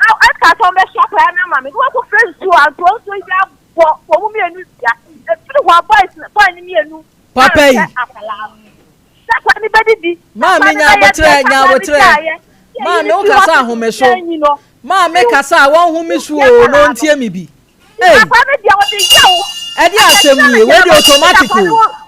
ɛka sɛ wɔbɛhwɛ akwadaa no ama me. Na wɔakɔfrɛ nsuo, antoa nsuo yi abɔ wɔn mmienu dua. Ɛfiri hɔ a, boys no, boy no mmienu Papa yi. anhwɛ akwadaa no. Sɛ akwadaa no bɛdidi, sɛ Maame akwadaa no nya bɛyɛ aboterɛ, deɛ, sɛ nya akwadaa no aboterɛ. gyaeɛ, sɛ yɛyi Maame no wo firi kasa hospital ahome so. yɛanyi no. Maame kasa a wɔnhome so Wonhwie oo na akwadaa no. ɔntie me bi. Ei! Akwadaa no deɛ wɔde yaw Ɛdeɛ asɛm nie, wei deɛ automatic o.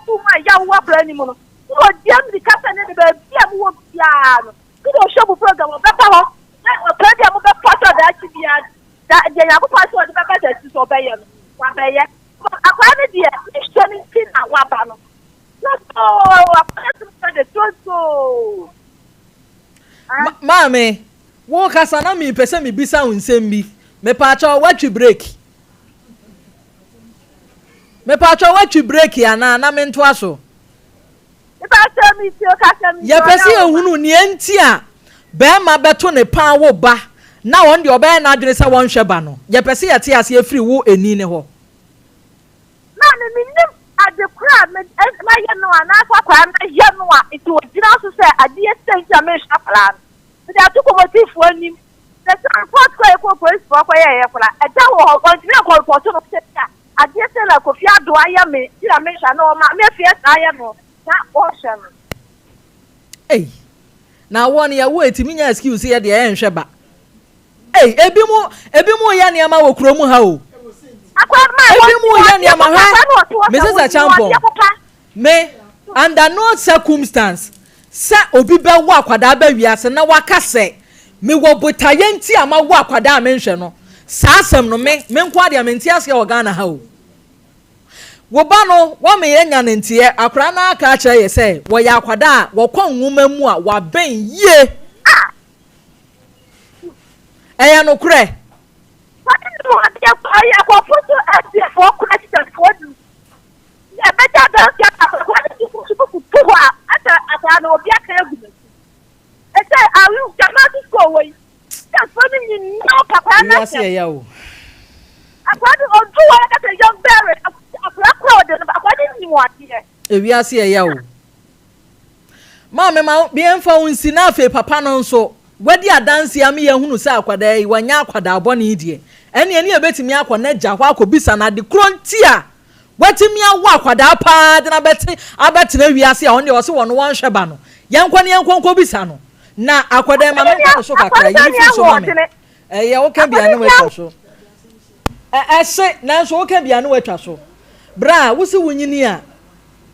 too mu a yaw wɔ akwadaa no mu no, na ɔdi ammirika sɛ ne de baabi a mowɔ biara no, sɛdeɛ ɔhwɛ mo program, ɔbɛba hɔ, na ɔpɛ bi a mobɛfa sɛ daakye biara, da, deɛ Nyankopɔn sɛ ɔde bɛba asase so ɔbɛyɛ no, wabɛyɛ. Akwadaa no deɛ, ne hwɛ no nti na waba no. Totoo, akwadaa no sɛ de totoo. Maame, wo kasa na mepɛ sɛ mebisa wo nsɛm bi. Mepaakyɛw, woatwi break? Mepaakyɛw, woatwi break anaa na mentoa so? Yɛpɛ sɛ yɛhunu nea enti a barima bɛto ne paa wo ba na ɔno deɛ ɔbɛyɛ n'adwene sɛ wɔnhwɛ ba no. Yɛpɛ sɛ yɛte aseɛ firi wo ani no hɔ. Maame, mennim ade korɔ a mayɛ no anaasɛ akwadaa no ayɛ no a nti ɔgyina so sɛ adeɛ sei nti na menhwɛ akwadaa no. Mede ato kɔmɔtifoɔ anim. Na sɛ report kɔ a yɛkɔɔ polisifoɔ kɔyɛeɛ koraa, ɛda wɔ hɔ, wɔntumi ankɔ report no sɛ bi a Adeɛ sɛ na Kofi Addo ayɛ me nti na menhwɛ anaa ɔmaame Afia saa ayɛ no na ɔnhwɛ no. Ei na awoɔ no yɛwo ɛtumi nya excuse yɛ deɛ ɛnhwɛ ba ei ebi mo ebi mo yɛ nneɛma wɔ kuro mu ha o ebi mo yɛ nneɛma hwɛ Mrs. Acheampong Me, under no circumstance sɛ obi bɛwo akwadaa aba wiase na waka sɛ mewɔ botaeɛ nti a mawo akwadaa a menhwɛ no, saa asɛm no me, me nko ara deɛ mente aseɛ wɔ Ghana ha o. Wo ba no, woama yɛanya no nteɛ, akwadaa no ara ka akyerɛ yɛ sɛ wɔyɛ akwadaa a wɔkɔ nwoma mu a waben yie. Ɛyɛ nokorɛ. Wɔde ne mu adeɛ kɔ, ɛyɛ nkurɔfoɔ so asiafoɔ kora tikyafoɔ du. Yɛbɛgye adanse ama akwadaa no de kusukusu to hɔ a, asɛ akwadaa no obi aka agu n'akyi. Ɛsɛ awi Jamaica school wɔ yi, teacherfoɔ no nyinaa ɔpɛ akwadaa no Wiase asɛm. ɛya o. Akwadaa no ɔdu hɔ yɛka sɛ young berry, akwadaa kora ɔde no ba, akwadaa no nim adeɛ. Ewiase ɛya o. Maame ma yɛmfa wo nsi na afei papa no nso wadi adanseɛ ama yɛahunu sɛ akwadaa yi wanyɛ akwadaa bɔne deɛ, ɛnneɛ ne yɛbɛtumi akɔ n'agya hɔ akɔbisa no ade korɔ nti a watumi awo akwadaa paa de no abɛte abɛtena wiase a ɔno deɛ ɔse wɔn wɔnhwɛ ba no. Yɛnkɔ ne yɛnkɔ nkɔbisa no. Na akwadaa yi ma menkɔ no so kakra, yi ne firi so ma me. Ɛyɛ woka bia ne watwa so. Ɛse nanso woka bia ne watwa so. Berɛ a wose wonyini a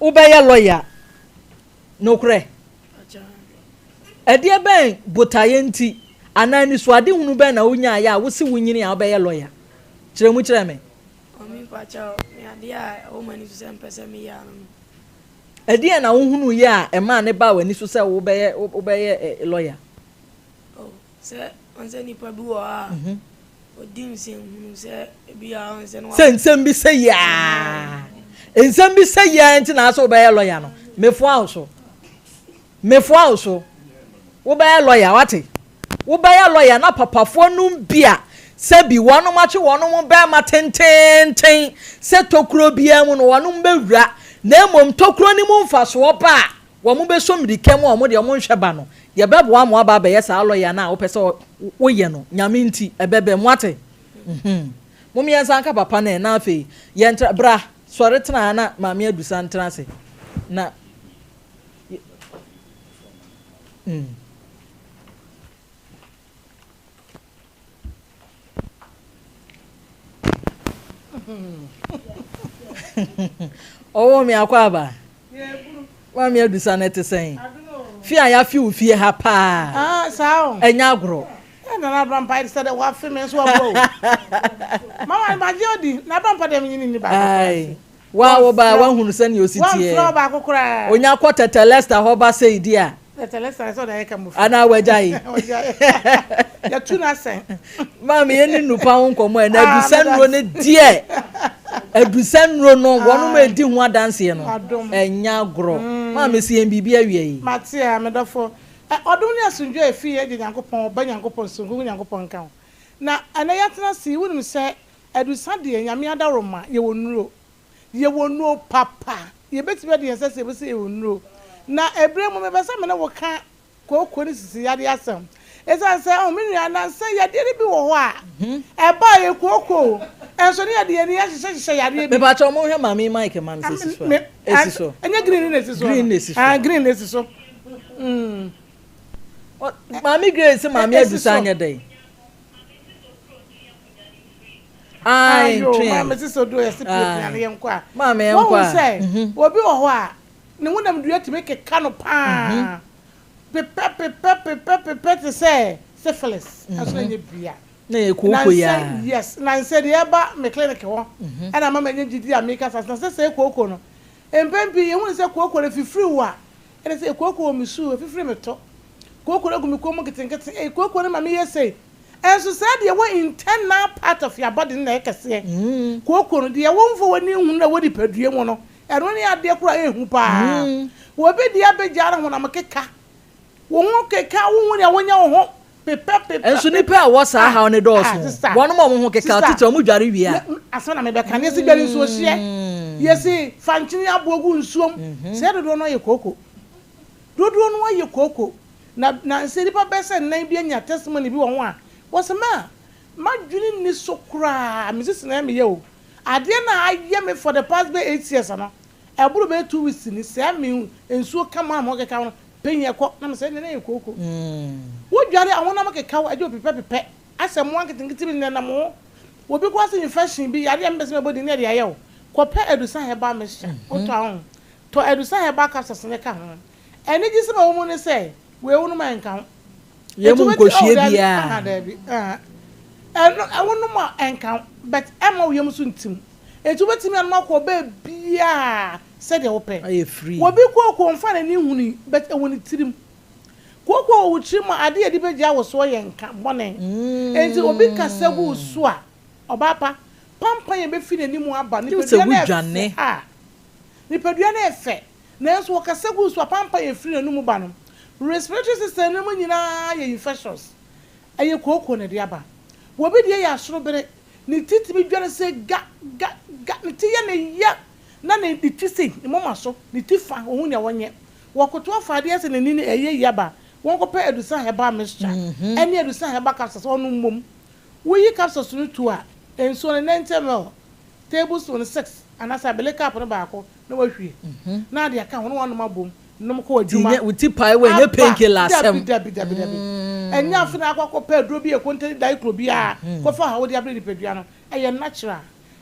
wobɛyɛ lɔya. Nokorɛ? Ɛdeɛ bɛn botaeɛ nti anaa anisoadehunu bɛn na wonyaeɛ a wose wonyini a wobɛyɛ lɔya? Kyerɛ mu kyerɛ me. Mame mpakyɛw, me adeɛ a ɛwɔ m'ani so sɛ mpɛ sɛ meyɛ ano no. Ɛdeɛn na wohunuiɛ a ɛmaa ne baa w'ani so sɛ wobɛyɛ wobɛyɛ lɔya? Oh, sɛ ɔn sɛ nipa bi wɔ hɔ a, ɔdi nsɛnhunu sɛ ebi a ɔn sɛ no. Sɛ nsɛm bi sɛ yiaa, nsɛm bi sɛ yiaa nti na asɛ wobɛyɛ lɔya no, mefoa wo so. Mefoa wo so. Wobɛyɛ lɔya, wate? Wobɛyɛ lɔya na papafoɔ nom bi a sɛbi wɔnom atwe wɔnom bɛɛma tenteenten sɛ tokuro biara mu no wɔnom bɛwura, na mmom tokuro no mu mfasoɔ ba a, Wɔbɛsɔ mmirika mu a wɔn deɛ wɔnhwɛ ba no, yɛbɛboa mo aba abɛyɛ saa lɔya no a wopɛ sɛ woyɛ no, Nyame nti, ɛbɛbam, moate? Mhmm. Mom yɛnsan nka papa no ɛ, na afei yɛntra, bra, sɔre tena ha na Maame Adusa ntena ase, na, mm. Ɔwɔ me akɔ aba. Maame adusa no ɛte sɛn? Fi a yɛafe wo fie ha paa. Ah, saa o. Ɛnyɛ agorɔ. Ɛ nana abrampa ayɛ sɛ dɛ wafe me nso wabrɔ o. Mama magye odi na abrampa deɛ menye ne ni baako koraa. Wo a wo ba a woahunu sɛnea osi teɛ. Wɔmfrɛ wo baako koraa. Onya kɔ Tɛtɛ Lester hɔ ba sei di a. Tɛtɛ Lester sɛ ɔde ayɛ kamofo. Anaa wagyae. Wagyae. Yɛtu no asɛn. Maame yɛn ni nnupa ho nkɔmɔ ɛ na adusa nnuro no deɛ adusa nnuro no wɔn mo edi ho adanseɛ no ɛnya agorɔ. Maame si yɛn biribi awia yi. Mate a me dɔfo. Ɔdom ne asomdwoe a efi yɛn Agya Nyankopɔn, Ɔba Nyankopɔn, Sunsum Kronkron Nyankopɔn nka ho. Na ɛnnɛ yɛatena ase yi, wonim sɛ Adusa deɛ Nyame adaworoma yɛwɔ nnuro. Yɛwɔ nnuro papa. Yɛbɛtumi de yɛn nsa asi yɛn bo sɛ yɛwɔ nnuro. Na ɛberɛ mu mepɛ sɛ me ne wo ka kooko ne sisi yadeɛ asɛm. Ɛsiane sɛ, oh, me nua, nansa yi yadeɛ no bi wɔ hɔ a, ɛba a ɛyɛ kooko o, nso ne yɛde yɛn ani ahyehyɛhyehyɛ yadeɛ bi. Mepakyɛw monhwɛ maame yi mic ma me sɛ esi so a. Esi so. Ɛnyɛ green no na esi so no? Green na esi so. Ah, green na esi so. Mm. Maame Grace se maame Adusa anyɛ dɛn? Ae, Ayo, ntwe. maame sisi odo yɛ se pie pia no yɛn kɔ a. Maame yɛn Wɔn kɔ a. sɛ obi wɔ hɔ a ne honam dua tumi keka no paa. Pepɛ pepɛ pepɛ pepɛ te sɛ syphilis. Ɛso na nyɛ bia. Na yɛ kooko yi a. Yes, na nsɛ deɛ ɛba me clinic hɔ ɛna ama manya gyidi a meka sa na sɛ sɛ kooko no mpɛn pii yɛhu ne sɛ kooko no fifiri wo a ɛne sɛ kooko wɔ me suu efifiri me to kooko no gu me kɔn mu nketenkete ei kooko no ma meyɛ sei ɛnso saa deɛ ɛwɔ internal part of your body no na ɛyɛ kɛseɛ kooko no deɛ womfa w'ani nhunu na ɛwɔ nipadua mu no ɛno ne adeɛ koro a ɛyɛ hu paa obi deɛ abɛgyaa no honam keka wo ho keka wo ho nea wonya wo ho pepɛ pepɛ Nso nipa a ɛwɔ saa haw no dɔɔso. sister. Wɔnom a wɔn ho keka Sister. titiri wɔn dware wie a. Asɛm na mebɛka ne yɛsi dware nsuo hyeɛ yɛsi fa nkyene aboɔ gu nsuom sɛ dodoɔ no ayɛ kooko dodoɔ no ayɛ kooko na na nsɛ nipa bɛyɛ sɛ nnan bi anya testimony bi wɔ ho a wɔsɛ ma madwene ni so koraa me sisi na meyɛ o adeɛ na ayɛ me for the past bɛ 8 years no ɛboro bɛyɛ 2 weeks ni sɛ me nsuo kama a mo keka no panyin ɛkɔ na me sɛ ɛnɛ yɛ kooko wodware a honam keka wo agye pepɛ pepɛ asɛ mmoa nketenkete bi nenam ho obi kɔ ase infection bi yadeɛ a mepɛ sɛ mɛbɔ din ne ɛde ayɛ wo kɔpɛ adusa herbal mixture wotɔ ho tɔ adusa herbal capsules ne ka ho ɛne gye sɛ ma wɔ mu ne sɛ wei wo nom a ɛnka ho Yɛn mu Eti wobɛti- nkɔhwie oh, dabi, biara. aha, dabi, aha. Ɛno ɛwo nom a ɛnka ho but ɛma wo yam so ntim eti wobɛtumi anom akɔ baabiaa sɛdeɛ wopɛ. Ayɛ free. Wɔbi kooko nfa n'ani huni but ɛwɔ ne tirim. Kooko wɔ wo tirim a adeɛ yɛde bɛgya wo soɔ yɛ nka bɔne. Enti obi kasa gu wo so a ɔbaa pa pampan yɛ bɛfi n'anim aba. Gye sɛ Nipadua no ɛfɛ wodwane. a nipadua no ɛfɛ nanso wɔkasa gu so a pampan yɛ firi n'anum ba no respiratory system no mu nyinaa yɛ infectious. Ɛyɛ kooko na ɛde aba. Wɔbi deɛ yɛ asorobere ne ti tumi dwane sɛ ga ga ga ne ti yɛ ne ya na ne ti sei ne moma so ne ti fa ohun nea wɔnyɛ wɔkoto afa adeɛ sɛ n'ani no ɛyɛ yi aba wɔnkɔpɛ adusa herbal mixture ɛne adusa herbal capsules ɔno mmom woyi capsules no tu a nsuo no 90 ml, tablespoon 6 anaasɛ abele cup no baako na wahwie na ade aka ho na wanom abom nom kɔ Ti adwuma. nyɛ wo ti pae wɔ nyɛ painkiller asɛm. Dabi dabi dabi dabi, ɛnyɛ afe na akɔ akɔpɛ aduro bi ekontani daikuro bi a kɔfa ha wode abere nipadua no. Ɛyɛ natural.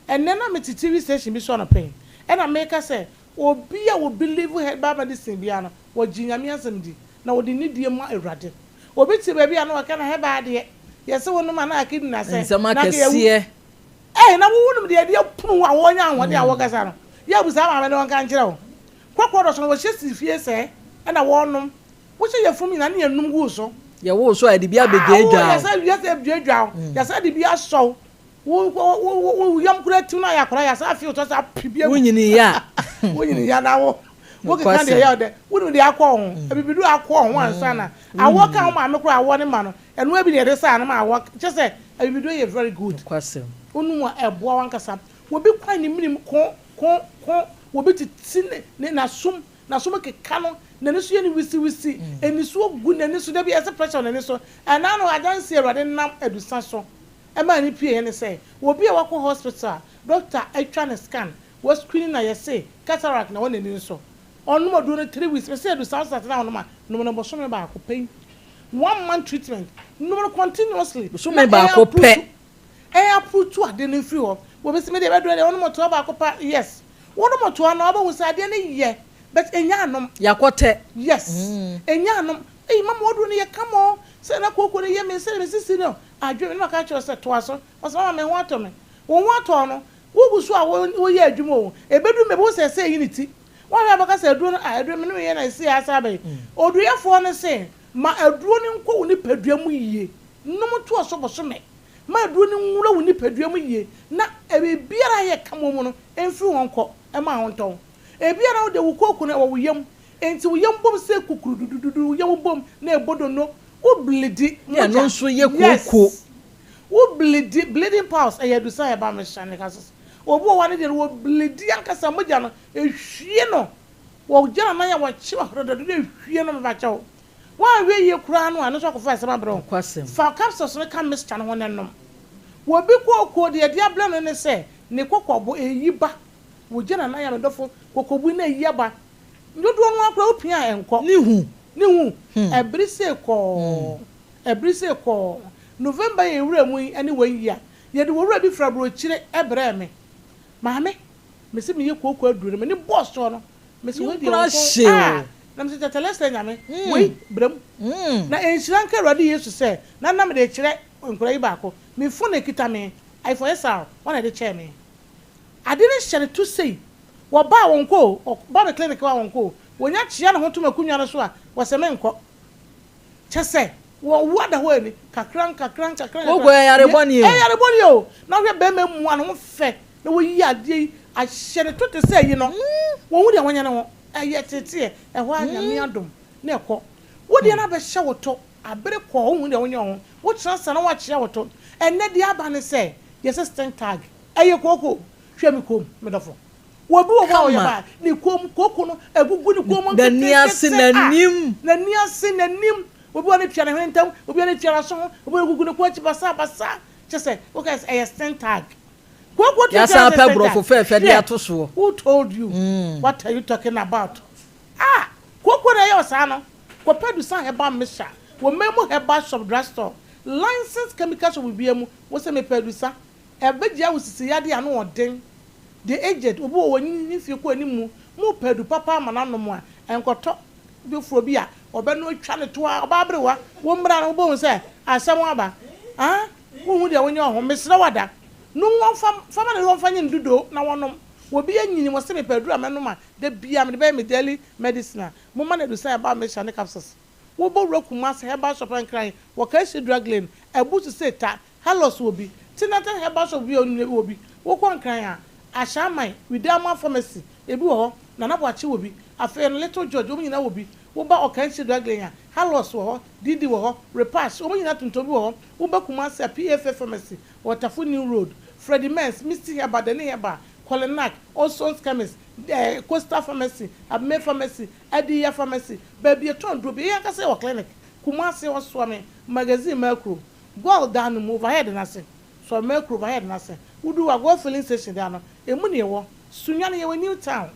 Ɛnɛ na mete TV station bi so anɔpɛ ɛna meka sɛ obi a wɔ believe herbal medicine bia no wɔgye Nyame asɛm di na wɔde nidie ma Awurade. Obi te baabi a na wɔka na herbal deɛ yɛsɛ wɔn nom a na kidney na sɛ Nsɛm na kɛ yɛwu. akɛseɛ. Ɛy na wowu nom deɛ deɛ punu a wɔnya ahoɔden a wɔkasa no yɛ abusa maame ne wɔnka nkyerɛ wo kɔkɔɔ dɔ so no wɔhyɛ si fie sɛ ɛna wɔnom wohyɛ yɛ fam nyinaa ne yɛnum gu so. Yɛwo so a yɛde bi abɛgyaagyaa wo. Yɛsɛ yɛsɛ duadua wo, yɛsɛ de bi asɔw wo wo wo wo yam kura tim na yɛ akɔla yɛsɛ afi wotɔ sɛ api bi agu. Wonyini ya. Wonyini ya na wo wo keka deɛ yɛ ɔdɛ wonim deɛ akɔ ho abibidu akɔ ho ansa na awɔ ka ho maame kora awɔ ne ma no ɛno bi na yɛde saa no ma awɔ kyɛ sɛ abibidu yɛ very good. Nokwasɛm. Wonum a ɛboa wankasa. Wɔbi kwan ne minim ko ko ko wɔbi titi ne n'asom n'asom keka no n'ani so yɛ ne wisiwisi enisuo gu n'ani so dabi ɛsɛ pressure wɔ n'ani so. Ɛnan no adansi Awurade nam adusa so ɛma ne pie yɛ ne sɛ obi a wakɔ hospital a doctor atwa ne scan wɔ screening na yɛse cataract na wɔ n'ani so ɔnom aduro no 3 weeks mɛ sɛ adusa ɔsate na ɔnom a nom no bɔsɔme baako pɛ, one month treatment, nom no continuously. Bosome Na ɛyɛ baako approve pɛ. Ɛyɛ apurutu ade no mfiri hɔ. Wɔbɛsi mi deɛ bɛduro deɛ wɔnom toa baako pa. Yes, wɔnom toa no wɔbɛhu sɛ adeɛ no yɛ but enya anom. Yakɔtɛ. Yes, enya anom. Eyi mama wɔduro no yɛ kama o sɛ na kooko no yɛ mi sɛ mi sisi no adwo mi na maka kyerɛ sɛ toa so. Ɔsɛ mama mi ho atɔ mi wɔn ho atɔ no wogu so a wɔyɛ adwuma o ebedu mi ebi sɛ ɛsɛ eyi ne ti wɔn ahwɛ abɛka sɛ aduro no a aduro mi no yɛ na esi asa abɛyi oduyɛfoɔ no sɛ ma aduro no nkɔ wo nipadua mu yie nom toa so bosome ma aduro no nwura wo nipadua mu yie na biribiara a yɛ kama mu no mfiri wɔn kɔ ɛma ahontɔn ebiara wode wo kooko no ɛwɔ wo yam nti wo yam bom sɛ kukuru dudududu wo yam bom na ɛbɔ dono wo bleed. Ne ɛno nso yɛ kooko. Wo bleed, bleeding piles ɛyɛ adusa ɛba mehyɛ ne kasa obi wɔ hɔ ne deɛ no wɔ bleed ankasa mogya no ehwie no wɔgyina nan a wɔkye ɔdɔdɔdɔ na ehwie no mebakyɛw wɔanhwɛ yie koraa no a ɛno nso akɔfa asɛm abrɛ wo. Nokwasɛm. Fa capsules no ka mixture no ho ne nom. Wɔbi kooko deɛ ɛde abrɛ no ne sɛ ne kɔkɔbo eyi ba wɔgyina nan a medɔfo kɔkɔbo na eyi aba dodoɔ no akora wopia a ɛnkɔ. Ne hu. Ne hu ɛbere se kɔɔ ɛbere se kɔɔ November yɛ ewura mu yi ɛne wɔn yi a Yɛde owura bi firi aburokyire brɛɛ me. Maame, mese meyɛ kooko aduro no, m'ani bɔɔ soɔ no, mese wei deɛ wo kɔn ah, na mese Tetelestai Nyame, wei bra mu. Na nhyira nka Awurade Yesu sɛ, na na mede rekyerɛ nkwadaa yi baako, me phone a ɛkita me, iPhone SR, wɔn na ɛde kyɛɛ me. Ade no hyɛ no to sei, wɔba a wɔnkɔ o, wɔba me clinic hɔ a wɔnkɔ o, wɔnya kyea ne ho to m'akonnwa no so a, wɔse menkɔ. Kyɛ sɛ, wɔwo ada hɔ ani, kakra nkakra nkakra nkakra. Kooko yɛ yare bɔne o. Ɛyɛ yare bɔne o. Na wohwɛ bɛrima mua ne ho fɛ na wɔyi adeɛ yi ahyɛ ne to te sɛ ayi no, wɔnhu deɛ wɔnyɛ ne ho. Ɛyɛ teteɛ, ɛhɔ ara Nyame adom na ɛkɔ. Wo deɛ no abɛhyɛ wo to, abere kɔɔ wonhu deɛ wonyɛ wo ho. Wokyena sa na woakyea wo to. Ɛnnɛ deɛ aba ne sɛ, yɛsɛ stink tag. Ɛyɛ kooko. Hwɛ me kɔn mu, me dɔfo. Obi wɔ hɔ a ɔyɛ ba a, ne kɔn mu kooko no agugu ne kɔn mu N'ani ase, nketenkete a, n'anim. n'ani ase, n'anim. Obi wɔ hɔ a ne tua ne hwene ntam, obi wɔ hɔ a ne tua n'aso ho, obi wɔ hɔ a egugu ne kɔn akyi basabasa. Kyerɛ sɛ, woka sɛ ɛyɛ skin tag. Kooko tuatua Yɛasan sɛ apɛ skin tag. borɔfo fɛɛfɛ de Hwɛ, ato soɔ. who told you? What are you talking about? Ah, kooko na ɛyɛ wo saa no? Kɔpɛ Dusan Herbal Mixture wɔ Memu Herbal Shop Drugstore, licensed chemical shop biara mu, wo se mepɛ Adusa. Ɛbɛgyaa wo sisi yadeɛ ano ɔden. The aged, obi wɔ hɔ wanyini ne mfie kɔ anim mu, mo pɛ adu papa ama no anom a, ɛnkɔtɔ foforɔ bi a ɔbɛno atwa ne to ara, ɔbaa aberewa, wo mmra no wobɛhu sɛ asɛm aba, ah, wonhu deɛ wonyɛ wɔ ho, mesrɛ wo ada, nom wɔmfa, fa ma no na wɔmfa nyɛ no dudoo na wɔnom, obi anyini, wɔse mepɛ aduru a mɛnom a, da biara mede bɛyɛ me daily medicine a, momma no adusan ɛba mixture ne capsules. Wobɔ wura Kumasi herbal shop Nkran wɔ Kanshi drug lane, Abusu Seta, Halos wɔ bi, Tinatan herbal shop bi a onua bi wɔ bi, wokɔ Nkran a, Ashaiman, Widama pharmacy, ebi wɔ hɔ, Nana Boakye wɔ bi, afei no Little George wɔn nyinaa wɔ bi, woba Ɔkanhyi drug lane a, Halos wɔ hɔ, DD wɔ hɔ, Repash, wɔn nyinaa tontɔn bi wɔ hɔ, woba Kumasi a, PFA pharmacy wɔ Tafo New Road, Freddie Mens, Misty Herbal, Dani Herbal, Kolinak, Olson's Chemist, eh, Coastal Pharmacy, Abme Pharmacy, Adiya Pharmacy, baabi yɛtɔn aduro bi, yɛn ankasa yɛwɔ clinic, Kumasi, Ɔsoame, Magazine Makuro. Goil dan no mu, overhead no ase. Sɔre Mercury overhead no ase. Wodu hɔ a, Goil filling station dan no, emu na yɛwɔ. Sunyani, yɛwɔ New Town.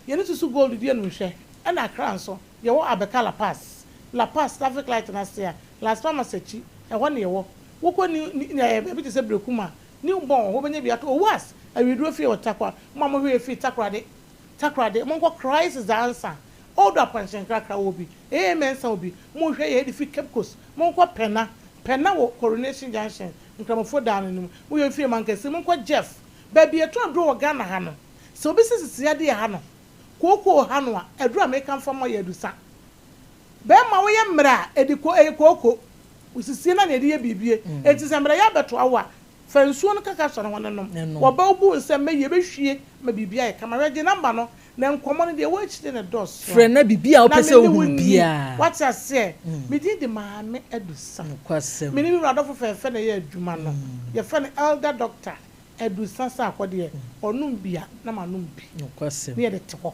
Yɛne Susu Gold di animhwɛ. Ɛna Accra nso, yɛwɔ Abeka La Paz. La Paz traffic light no ase a, Las Palmas akyi, ɛhɔ na yɛwɔ. Wokɔ New, New, ɛɛ, baabi te sɛ Berekum a, New Born wɔ hɔ, wobɛnya bi atɔ. Owas, Awiduro fie wɔ Tarkwa. Mo a mohwɛ yɛ firi Takoradi, Takoradi, monkɔ Christ is the Answer. Old Apɔnkye Nkrakra wɔ bi. AA Mensah wɔ bi. Mohwɛ yɛ de firi Cape Coast, Monkɔ Pɛna, Pɛna wɔ Coronation Junction, Nkramofo dan no anim. Moyɛ mfie mankɛse, monkɔ Jeff. Baabi a yɛtɔn aduro wɔ Ghana ha no, sɛ obi se sisi adeɛ ha no, kookoo ha no a, aduro a meka mfa ma yɛ adusa. Bɛɛma woyɛ mmerɛ a, ɛde ko, ɛyɛ kooko. Wo sisie no na yɛde yɛ biribie. Enti sɛ mmerɛ yɛ abɛtoa wo a, Fa nsuo no kakra sɔ ne ho na nom. Wɔba wo bu nsam mɛyi ɛbɛhwie ma biribi ayɛ kama. Hwɛ gye number no na nkɔmmɔ no deɛ ɛwɔ akyire no dɔɔso. Frɛ na biribi a Na wopɛ me sɛ ne wo wohunu nni. biara. Woate aseɛ? Me din de Maame Adusa. Nokwasɛm. Me ne me wura dɔfo fɛɛfɛ na ɛyɛ adwuma no. Yɛfrɛ no Elder Doctor Adusa Sarkodie. Ɔnom bi a na manom bi. Nokwasɛm. Ne yɛde te hɔ.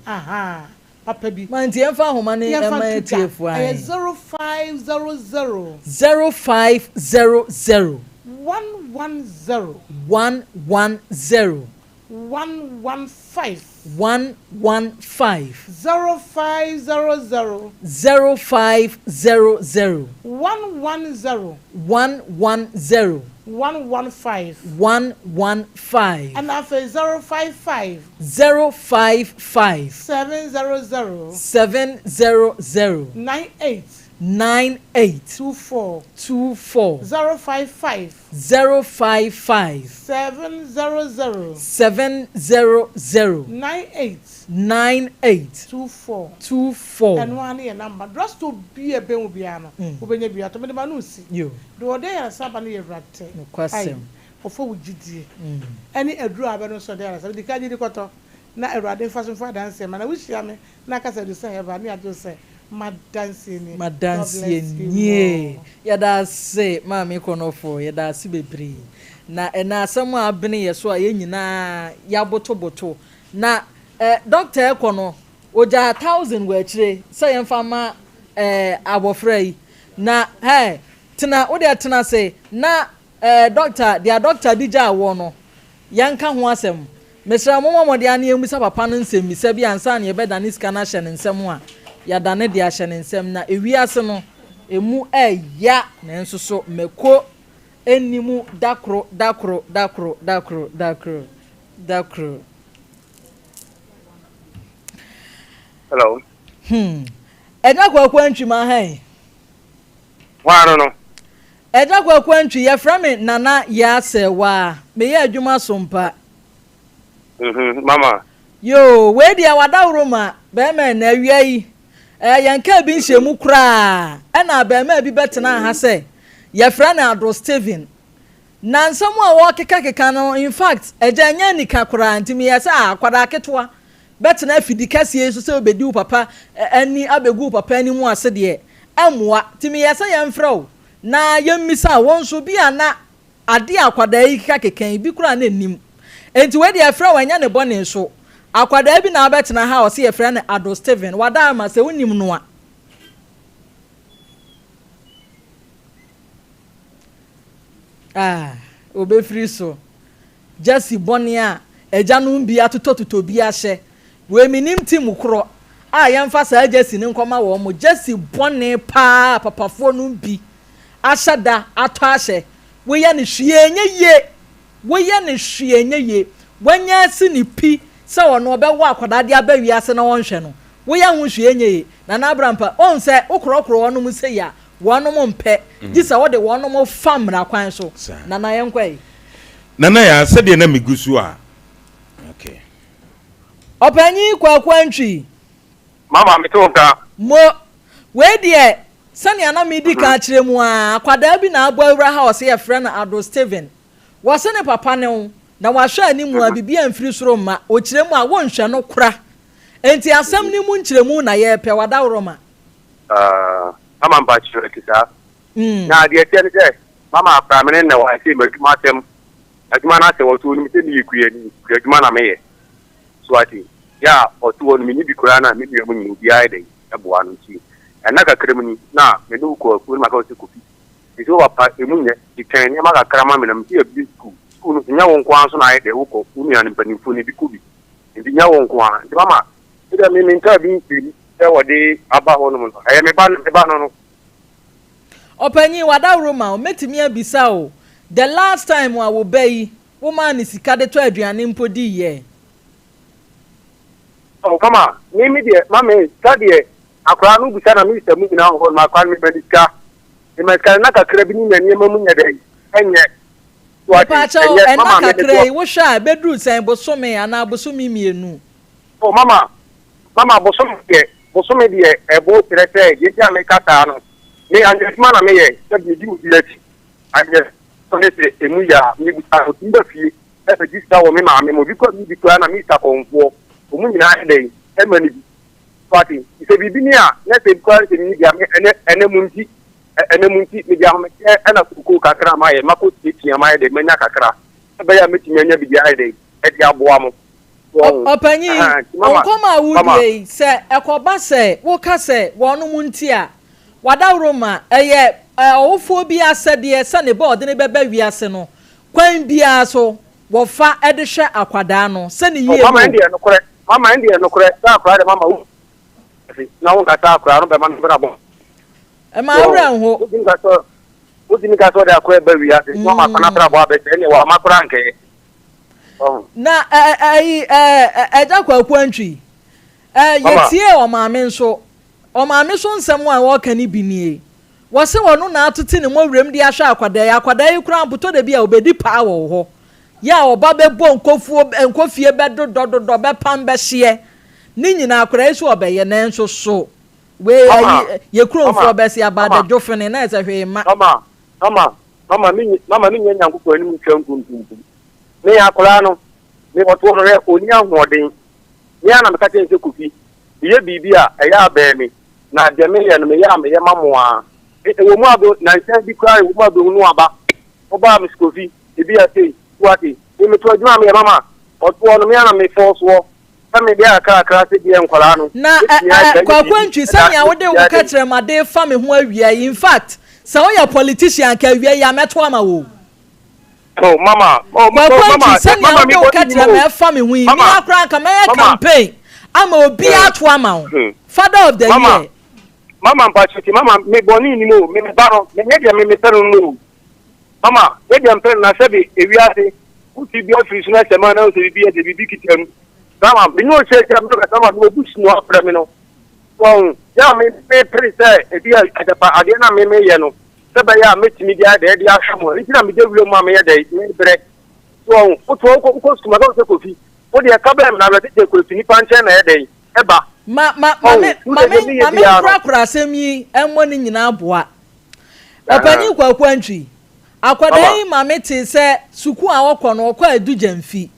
Ahaa. Papa bi. Ma nti yɛmfa ahoma no Yɛmfa mma nto dwa. atiefoɔ Ɛyɛ ae. 0500. 0500. 110. 110. 115. 115. 0500. 0500. 110. 110. 115. 115. Ɛna afei 055. 055. 700. 700. 98. 98. 24. 24. 055. 055. 700. 700. 98. 98. 24. 24. Ɛno ara ne yɛn number. Drugstore biara a ɛbɛn wo biara no, wobɛnya bi atɔ. Mede m'ano resi. Yo. Deɛ ɔde ayaresa ba no yɛ Awurade. Nokwasɛm. Ai, ɔfa wo gyidie ɛne aduro a abɛno nso ɔde ayaresa. Mede ka gyidi kɔtɔ na Awurade mfa so mfa adanseɛ ma. Na wohyia me na aka sɛ Adusa Herbal ne agye wo sɛ m'adanseɛ nie. God bless M'adanseɛ you nie. more. Yɛda ase Maame Kɔnɔfoɔ, yɛda ase bebree. Na ɛnɛ asɛm a abene yɛ so a yɛn nyinaa yɛabotoboto. Na eh, dɔkta rekɔ no, Ogyaa thousand wɔ akyire sɛ yɛmfa mma eh, abɔfra yi. Na eh, tena, wo deɛ tena ase na eh, doctor, deɛ doctor de gyaa woɔ no, yɛnka ho asɛm. Mesrɛ mo, mommɔ mmɔden ara na yɛmmisa papa no nsɛmmisa bi ansa na yɛbɛdane sika no ahyɛ ne nsam a, yɛadane de ahyɛ ne nsam. Na ewiase no, emu ɛya, nanso so mako. Ɛnni mu da koro, da koro, da koro, da koro, da koro, da koro. Hello. Hmm. Ɛgya Kwaku Antwi ma ha yi. Hwan no no? Ɛgya Kwaku Antwi, yɛfrɛ me Nana Yaa Sɛɛwaa. Meyɛ adwuma sompa. Mhm, mama. Yoo, wei deɛ wadaworo ma bɛrima ɛnɛ awia yi. Ɛɛ, yɛn kaa bi nhyɛ mu koraa. Ɛna abarimaa bi bɛtenaa ha sɛ yɛfrɛ no Ado Stephen. Na nsɛm a wɔrekekakeka no, in fact, agya ɛnyɛ anika koraa. Nti meyɛɛ sɛ ah, akwadaa ketewa bɛtena afidi kɛseɛ yi so sɛ ɔbɛdi wo papa ani abɛgu wo papa anim ase deɛ, ɛmmoa. Nti meyɛɛ sɛ yɛmfrɛ wo na yɛmmisa wo nso bi a na Adeɛ a akwadaa yi keka keka yi, bi koraa na nnim. Enti wei deɛ yɛfrɛ wo ɛnyɛ ne bɔne so. Akwadaa bi na abɛtena ha a ɔse yɛfrɛ no Ado Steven. Wada ama sɛ wonim no a. Ah, obɛfiri so. Jersey bɔne a agyanom bi atotɔtotɔ bi ahyɛ. Wei mennim team korɔ a yɛmfa saa jersey no nkɔma wɔn. Jersey bɔne paa a papafoɔ nom bi ahyɛ da atɔ ahyɛ. Woyɛ no hwee ɛnyɛ yie. Woyɛ no hwee ɛnyɛ yie. Wanya asi ne pi sɛ ɔno ɔbɛwo akwadaa de aba wiase na ɔnhwɛ no. Woyɛ ho hwee ɛnyɛ yie. Nana Abrampa, wohu sɛ wokorɔkorɔ wɔnom sei a, wɔnom mpɛ. Gye sɛ wode wɔnom fa mmara kwan so. Nana yɛnkɔ ɛ. Nana Yaa, sɛdeɛ na megu so a, okay. Ɔpanyin Kwaku Antwi. Mama, mete wo nka. Mo, wei deɛ, sɛnea na meredi kan akyerɛ mu ara, akwadaa bi na abɔ awura ha a ɔse yɛfrɛ no Ado Stephen. Wɔse ne papa ne wo, na wahwɛ anim a biribi amfiri soro mma. Ɔkyerɛ mu a, wonhwɛ no kora. Enti asɛm no mu nkyerɛmu na yɛrepɛ, w'adaworoma. Ah, mama mpakyerɛ ɛte saa. Na deɛ ɛteɛ ne sɛ, mama akora me ne nnɛ wɔ ha sei, m'adwuma asɛm Adwuma no asɛ wɔn so wɔnim sɛ meyɛ kuani, kua adwuma na meyɛ. So ate? Yɛ a ɔte hɔ no menni bi koraa na me nua mu nyina obiara yɛ dɛn boa no nti ɛnna kakra mu ni na me ne wo kɔ afuo no maka wo sɛ Kofi mese wo papa ɛmu nyɛ nti twɛn nneɛma kakra ma me na mese yɛabue sukuu, sukuu no nso nyɛ wo nko ara nso na ayɛ dɛn wokɔ, wo nua no mpanimfoɔ no bi kɔ bi nti nyɛ wo nko ara nti mama me deɛ me menkaa bi nkyerɛ mu sɛ wɔde aba hɔ nom no ɛyɛ me ba me ba no no. Ɔpanyin, w'adaworo ma wo, mɛtumi abisa wo, the last time a wo ba yi, wo maa no sika de tɔ aduane mpo dii yɛ? Oh mama, me me deɛ, ma me sika deɛ, akwadaa no bisa na me bisa mu nyinaa wɔ hɔ nom, akwadaa no me ma no sika, me ma sika no na kakra bi ne nya nneɛma mu nyɛ dɛn, ɛnyɛ, so ate, Mepaakyɛw, ɛnyɛ, ɛnna mama me me kakra toa. yi, wohwɛ a, ɛbɛduru sɛn, bosome anaa bosome mmienu? Oh mama, mama bosome deɛ, bosome deɛ ɛbo kyerɛ sɛ deɛ nti a meka saa no, me anyɛ adwuma na meyɛ sɛ medi obi akyi, anyɛ so ne sɛ emu yɛ a mebusa no otumi ba fie ɛbɛgye sika wɔ me maame ma obi kɔ me bi koraa na mesa kɔnfoɔ, wɔn nyinaa yɛ dɛn ɛma no bi. So ate, nti sɛ biribi ni a na sɛ ebi koraa ne sɛ menni bi a me ɛnɛ ɛnɛ mu nti ɛnɛ mu nti mede ahometeɛ ɛna kookoo kakra mayɛ makɔ tiatia mayɛ dɛn manya kakra sɛ ɛbɛyɛ a mɛtumi anya bi de ayɛ dɛn ɛde aboa mo. Ɔpanyin, nkɔm a wodie yi, sɛ ɛkɔba sɛ woka sɛ wɔnom nti a, w'adaworo ma ɛyɛ ɔwofoɔ bi asɛdeɛ sɛ ne ba a ɔde no bɛba wiase no, kwan biara so wɔfa de hwɛ akwadaa no sɛ ne yie Oh, mama no. ɛndeɛ nokorɛ, mama ɛndeɛ nokorɛ, sɛ akwadaa deɛ mama wo ase na wo nka sɛ akwadaa no bɛma no brabɔ. Ɛma wo werɛ nho. Wotumi ka sɛ, wotumi ka sɛ ɔde akwadaa ba wiase, na ɔma akwadaa no abrabɔ abɛsɛ, ɛndeɛ wama koraa nkɛyɛ. Na ɛyi ɛgya Kwaku Antwi, yɛtiee ɔmaame nso. Ɔmaame so nsɛm a ɔreka no bi nie. Wɔse ɔno na atote ne mmɔwerɛm de ahwɛ akwadaa yi. Akwadaa yi koraa mpo tɔ da bi a ɔbɛdi paa wɔ wo hɔ. Yɛ a ɔba bɛbɔ nkofuo, nkofie bɛdodɔdodɔ, bɛpam, bɛhyeɛ. Ne nyinaa akwadaa yi so ɔbɛyɛ nanso so wei ayi yɛ kuromfoɔ bɛse aba adadwofene na ɛsɛ hwee mma. Mama, mama, mama, mama, menyɛ Nyankopɔn anim ntwa nkontompo. Me akwadaa no, me ɔtoɔ no hwɛ, ɔnni ahoɔden. Me ara na meka kyerɛ no sɛ, Kofi, meyɛ biribi a, ɛyɛ a bɛn me, na deɛ meyɛ no, meyɛ a meyɛ ma mo ara. Ɛwɔ mu a, nansa bi koraa, ɛwɔ mu a bɛhunu aba. Ɔbaa me so, Kofi, ebi a sei, so wate. Me meto adwuma a meyɛ mama ɔtoɔ no, me ara na mefɔɔ soɔ sɛ mede akrakra sɛ deɛ nkwadaa no Na ɛ bɛtumi ɛ ayɛ Kwaku biribi Antwi, na sɛnea wode mɛtumi wo ayɛ dɛn. kɛtrɛma de fa me ho awia yi, in fact, sɛ woyɛ politician anka awia yi a mɛto ama wo o. Oh mama, oh Kwaku oh Antwi, mama, sɛnea mama wode mi wo bɔ ni kɛtrɛma mo. ɛfa me ho yi, me Mama, ara koraa anka mɛyɛ mama. campaign ama obiara Eh, ato ama wo. hmm. Father of the Mama, year. mama mpakyɛ ti mama me bɔ ni ni mo, me me ba no, me nyɛ deɛ me me pɛ no no. Mama, me deɛ mpɛ no na sɛbe ewiase wote bi afiri so na sɛ ma na sɛ biribi yɛ sɛ biribi kita mu. Mama, me ne ɔhyɛ kyerɛ me kasa ma me obu sunu afrɛ me no. Wɔn, yɛ a me mepere sɛ ebi a agyapa adeɛ na me meyɛ no sɛ bɛyɛ a mɛtumi de ayɛ dɛ de ahwɛ mo. Nti na mede wura mu a meyɛ dɛ mebrɛ. Wɔn, wotu wokɔ wokɔ sukuu ma sɛ kofi. Wo deɛ ka bɛn na awurade kyɛ kɔ efi nipa nkyɛn na ɛyɛ dɛ ɛba. Ma ma ma me ma me ma me nkorakora asɛm yi mmɔ ne nyinaa boa. Ɔpanyin Kwaku Antwi, akwadaa yi ma me tee sɛ sukuu a ɔkɔ no ɔkɔ Adu Gyamfi.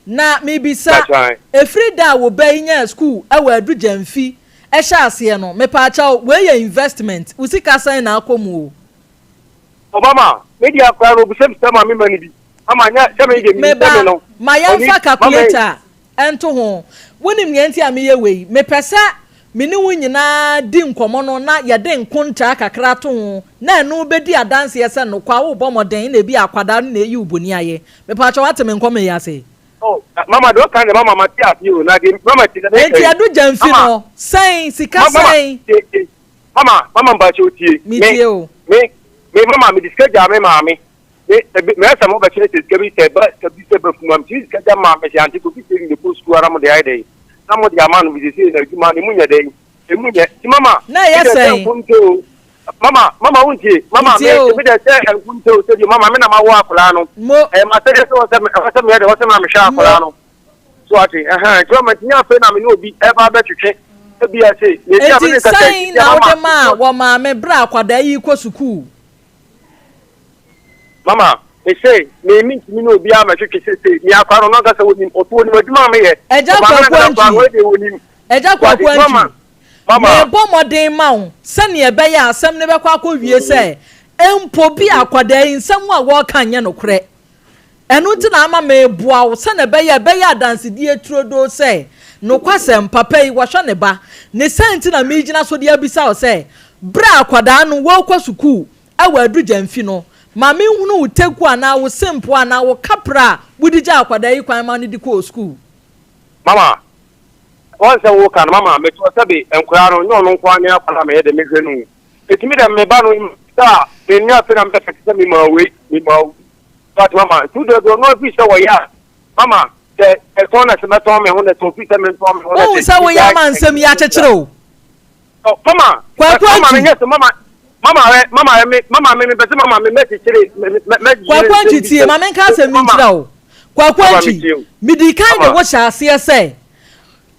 Na mebisa, ɛfiri da a wo ba yi nyaa sukuu wɔ Adu Gyamfi hyɛ aseɛ no, mepaakyɛw, wei yɛ investment, wo sika sɛn na akɔ mu o? Obama, me deɛ akwadaa no obisabisa ma me ma no bi. Mama nyɛ sɛ me deɛ menim sɛ me no. Me ba, ma yɛmfa calculator nto ho. Wonim nea enti a meyɛ wei? Mepɛ sɛ me ne wo nyinaa di nkɔmmɔ no na yɛde nkontaa kakra to ho, na ɛno bɛdi adanseɛ sɛ nokwa worebɔ mmɔden na ebia akwadaa no na ɛreyi wo boni ayɛ. Mepaakyɛw woate me nkɔmmɔ yi ase? Oh, mama deɛ ɔka deɛ mama mate aseɛ o, na deɛ mama ti na meka yi. Enti ɛdo gyamfi no, sɛn, sika sɛn? Mama, mama mpakyɛw tie. Metie o. Me, me, mama mede sika gyaa me maame. Me ebi mɛ sɛ mo bɛ kyerɛ sɛ sika bi sɛ ba sika bi sɛ ba funu am ti sika gya maa mɛ sɛ ante kofi sɛ ne kɔ sukuu ara mo de ayɛ dɛ na mo de ama no bi sɛ na adwuma ne mu nyɛ dɛ emu nyɛ ti mama na ɛyɛ sɛn nkunte o mama mama wo ntie mama me me de sɛ nkunte o sɛ bi mama me na ma wo akwadaa no ɛyɛ ma sɛ sɛ wɔsɛ wɔsɛ meyɛ dɛ wɔsɛ ma mehwɛ akwadaa no so ate ɛhɛn nti mama nti nyɛ afei na me ne obi ɛba abɛtwetwe ebi ase na ebi a me ne nkasa sɛn na wode maa wɔ maame berɛ a akwadaa yi kɔ sukuu Mama, mese, me mentumi ne obiara mɛtwetwe seesei. Me akora no, ɔno ankasa onim. Ɔto onim adwuma a meyɛ. Agya Ɔmaame Kwaku no ankasa koraa no, Antwi, ɔyɛ deɛ onim. Agya So ate? Kwaku Mama, Antwi, mama. merebɔ mmɔden ma wo sɛnea ɛbɛyɛ a asɛm no bɛkɔ akɔwie sɛ mpo bi a akwadaa yi nsɛm a wɔreka nyɛ nokorɛ. Ɛno nti na ama mereboa wo sɛnea ɛbɛyɛ a ɛbɛyɛ adansedie turodoo sɛ nokwasɛm, papa yi, wɔhwɛ ne ba. Ne saa nti na meregyina so de abisa wo sɛ, berɛ a akwadaa no wɔrekɔ sukuu wɔ Adu Gyamfi no, ma menhunu wo teku anaa wo sempoa anaa wo kaprɛ a wode gyaa akwadaa yi kwan ma no de kɔɔ sukuu. Mama, wɔn sɛ woka no, mama, metoɔ sɛbe nkwadaa no, nyɛ ɔno nko ara ne akwadaa a meyɛ dɛ mehwɛ no o. Ɛtumi dɛ me ba no, sɛ a, menni afei na mebɛka te sɛ memaa wei, memaa wei. But mama, nti wode deɛ ɔno afiri sɛ wɔyɛ a, mama, sɛ ɛtɔn na sɛ mɛtɔn me ho na sɛ ofiri sɛ mentɔn me ho na Wohu sɛ sɛ woyɛ ama nsɛm yi akyekyere wo. Oh, mama, Kwaku mama, Antwi. menyɛ sɛ mama, mama, ɛ, mama, ɛ, me, mama, me, mepɛ sɛ mama, me mɛkyekyere, me, me, mɛgyere Kwaku nsɛm Antwi bi tie, sɛ, ma menka asɛm bi mama, nkyerɛ wo. Kwaku mama, Antwi, metie o. medii kan de Mama. wo hyɛ aseɛ sɛ,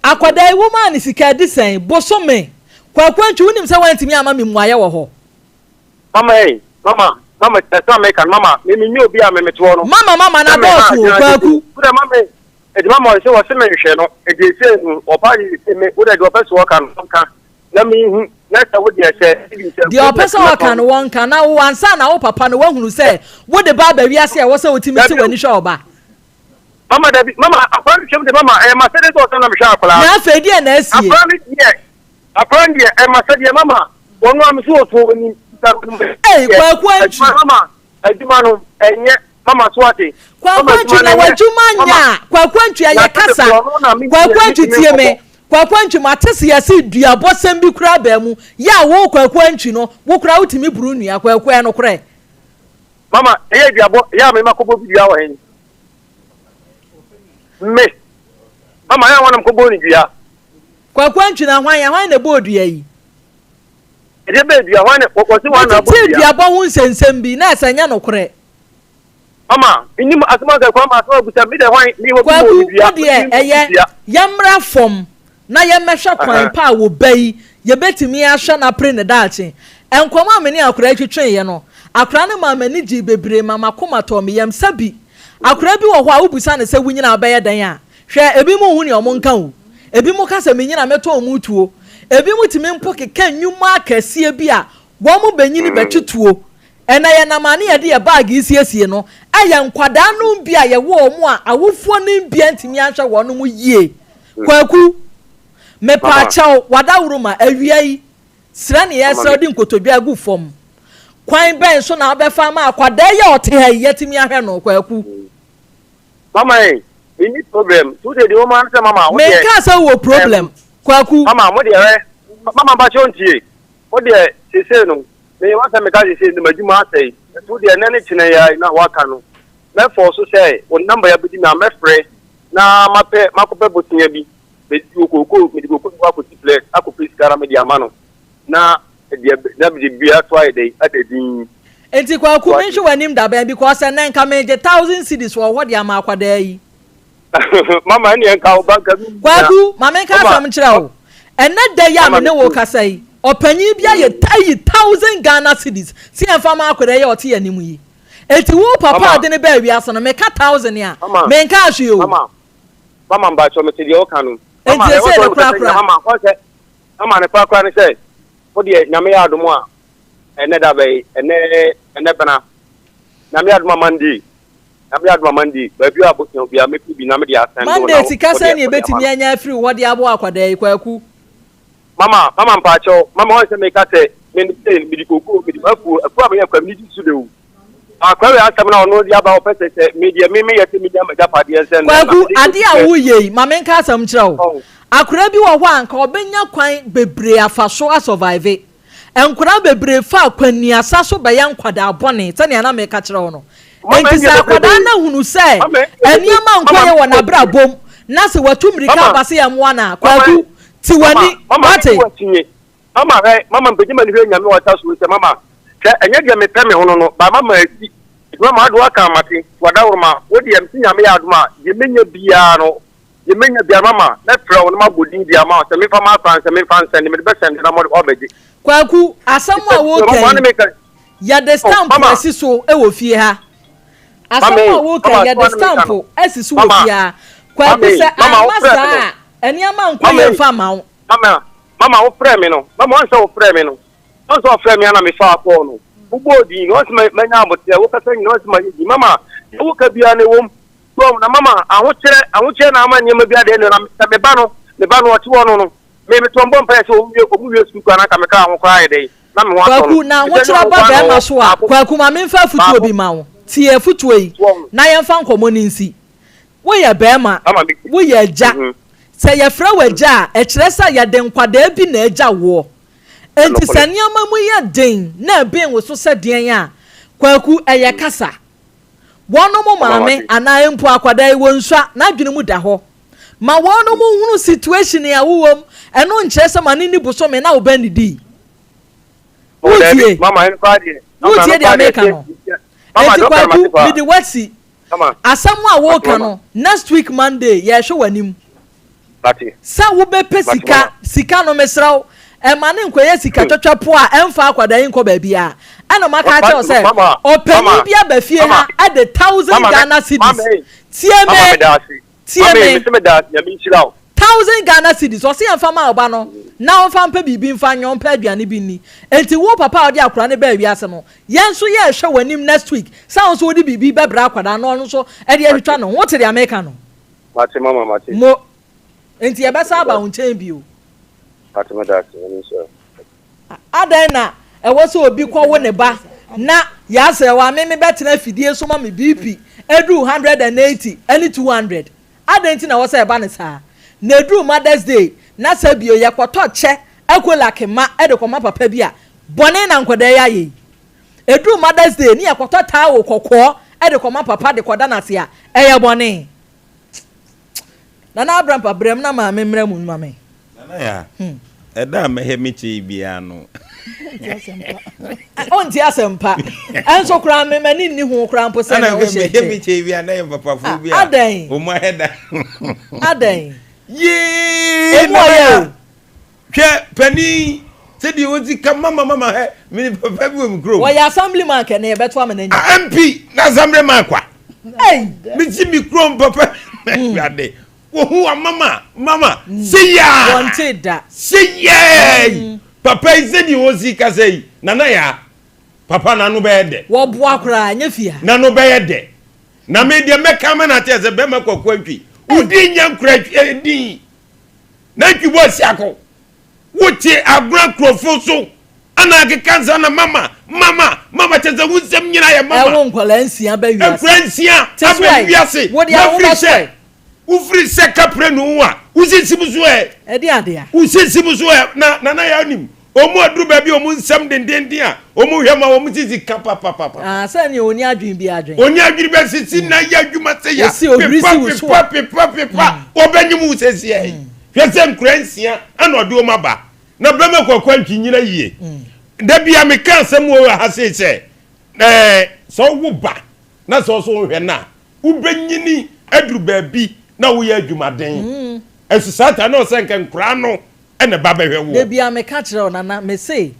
akwadaa yi womaa no sika adi sɛn? Bosome. Kwaku Antwi, wonim sɛ woantumi amma me mmuaeɛ wɔ hɔ. Mama ei, mama, mama, ɛsɛ a meka no, mama, me menyɛ obi a me mete hɔ no. Mama, mama, na Sɛ me ha dɔɔso o, gyina Kwaku. Wo dɛ mama, edi mama ɔse wɔse me nhwɛ no, edi ese no, ɔpa de ese me, wo dɛ deɛ ɔpɛ sɛ ɔka no, ɔnka, na me hu, na sɛ wo deɛ sɛ, ebi sɛ, Deɛ ɔpɛ sɛ ɔka no, wɔnka, na wo ansa na wo papa no wahunu sɛ wode ba aba wiase a ɛwɔ sɛ wotumi te Dabi o. w'ani hwɛ ɔba. Mama dabi, mama, akwadaa no hwɛ mu de mama, ɛyɛ m'asɛdeɛ sɛ ɔsɛ na mehwɛ akwadaa no. Na afei deɛ na asie? Akwadaa no deɛ, Akwan deɛ ɛma sɛdeɛ mama wɔn a mesi wɔ so onim Ei, Kwaku Antwi. Adwuma mama adwuma no ɛnyɛ mama so ate. Kwaku Antwi na w'adwuma nyɛ a Kwaku Antwi ɛyɛ kasa. Kwaku Antwi tie me. Kwaku Antwi mate se yɛse duabɔsɛm bi koraa baa mu yɛ a wo Kwaku Antwi no wo koraa wotumi boro nnua Kwaku ɛyɛ nokorɛ? Mama ɛyɛ duabɔ ɛyɛ a me makɔbɔ bi dua wɔ he? Me mama ɛyɛ a wɔnam kɔbɔ ne dua. Kwaku Antwi na hwan hwan na ɛbɔɔ dua yi? Ɛdeɛ bɛyɛ dua hwan na wɔsi hwan na abɔ dua? Metetee duabɔ ho nsɛnsɛm bi na ɛsɛ nyɛ nokorɛ. Mama, menim asɛm anka kwa ma asɛm abusa me dɛ hwan me wɔ bi Kwaku, wɔ dua. wo deɛ ɛyɛ yɛmmra fam na yɛmmɛhwɛ kwan pa a wo ba yi yɛbɛtumi ahwɛ no apere ne daakye. Nkɔmmɔ a me ne akwadaa yi twetweeɛ no, akwadaa no maa m'ani gyee bebree ma m'akoma tɔɔ me yam. Sɛbi, akwadaa bi wɔ hɔ a wobisa no sɛ wonyini a wobɛyɛ dɛn a, Hwɛ, ebinom nhu nea wɔnka o. Ebinom ka sɛ, Minyin a mɛtɔn mu tuo. Ebinom tumi mpo keka nnwuma akɛseɛ bi a wɔbenyin bɛtwe tuo. Ɛnnɛ yɛnam a ne yɛde yɛn baage resiesie no, ɛyɛ nkwadaa nom bi a yɛwɔ wɔn a awofoɔ nom bi antumi anhwɛ wɔn yie. Kwaku, mepaakyɛw, w'adaworoma, awia yi, srɛ ne yɛsrɛ wo de nkotodwe agu fam. Kwan bɛn so na wobɛfa ama akwadaa yi a ɔte ha yi yɛatumi ahwɛ no, Kwaku? Mama eh, me ni problem. Tu de de wo man sɛ mama wo deɛ. Me nka sɛ wɔ problem. Kwaku. Mama mo deɛ ɛ. Mama ba kyɛ ntie. Wo deɛ sese no. Me w'asɛm meka sesei no m'adwuma asɛe nti wo deɛ nnɛ ne kyena yi ara na w'aka no mɛ fɔɔso sɛ wo number yi abɛdi me a mɛfrɛ na mapɛ makɔpɛ bosea bi mede kooko mede kooko no kɔ akɔsi plɛs akɔpɛ sika na mede ama no na deɛ na mede bia so ayɛ dɛn ada din. Nti Kwaku menhwɛ w'anim dabɛn because ɛnɛ nka megye thousand cedis wɔ hɔ de ama akwadaa yi. Mama ɛneɛ nka wo ba nka me nua. Kwaku, ma menka asɛm nkyerɛ wo. Ɛnɛ da yi a me ne wo kasa yi, ɔpanyin bi ayɛ ayi thousand Ghana cedis sɛ yɛmfa ma akwadaa yi a ɔte yɛn anim yi. Enti wo papa a ɔde no baa wiase no, meka thousand a, menkaa hwee o. Mama, mama mpakyɛw mete deɛ woka no. Enti ɛsei ne korakora. Mama, ɔsɛ, mama ne korakora ne sɛ, wo deɛ Nyame yɛ adom a, ɛnɛ da bɛyi, ɛnɛ, ɛnɛ bena, Nyame yɛ adom a Monday, Nyame adom a Monday baabi a abosea biara mɛpɛ bi na mede asɛnde wo na Monday sika wode sɛn na wode ama yɛbɛtumi no. anya afiri wo hɔ de aboa akwadaa yi Kwaku? Mama mama mpaakyɛw mama wɔn sɛ meka sɛ me ne mede koko mede m'afuo afuo a meyɛ kora mede di so de o akora wei asɛm na ɔno de aba ɔpɛ sɛ sɛ me deɛ me meyɛ sɛ menya m'agyapadeɛ nsɛ no na Kwaku, mede adeɛ kɔsi a sɛ woreyɛ yi, ma menka asɛm nkyerɛ wo. ɔn Akwadaa bi wɔ hɔ a anka ɔbɛnya kwan bebree afa so asɔvaive. Nkwadaa bebree fa akwannuasa so bɛyɛ nkwadaa bɔne, sɛnea na meka kyerɛ wo no. Enti sɛ akwadaa no ahunu sɛ nneɛma nkɔ yie wɔ n'abrabɔ mu, na sɛ watu mmirika aba sɛ yɛmmoa no a, Kwaku, te w'ani, woate? Mama hwɛ, mama mpagya m'ani hwɛ Nyame a ɔte soro sɛ mama hwɛ ɛnyɛ deɛ mepɛ me ho no no ba mama asi nti mama ade waka mate wadaworoma wo deɛ mese Nyame yɛ adom a deɛ menya biara no Deɛ mɛnya biara mama mɛfrɛ wo na mabɔ din de ama wo sɛ memfa m'akwan sɛ memfa nsɛnde mede bɛsɛnde na woabɛgye. Kwaku, asɛm a woreka yi, yɛde stamp asi so wɔ fie ha. Asɛm a woreka yi, yɛde stamp asi so wɔ fie ha. Kwaku, sɛ amma saa a, nneɛma nkɔ yie mfa mma wo. Mama, mama wofrɛ me no, mama wɔn sɛ wofrɛ me no, wɔn sɛ wɔfrɛ me ana mefa akɔɔ no, wobɔɔ din no, wɔn sɛ manya aboteɛ, wokasa nyina wɔn sɛ mayɛ din, mama deɛ woka biara no ɛwom. So na mama ahokyerɛ ahokyerɛ na ama nneɛma bi adɛn na sɛ me ba no me ba no ɔte hɔ no no me me tɔn bɔ mpaeɛ sɛ ɔmo wie ɔmo wie sukuu koraa na nka me kra ho koraa ayɛ dɛn na me ho atɔ no Kwaku, na ɛsɛ ne ahokyerɛ ɔno ba nko ara na bɛrima ɔwɔ so a, baako Kwaku ma memfa afutuo baako bi ma wo. Tie afutuo yi soɔ no na yɛmfa nkɔmmɔ no nsi. Woyɛ bɛrima, mama me woyɛ agya. mhm Sɛ yɛfrɛ wo agya a, ɛkyerɛ sɛ yɛde nkwadaa bi na agya woɔ. Enti sɛ ɛnokorɛ nneɛma mu yɛ den na ɛben wo so sɛ deɛn a, Kwaku, ɛyɛ kasa. Wɔnom maame anaa mpo akwadaa yi wɔnsua, n'adwene mu da hɔ. Ma wɔnom nhunu situation a wowɔ mu, ɛno nkyerɛ sɛ ma no nni bosome na wo ba nnidii. Wotie? Wotie deɛ meka no? Enti Kwaku, mede w'asi. Asɛm a woka no, next week Monday, yɛrehwɛ w'anim. Sɛ wobɛpɛ sika, sika no mesrɛ wo, ɛma no nkɔyɛ sika twatwa po a ɛmfa akwadaa yi nkɔ baabiara. Ɛna maka akyerɛ wo sɛ, ɔpanin bi aba fie ha de thousand Ghana cedis. Tie me, tie me. Thousand Ghana cedis, ɔse yɛmfa ma ɔba no na ɔmfa mpɛ biribi mfa nyɛ, ɔmpɛ aduane bi nni. Enti wo papa a wode akwadaa no baa wiase no, yɛn nso yɛrehwɛ w'anim next week sɛ wo nso wode biribi bɛbrɛ akwadaa no na ɔno nso de atwitwa ne ho. Wote deɛ meka no? Mate mama mate. Mo. Enti yɛbɛsan aba wo nkyɛn bio. Mate meda ase nyame nhyira wo. Adɛn na ɛwɔ sɛ obi kɔwo ne ba na yɛasrɛ wo a me mebɛtena afidie so ma me BP aduru 180 ne 200? Adɛn nti na ɛwɔ sɛ ɛba no saa? Na ɛduru Mother's Day na sɛ bio yɛkɔtɔ kyɛ Ecolak mma de kɔma papa bi a, bɔne na nkwadaa yi ayɛ yi. Ɛduru Mother's Day ne yɛkɔtɔ towel kɔkɔɔ de kɔma papa de kɔda no ase a, ɛyɛ bɔne. Nana Abrampa brɛ mu na maame mmra mu ma me. Nana ya, ɛda a mɛhɛ me kyɛ yi biara no. Ɔnte asɛmpa. Ɛnso koraa me m'ani nni ho koraa mpo sɛ na wohyɛ kyɛ. Mɛhɛ me kyɛ yi biara na yɛ papafoɔ bi a. Adɛn? Wɔn ahɛ da. Adɛn? Yee! Emu ɔyɛ o. Hwɛ panin sɛdeɛ ɔsi ka mama mama hɛ mene papa bi wɔ me kurom. Wɔyɛ assemblyman kɛ ne yɛbɛto ama n'anya. Ah, MP na assemblyman kwa. Hey. Mesi me kurom papa awurade. Wohu wa mama mama sɛ yaa. Wɔnte da. Sɛ yaa yi. Papa yi sɛdeɛ ɔsi kasa yi nana yaa papa n'ano bɛyɛ dɛ. Wɔboa koraa nyɛ fie ha. N'ano bɛyɛ dɛ. Na me deɛ mɛka ama no ate sɛ bɛrima kwaku antwi. Wodi nya nkura din. Nantwi bɔ asiako. Wote agorɔ akurofo so ana akeka nsa na mama mama mama kyɛ sɛ wo nsɛm nyina yɛ mama. Ɛwo nkwadaa nsia ba wiase. Nkwadaa nsia aba wiase. Wode awo ba so ɛ. Wofiri sɛ kapre no ho a wosisi mu so ɛ. Ɛde ade a. Wosisi mu so ɛ na nana yɛ anim. Wɔn aduru baabi a wɔn nsɛm dendenden a wɔn hwɛ ma wɔn sisi ka papapapa. Ah, sɛ nea ɔni adwene bi adwene. Ɔni adwene bi sisi na yɛ adwuma sɛ ya. Ɔsi ohuri si wo so a. Pepa pepa pepa. Wɔbɛnyem wo sɛsi ɛ. Hwɛ sɛ nkura nsia ɛna ɔde wɔn aba. Na bɛma kwaku antwi nyina yie. Da bi a meka asɛm wɔ ha sei sɛ ɛɛ sɛ ɔwo ba na sɛ ɔso wohwɛ no a wobɛnyini aduru baabi na woyɛ adwumaden. Ɛso saa ta na ɔsɛ nka nkoraa no ɛna ba bɛhwɛ woɔ. Debia meka kyerɛ wo nana mese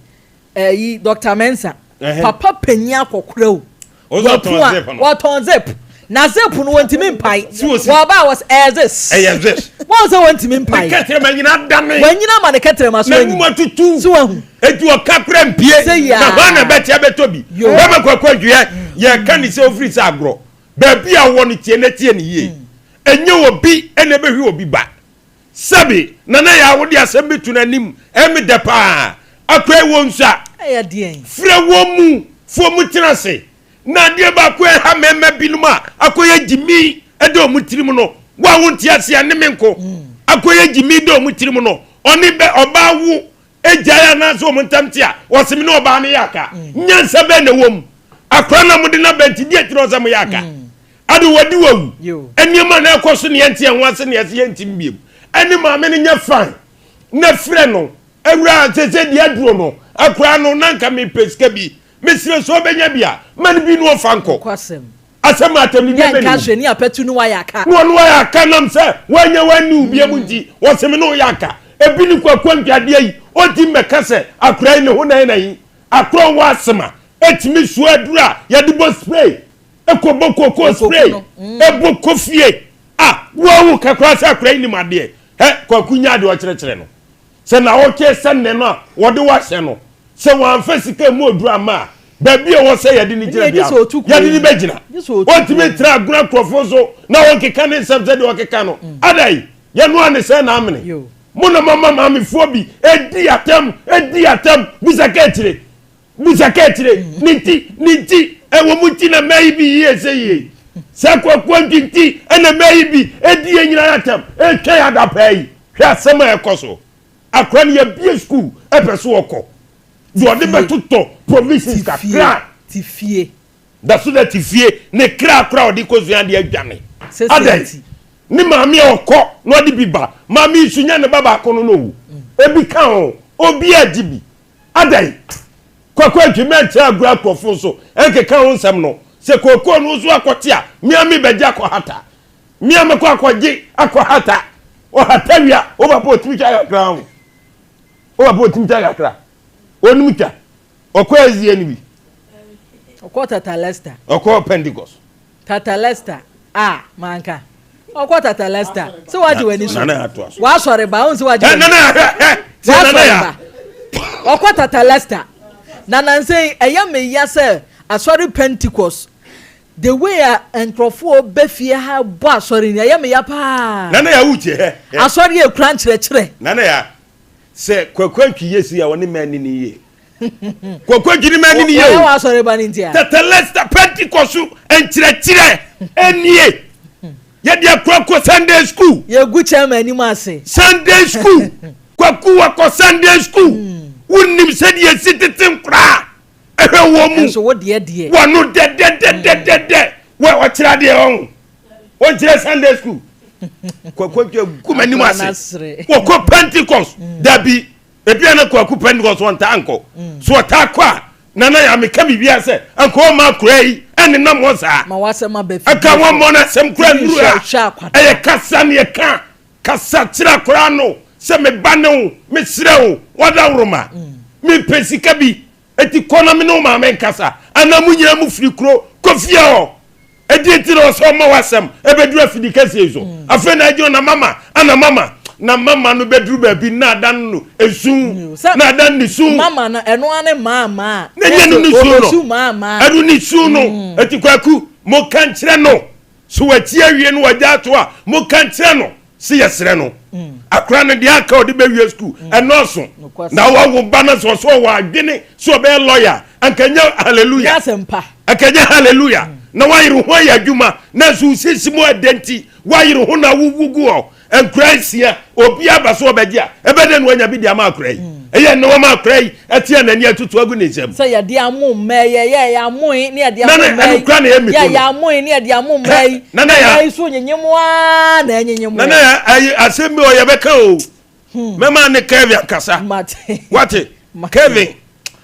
ɛyi Doctor Mensah papa panyin akɔkora o wapu a wɔtɔn zip na zip no wɔntumi mpae wɔba a wɔs ɛyɛ zis ɛyɛ zis wɔn sɛ wɔntumi mpae ne kɛtɛrɛma nyina dane wɔnyina ma ne kɛtɛrɛma so anyi na tutu so wahu eti ɔka kura mpie na hɔn na bɛte abɛtɔ bi bɛma kɔkɔ adwea yɛka ne sɛ ofiri sɛ agorɔ baabi a wɔ no tie na tie ne yie ɛnyɛ obi ɛna ɛbɛhwɛ obi ba Sɛbi, Nana Yaa wode asɛm bi to n'anim, ɛyɛ me dɛ paa. Akoa yi wɔ nsu a, frɛ wɔn mu foɔ mu tena ase. Na adeɛ baako a ɛha mmarima binom a akɔyɛ gyimi da wɔn tirim no, wo a wonte aseɛ ne me nko, akɔyɛ gyimi da wɔn tirim no, ɔne bɛ ɔbaa wo gyae anaasɛ wɔn ntam te a, wɔse me ne ɔbaa no yɛ aka. Nyansa bɛn na ɛwɔ mu? Akora na mode no aba nti, deɛ nti na ɔsɛ moyɛ aka? Ade wadi wawu. Nneɛma na ɛkɔ so ne yɛnte yɛn ho ase ne yɛse yɛntim biom. Ɛne maame no nyɛ fine na frɛ no awura sese deɛ aduro no akora no na nka mepɛ sika bi mesrɛ sɛ ɔbɛnya bi a ma no bi no ɔfa nkɔ. Asɛm a atɛm didie bɛ ne mu. Ne apɛtu no wayɛ aka. Na ɔno wayɛ aka nam sɛ wanya wanni wo biam nti wɔse me ne wo yɛ aka. Ebi ne kwaku antwadeɛ yi ɔnti mmɛka sɛ akora yi ne ho nan na yi. Akora wɔ asema ɛtumi soa aduro a yɛde bɔ spray ɛkɔbɔ koko spray ɛbɔ kɔ fie a wɔwo kakra sɛ akora yi nim adeɛ hɛ kwaku nya adeɛ ɔkyerɛkyerɛ no sɛ na ɔkyɛ sɛ nnɛ no a wɔde wahyɛ no sɛ wɔamfa sika mu oduru ama a baabi a ɛwɔ sɛ yɛde ne gyina bia yɛde ne bɛgyina ɔntumi ntra agona nkurɔfoɔ so na wɔnkeka ne nsɛm sɛ deɛ ɔkeka no mm. adai yɛnoa ne sɛ na amene mo na mama maamefoɔ bi ɛdi atɛm ɛdi atɛm bisa ka akyire Busa ka akyire ne nti ne nti ɛwɔ mu nti na mɛyi bi yie sɛ yie sɛ kwakuo nti nti ɛna mɛyi bi ɛdi yɛ nyinaa atam ɛtwa yɛ adapaa yi hwɛ asɛm a ɛkɔ so akora no yɛbie sukuu ɛpɛ so ɔkɔ deɛ ɔde bɛtotɔ provisions kakra ti fie da so da ti fie ne kra kora ɔde kɔsua adeɛ adwane adɛn ne maame a ɔkɔ na ɔde bi ba maame yi so nya ne ba baako no na owu ebi ka ho obi agye bi Adɛn? Kwaku Antwi mɛnkyerɛ agorɔ akurɔfo nso nkeka ho nsɛm no. Sɛ kookoo no nso akɔte a, me ara mebɛgye akɔhata. Me ara mɛkɔ akɔgye akɔhata. Ɔhata wie a, wo papa ɔtumi twa kakra ho. Wo papa ɔtumi twa kakra. Ɔnim twa. Ɔkɔ azie no bi. Ɔkɔ Tata Lester. Ɔkɔ Pentecost. Tata Lester a manka. Ɔkɔ Tata Lester. Sɛ wagye w'ani so. W'asɔre ba. Ɔn sɛ wagye w'ani so. W'asɔre ba. Ɔkɔ Tata Lester. Na nansa yi ɛyɛ me ya sɛ asɔre Pentecost the way a nkurɔfoɔ bɛ fie ha bɔ asɔre ni ɛyɛ me ya paa. Nana ya wutie hɛ. Asɔre ekura nkyerɛkyerɛ. Nana ya sɛ Kwaku Antwi yɛ si a ɔne mɛ ni ni yie. Kwaku adwene ma ne yie o. Wɔyɛ ba ne ntia. Tetelesta Pentecost nkyerɛkyerɛ nie. Yɛde akora kɔ Sunday school. Yɛgu chairman anim ase. Sunday school. Kwaku wakɔ Sunday school. Wonim sɛdeɛ yɛsi tete nkoraa ɛhwɛ wɔn mu. Nso wo deɛ deɛ. Wɔno dɛdɛdɛdɛdɛ. Wɔ ɔkyerɛ adeɛ ɔho. Wɔnkyerɛ Sunday school. Kwaku adwene gu m'anim ase. Wɔkɔ Pentecost. Dabi. Ebia na Kwaku Pentecost ɔntaa nkɔ. So ɔtaa kɔ a, Nana Yaa meka biribiara sɛ anka ɔmma akwadaa yi ɛnenam hɔ saa. Ma w'asɛm aba fie. Anka wammɔ no asɛm koraa nnuru ha. Ɛyɛ kasa ne ɛka. Kasa kyerɛ akwadaa no sɛ me ba ne wo, mesrɛ wo, w'adaworoma. Mepɛ sika bi, enti kɔ na me ne wo maame nkasa. Anaa mo nyinaa mofiri kuro kɔ fie hɔ. Ɛdeɛ nti na ɔsɛ ɔma w'asɛm ɛbɛduru afidi kɛseɛ yi so mm. Afei na agyina na mama ana mama na mama no bɛduru baabi na adan no esu na adan ne su. Mama no ɛno ara ne maa maa. Na nyɛ no ne su no ɛno ne su no mm. Eti kwaku mo ka nkyerɛ no so wakyi awie no wagya ato a mo ka nkyerɛ no se yɛsrɛ no akora no deɛ aka ɔde bɛwie sukuu ɛnɔɔso na wawo ba no sɛ ɔsɛ ɔwɔ adwene sɛ ɔbɛyɛ lɔya anka nyɛ hallelujah anka nyɛ hallelujah na wayere ho ayɛ adwuma na nso wosisi mu ɛdɛ nti wayere ho na wowu gu hɔ nkura nsia obi aba so ɔbɛgye a ɛbɛdɛ no wanya bi de ama akora yi mm. Ɛyɛ ne wɔn akora yi ɛte a n'ani atutu agu ne nsam. Sɛ yɛde amo mma yi, yɛ yɛ amoe ne yɛde amo mma yi. Nana ɛnukura na ɛmi Yɛ yɛ amoe ne yɛde amo mma yi. Nana ya. Mma yi so nyenyem aa na ɛnyenyem. Nana ya ayi asɛm bi ɔyɛ bɛka o. Hmm. Mɛma ne Kevin akasa. Mate. Wate. Kevin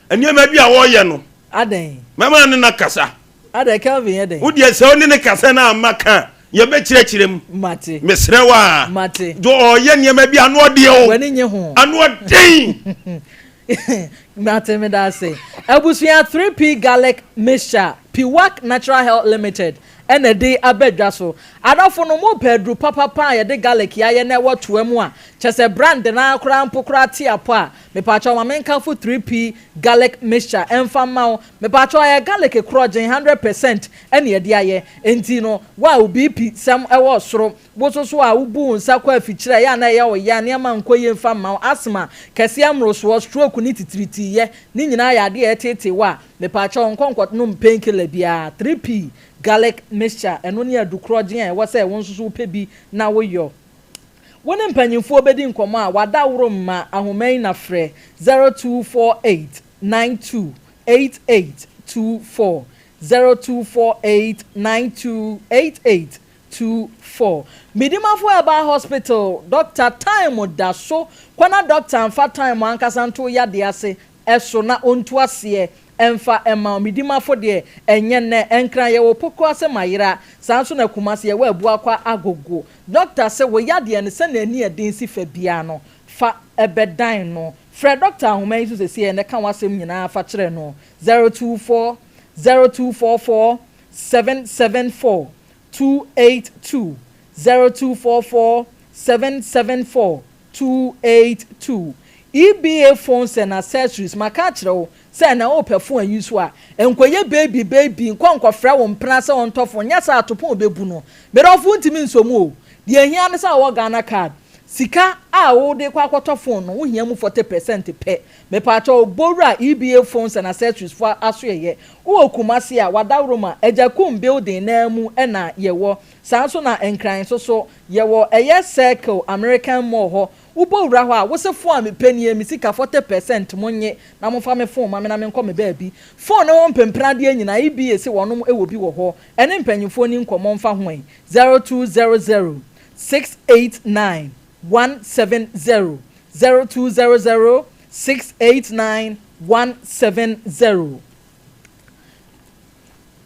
nneɛma bi a wɔyɛ no. Adɛn. Mɛma ne na kasa. Adɛn Kelvin yɛ dɛn? Wo deɛ sɛ wo ne ne kasa na amma ka a, yɛbɛkyerɛkyerɛ mu. Mate. Mesrɛ wo a. Mate. Do ɔyɛ nneɛma bi ano ɔdeɛ o. W'ani nye ho. Ano ɔden. Mate meda ase. Abusua 3P Garlic Mixture, Piwak Natural Health Limited ɛna ɛde aba dwa so. Adɔfo no mo pɛ aduru papapa a yɛde garlic ayɛ na ɛwɔ toa mu a, kyɛ sɛ brand no ara koraa mpo koraa te apɔ a, mepaakyɛw ma menkamfo 3P Garlic Mixture ɛmfa mma wo. Mepakyɛw ɛyɛ garlic korɔgyen 100% ɛna yɛde ayɛ enti no wo a wo BP sɛm ɛwɔ soro wo nso so a wo bu wo nsa kɔ afikyire a ɛyɛ a na ɛyɛ wo ya nneɛma nkɔ yie mfa mma wo asthma kɛseɛ mmorosoɔ stroke ne titiritii yɛ ne nyinaa yɛ adeɛ a ɛteetee wo a mepakyɛw nkɔ nkɔ nom pain killer biara 3P garlic mixture ɛno ne adu korɔgyen a ɛwɔ sɛ wo nso so wopɛ bi na woyɔ wo ne mpanyinfoɔ bɛdi nkɔmmɔ a wadaworo mma ahoma yi na frɛ 0248 92 88 24 0248 92 88 24 Medimafo Herbal Hospital Doctor time da so kɔ na doctor nfa time ankasa nto wo yadeɛ ase ɛso na ɔntu aseɛ ɛnfa ɛma wo Medimafo deɛ ɛnyɛ nnɛ Nkran yɛwɔ Pokuase Mayera saa nso na Kumasi yɛwɔ Abuakwa Agogo Doctor se wo yadeɛ no sɛnea ani ɛden si fa biara no fa ɛbɛdan no Frɛ dɔkta ahoma yi so sesei na ka w'asɛm nyinaa fa kyerɛ no, 024 0244 774 282, 0244 774 282. EBA phones and accessories, Maka akyerɛ wo sɛ na wopɛ phone ayi so a, nkɔyɛ baby baby, nkɔ nkɔfrɛ wo mpena sɛ ɔntɔ phone, nyɛ saa a topon bɛbu no. Me dɔfo wontumi nsɔ mu o, deɛ ɛhia ne sɛ wowɔ Ghana card. Sika a wode kɔ akɔtɔ phone no wo hia mu 40 percent pɛ. Mepaakyɛw bɔ wura EBA phones and accessories fo asoɛyɛ. Wowɔ Kumasi a, Wadaworoma, Agyakum building naa mu na yɛwɔ. Saa nso na Nkran nso so yɛwɔ ɛyɛ Circle American Mall hɔ. Wobɔ wura hɔ a, wose phone a mepɛ nie, me sika 40 percent monnye na momfa me phone ma me na menkɔ me baabi. Phone no ho mpempenadeɛ nyinaa EBA se wɔnom wɔ bi wɔ hɔ. Ɛne mpanyinfoɔ ni nkɔmmɔ mfa ho ɛ. 0200 689 170 0200 689 170.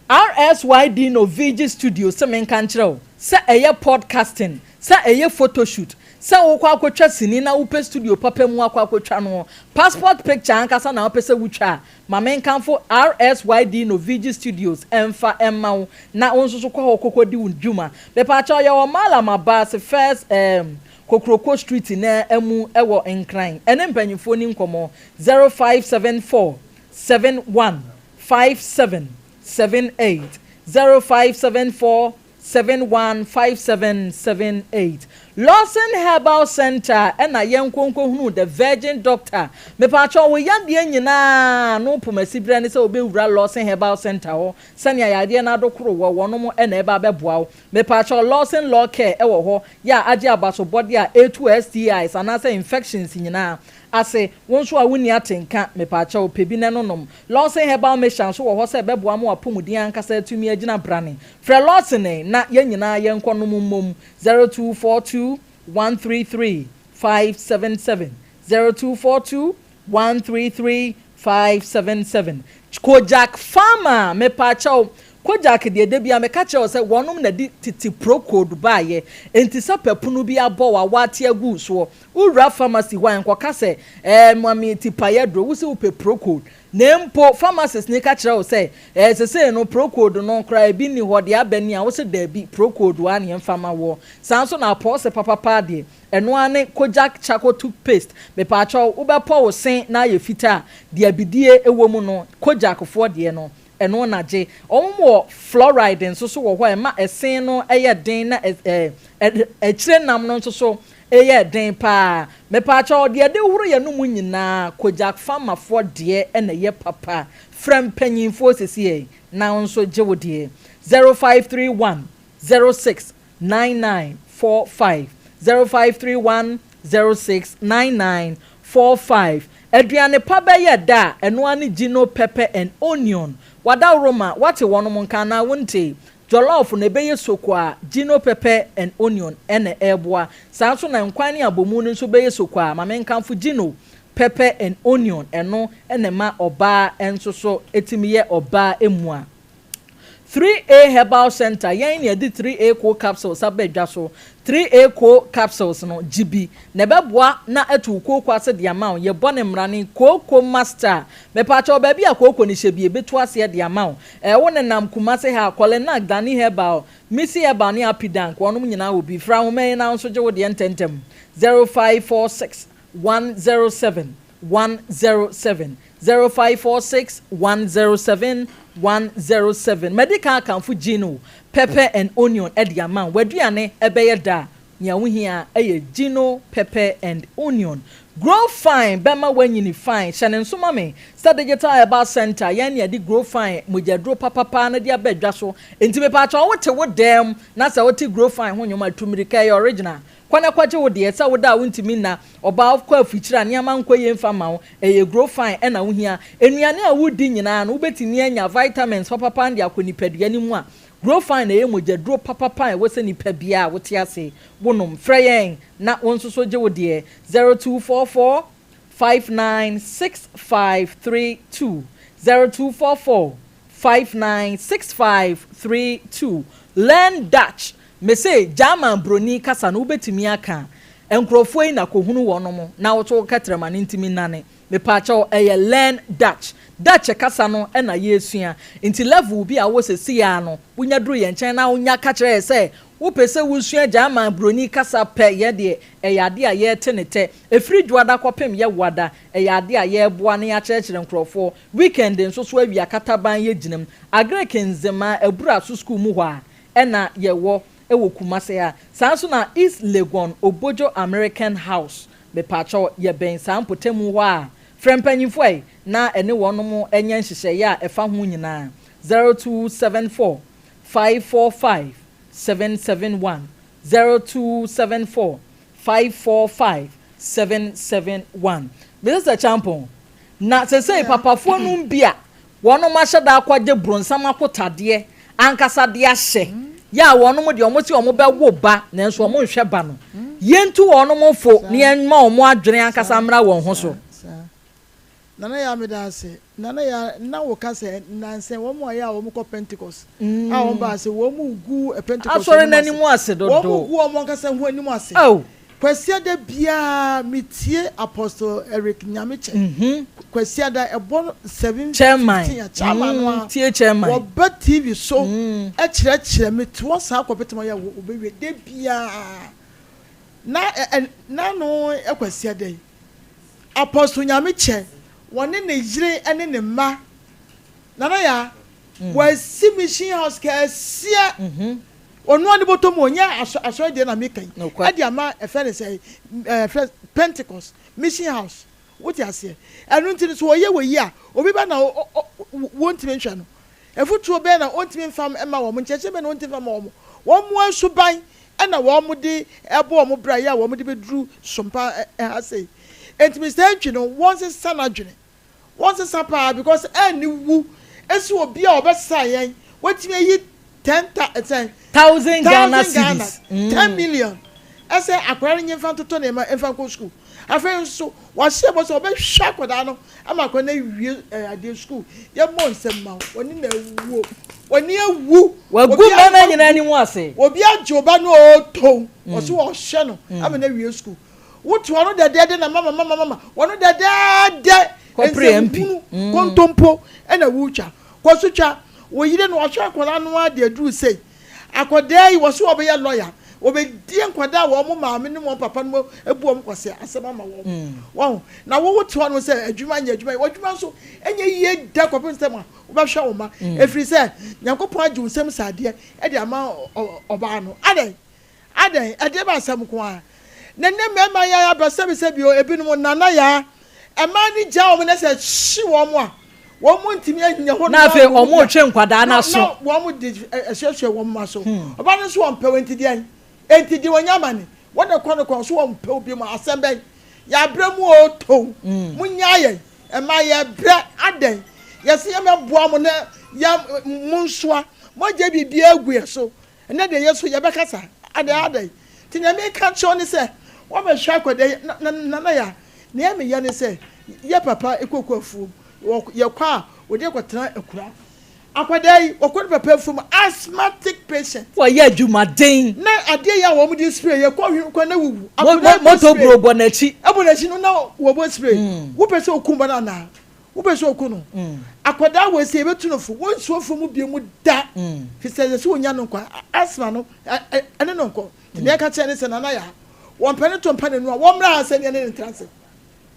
RSYD Novigi Studio se menka nkyerɛ wo sɛ ɛyɛ podcasting, sɛ ɛyɛ photoshoot, sɛ wokɔ akɔtwa sini na wopɛ studio papa mu akɔ akɔtwa no, passport picture ankasa na wopɛ sɛ wotwa a, Ma menkamfo RSYD Novigi Studios mfa mma wo na wo nso so kɔ hɔ kɔkɔdi wo dwuma. Mepaakyɛw yɛwɔ Mallam Abbas First erm Kokroko Street no ara mu wɔ Nkran. Ɛne mpanyimfoɔ ni nkɔmmɔ 0574 71 57 78 0574 715778 Lawson Herbal Centre ɛna yɛnkɔ nkɔhunu the virgin doctor mepaakyɛw wo yadeɛ nyinaa ano pomasiberɛ ne sɛ wobɛwura Lawson Herbal Centre hɔ sɛnea yadeɛ no adokoro wɔ wɔnom ɛna ɛba abɛboa wo mepaakyɛw Lawson Law Care ɛwɔ hɔ yɛ a agye abasobɔdeɛ a ɛtu STIs anaasɛ infections nyinaa ase. Wo nso a wunni atenka, mepaakyɛw, pɛ bi na ɛnonom. Lawson Herbal Mixture nso wɔ hɔ sɛ ɛbɛboa ma w'apɔmuden ankasa atumi agyina brane. Frɛ Lawson ɛ, na yɛn nyinaa yɛnkɔnom mmom. 0242 133 577, 0242 133 577. Kojak Pharma, mepaakyɛw, Kojak deɛ da biara meka kyerɛ wo sɛ wɔnom na de tete Procold baeɛ, enti sɛ papono bi abɔ wo a woate agu wo soɔ, Wowura pharmacy hɔ a, nkɔka sɛ, Ɛɛ, ma me tipaeɛ aduro. Wose wopɛ Procold. Na mpo pharmacist no ka kyerɛ wo sɛ, Ɛɛ, sesei no Procold no koraa ebi nni hɔ, deɛ aba ni a, wose daabi, Procold ara na yɛmfa ma woɔ. Saa nso na apɔɔse papapa deɛ, ɛno ara ne Kojak Charcoal Toothpaste. Mepaakyɛw, wobɛpɔ wo se na ayɛ fitaa a, deɛ abidie wɔ mu no, Kojak foɔ deɛ no, Ɛno na gye. Wɔn wɔ fluoride nso so wɔ hɔ a ɛma ɛsen no yɛ den na akyire nam no nso so yɛ den paa. Mepaakyɛw deɛ yɛde horo yɛn anomu nyinaa Kojak Pharmafoɔ deɛ na ɛyɛ papa. Frɛ mpanyinfoɔ sesiei na wo nso gye wo deɛ. 0531 06 9945 0531 06 9945. Aduane pa bɛyɛ dɛ a, ɛno ara ne Gino pepper and onion. W'adaworo ma woate wɔnom nka anaa wontee? Jollof no ɛbɛyɛ soko a, Gino pepper and onion na ɛreboa. Saa nso na nkwan ne abomu no nso bɛyɛ soko a, ma menkamfo Gino pepper and onion, ɛno na ɛma ɔbaa nso so tumi yɛ ɔbaa mua. 3A Herbal Centre, yɛn na yɛde 3A Co Capsules aba dwa so. 3A Co Capsules no, gye bi, na ɛbɛboa na atu wo kooko ase de ama wo. Yɛbɔ no mmrane, Kooko Master. Mepaakyɛw, baabi a kooko no hyɛ bi, yɛbɛtu aseɛ de ama wo. Ɛɛ, wo nenam Kumasi ha a, Kɔlenak, Dani Herbal, Missy Herbal ne Apidank, wɔnom nyinaa wɔ bi. Frɛ ahoma yi na wo nso gye wo deɛ ntɛmntɛm, 0546 107 107 0546 107 107 Madi kan akamfo Gino pepper and onion de ama wo. W'aduane bɛyɛ dɛ a, nea wuhia yɛ Gino pepper and onion. Grow Fine bɛma woanyini fine. Hyɛ no nso ma me sɛ Digital Herbal Centre, yɛn na yɛde Grow Fine mogyaduro papapaa no de aba dwa so. Enti mepaakyɛw wote wo dan mu na sɛ wote Grow Fine ho nnwom a, tu mmirika, ɛyɛ original. Kɔ na kɔgye wo deɛ, sɛ woda a wontumi nna, ɔbaa wokɔ afikyire a nneɛma nkɔ yie mfa mma wo, ɛyɛ grow fine na wohia. Nnuane a wodi nyinaa no wobɛtumi anya vitamins papapa de akɔ nipadua no mu a, grow fine na ɛyɛ mogyaduro papapa a ɛwɔ sɛ nipa biara a wote ase wonom. Frɛ yɛn na wo nso so gye wo deɛ, 0244 596532, 0244 596532. Learn Dutch Mese German broni kasa no wobɛtumi aka a, nkurɔfoɔ yi na kɔhunu wɔnom na woto wo kɛtrɛma no ntumi nnane. Mepaakyɛw ɛyɛ learn Dutch. Dutch kasa no na yɛresua. Nti level bi a wowɔ sesei ara no, wonya duru yɛn nkyɛn na wonya ka kyerɛ yɛn sɛ wopɛ sɛ wosua German broni kasa pɛ, yɛn deɛ ɛyɛ adeɛ a yɛrete ne tɛ. Ɛfiri Dwoada kɔpem Yɛwoada, ɛyɛ adeɛ a yɛreboa na yɛakyerɛkyerɛ nkurɔfoɔ. Weekend nso so awia kataban yɛgyina mu. Agric Nzema, Abura so sukuu mu hɔ a, na yɛwɔ wɔ Kumasi ha. Saa nso na East Legon Obojo American House, mepaakyɛw yɛbɛn saa mpɔtamu hɔ a, frɛ mpanyimfoɔ ɛ na ɛne wɔnom nyɛ nhyehyɛeɛ a ɛfa ho nyinaa, 0274 545 771, 0274 545 771. Mrs. Acheampong, na sesei papafoɔ nom bi a Wɔnom ahyɛ da akɔgye bronsam akotadeɛ ankasa de ahyɛ, yɛ a wɔnom deɛ wɔn se wɔn bɛ wo ba nanso wɔn nhwɛ ba no. Yɛntu wɔnom fo na yɛn ma wɔn adwene ankasa mmra wɔn ho so. Nana Yaa meda ase. Nana Yaa na wo ka sɛ nnansa yi wɔn a yɛ a wɔn kɔ Pentecost a wɔn baa sɛ wɔn gu Pentecost Asɔre no anim ase dodo. Wɔn gu wɔn ankasa ho anim ase. Oh. Kwasiada biara me tie Apostle Eric Nyamekyɛ Kwasiada ɛbɔ 7:15 a chairman no a tie chairman wɔba TV so kyerɛkyerɛ me te hɔ saa kɔpem ɔyɛ wɔbɛwie da biara na na no Kwasiada yi Apostle Nyamekyɛ wɔne ne yere ne ne mma Nana Yaa wɔasi mission house kɛseɛ Ɔno ara ne bɔtɔ mu ɔnyɛ asɔre deɛ na meka yi ɛde ama ɛfɛ ne sɛ ɛfɛ Pentecost mission house wote aseɛ ɛno nti no so ɔyɛ wɔ yi a obi ba na wɔntumi nhwɛ no ɛfotuo bɛn na ɔntumi nfa mma wɔn nkyerɛkyerɛ bɛn na ɔntumi nfa mma wɔn wɔn mo asuban ɛna wɔn de ɛbɔ wɔn bra yi a wɔn de bɛduru sompa ɛha sei nti Mister Antwi no wɔn sesa n'adwene Wɔnsesa paa because ɛnni wu esi obi a ɔbɛsesa yɛn watumi ayi ten ta sɛn Thousand Ghana cedis 10 million ɛsɛ akwadaa no nye nfa ntotɔ nneɛma nfa nkɔ sukuu afei nso wahyɛ bɔ sɛ ɔbɛhwɛ akwadaa no ama akwadaa no awie ɛɛ adeɛ sukuu yɛmmɔ nsɛm ma wo wɔne na awuo wɔne awu Wagu obi mmarima nyinaa anim ase. obi agye ɔba no ɔɔtɔn ɔso ɔhwɛ no ama no awie sukuu Woto ɔno dɛdɛɛdɛ na mama mama mama wɔno dɛdɛɛdɛ Kɔpere MP. nsɛmhunu kontompo na wotwa. Kɔ so twa. Wo yere no ɔhwɛ akwadaa no ara de aduru sei. Akwadaa yi wɔse ɔbɛyɛ lawyer. Ɔbɛdi nkwadaa a wɔn maame ne wɔn papa no abu wɔn kwasea asɛm ama wɔn. Wahu? Na wo wote hɔ nom sɛ adwuma nyɛ adwuma nyɛ. W'adwuma nso nyɛ yie da kɔpem sɛ ma wobɛhwɛ wo mma. Ɛfiri sɛ Nyankopɔn agye wo nsam sradeɛ de ama ɔbaa no. Adɛn? Adɛn, ɛdeɛ bɛn asɛm nko ara na nnɛ mmarima yi ayɛ aba sɛbisɛbi o, ebinom nana yaa, mmaa no gyaa wɔn na sɛ ɛhye wɔn a, wɔn ntumi anya hɔ Na afei wɔn retwe nkwadaa no aso. Na wɔn de asuasua wɔn mma so. Ɔbaa no nso wɔn pɛ wo, enti deɛn? Enti deɛ wɔnya amane, wɔn na kɔ no kɔn so wɔn pɛ wo bio mu, asɛm bɛn? Yɛabrɛ mu oo tow. Monnyaa yɛn. Ɛma yɛbrɛ. Adɛn? Yɛse yɛmmɛboa mo na yɛ monsoa. Moagyae biribiara agu yɛn so. Ɛnnɛ deɛ yɛn nso yɛbɛkasa. Adɛn adɛn? Nti nea meka kyerɛ wo ne sɛ, woabɛhwɛ akwadaa yi, na, na, Nana Yaa, nea meyɛ ne sɛ, yɛ papa kɔkɔ afuom, yɛkɔ a, wɔde yɛ kɔtena akura. Akwadaa yi, wɔkɔ ne papa afuom, asthmatic patient. Wɔyɛ adwumaden. Na adeɛ yi a wɔn de spray, yɛkɔ hwene kɔ na wuwu. Akwadaa yi bɔ Motor spray. bro bɔ n'akyi. Ɛbɔ n'akyi no na wɔbɔ spray. Wopɛ sɛ okum ba no anaa? Wopɛ sɛ oku no? Akwadaa wei sɛ yɛbɛtu no fo, wɔnsi afuo mu bio mu da, firi sɛ ɛsɛ sɛ wɔnya no nkwa. Asthma no, ɛne no nkɔ. Nti deɛ ɛka kyerɛ ne sɛ, Nana Yaa, wɔmpɛ no to mpa n'anu a, wɔmmra ha sɛ yɛne no ntra ase.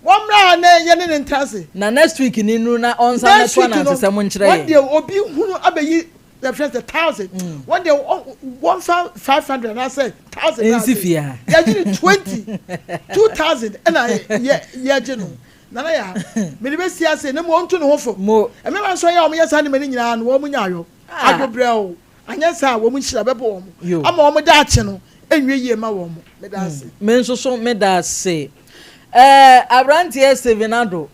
Wɔmmra ha na yɛne no ntra ase. Na next week ni nnuru na ɔnsan Next mmɛto week no, anansesɛm nkyerɛ wɔn yɛn. deɛ obi hunu abɛyi yɛfrɛ sɛ thousand, wɔn deɛ wɔmfa 500 anaasɛ 1000 Nsi ase. fie ha. Yɛgye no 20, 2000 ɛna yɛ yɛgye no. Nana Yaa, mede bɛsi ase na mmom ɔntu ne ho fo. Mo. Mmarima nso ɛyɛ a wɔyɛ saa nneɛma no nyinaa no, wɔn nya ayɔ. Ah. Adwo brɛoo. Anyɛ saa a, wɔn nhyira bɛbɔ wɔn Yo. ama wɔn daakye no nwie yie mma wɔn. Meda ase. Me nso so meda ase. Ɛɛ, aberanteɛ Stephen Addo,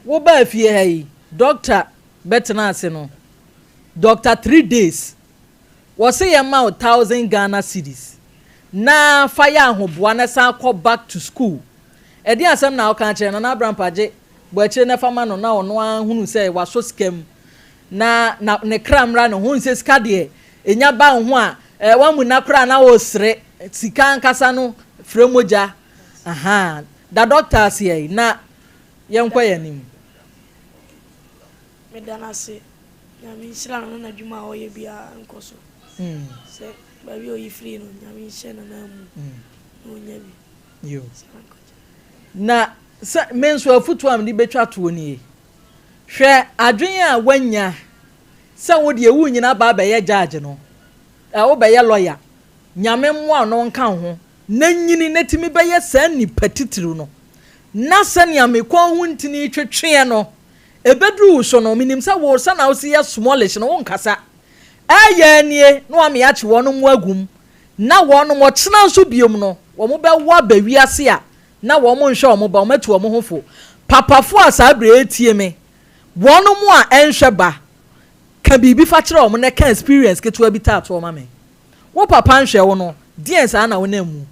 wobaa fie ha yi, doctor bɛtenaa ase no, doctor 3 days, wɔse yɛmma wo 1000 Ghana cedis na fa yɛ ahoboa na san kɔ back to school. Ɛdeɛn asɛm na woka akyerɛ no? Nana Abrampah gye bɔ akyire na fa ma no na ɔno ara nhunu sɛ wasɔ sika mu na na ne kra mmra ne ho. Nsɛ sika deɛ ɛnya ba wo ho a, eh, woamuna koraa na woresere. Sika ankasa no frɛ mogya. Ahaa. Da dɔkta aseɛ yi na yɛnkɔ yɛn anim. Meda no ase. Nyame nhyira no na n'adwuma a ɔyɛ biara nkɔ so. Sɛ baabi a oyi firii no, Nyame nhyɛ n'ananmu na ɔnya bi. Yo. Na sɛ me nso afotuo a mede bɛtwa toɔ nie. Hwɛ adwene a woanya sɛ wo deɛ worenyini aba abɛyɛ judge no, ɛ, wobɛyɛ lawyer. Nyame mmoa wo na ɔnka wo ho na nyini na tumi bɛyɛ saa nipa titiriw no. Na sɛnea me kɔn ho ntini retwetweɛ no, ɛbɛduru wo so no, menim sɛ wo sɛnea wosi yɛ smallish no, wonkasa. Ɛyɛ ara nie na wame akye wɔn agu mu na wɔnom ɔkyena nso biom no wɔn bɛwo aba wiase a na wɔn nhwɛ wɔn ba, wɔn atu wɔn ho fo. Papafo a saa bere retie me, wɔnom a ɛnhwɛ ba, ka biribi fa kyerɛ wɔn na ka experience ketewa bi taa toɔ ma me. Wo papa nhwɛ wo no, deɛn saa na wonam mu?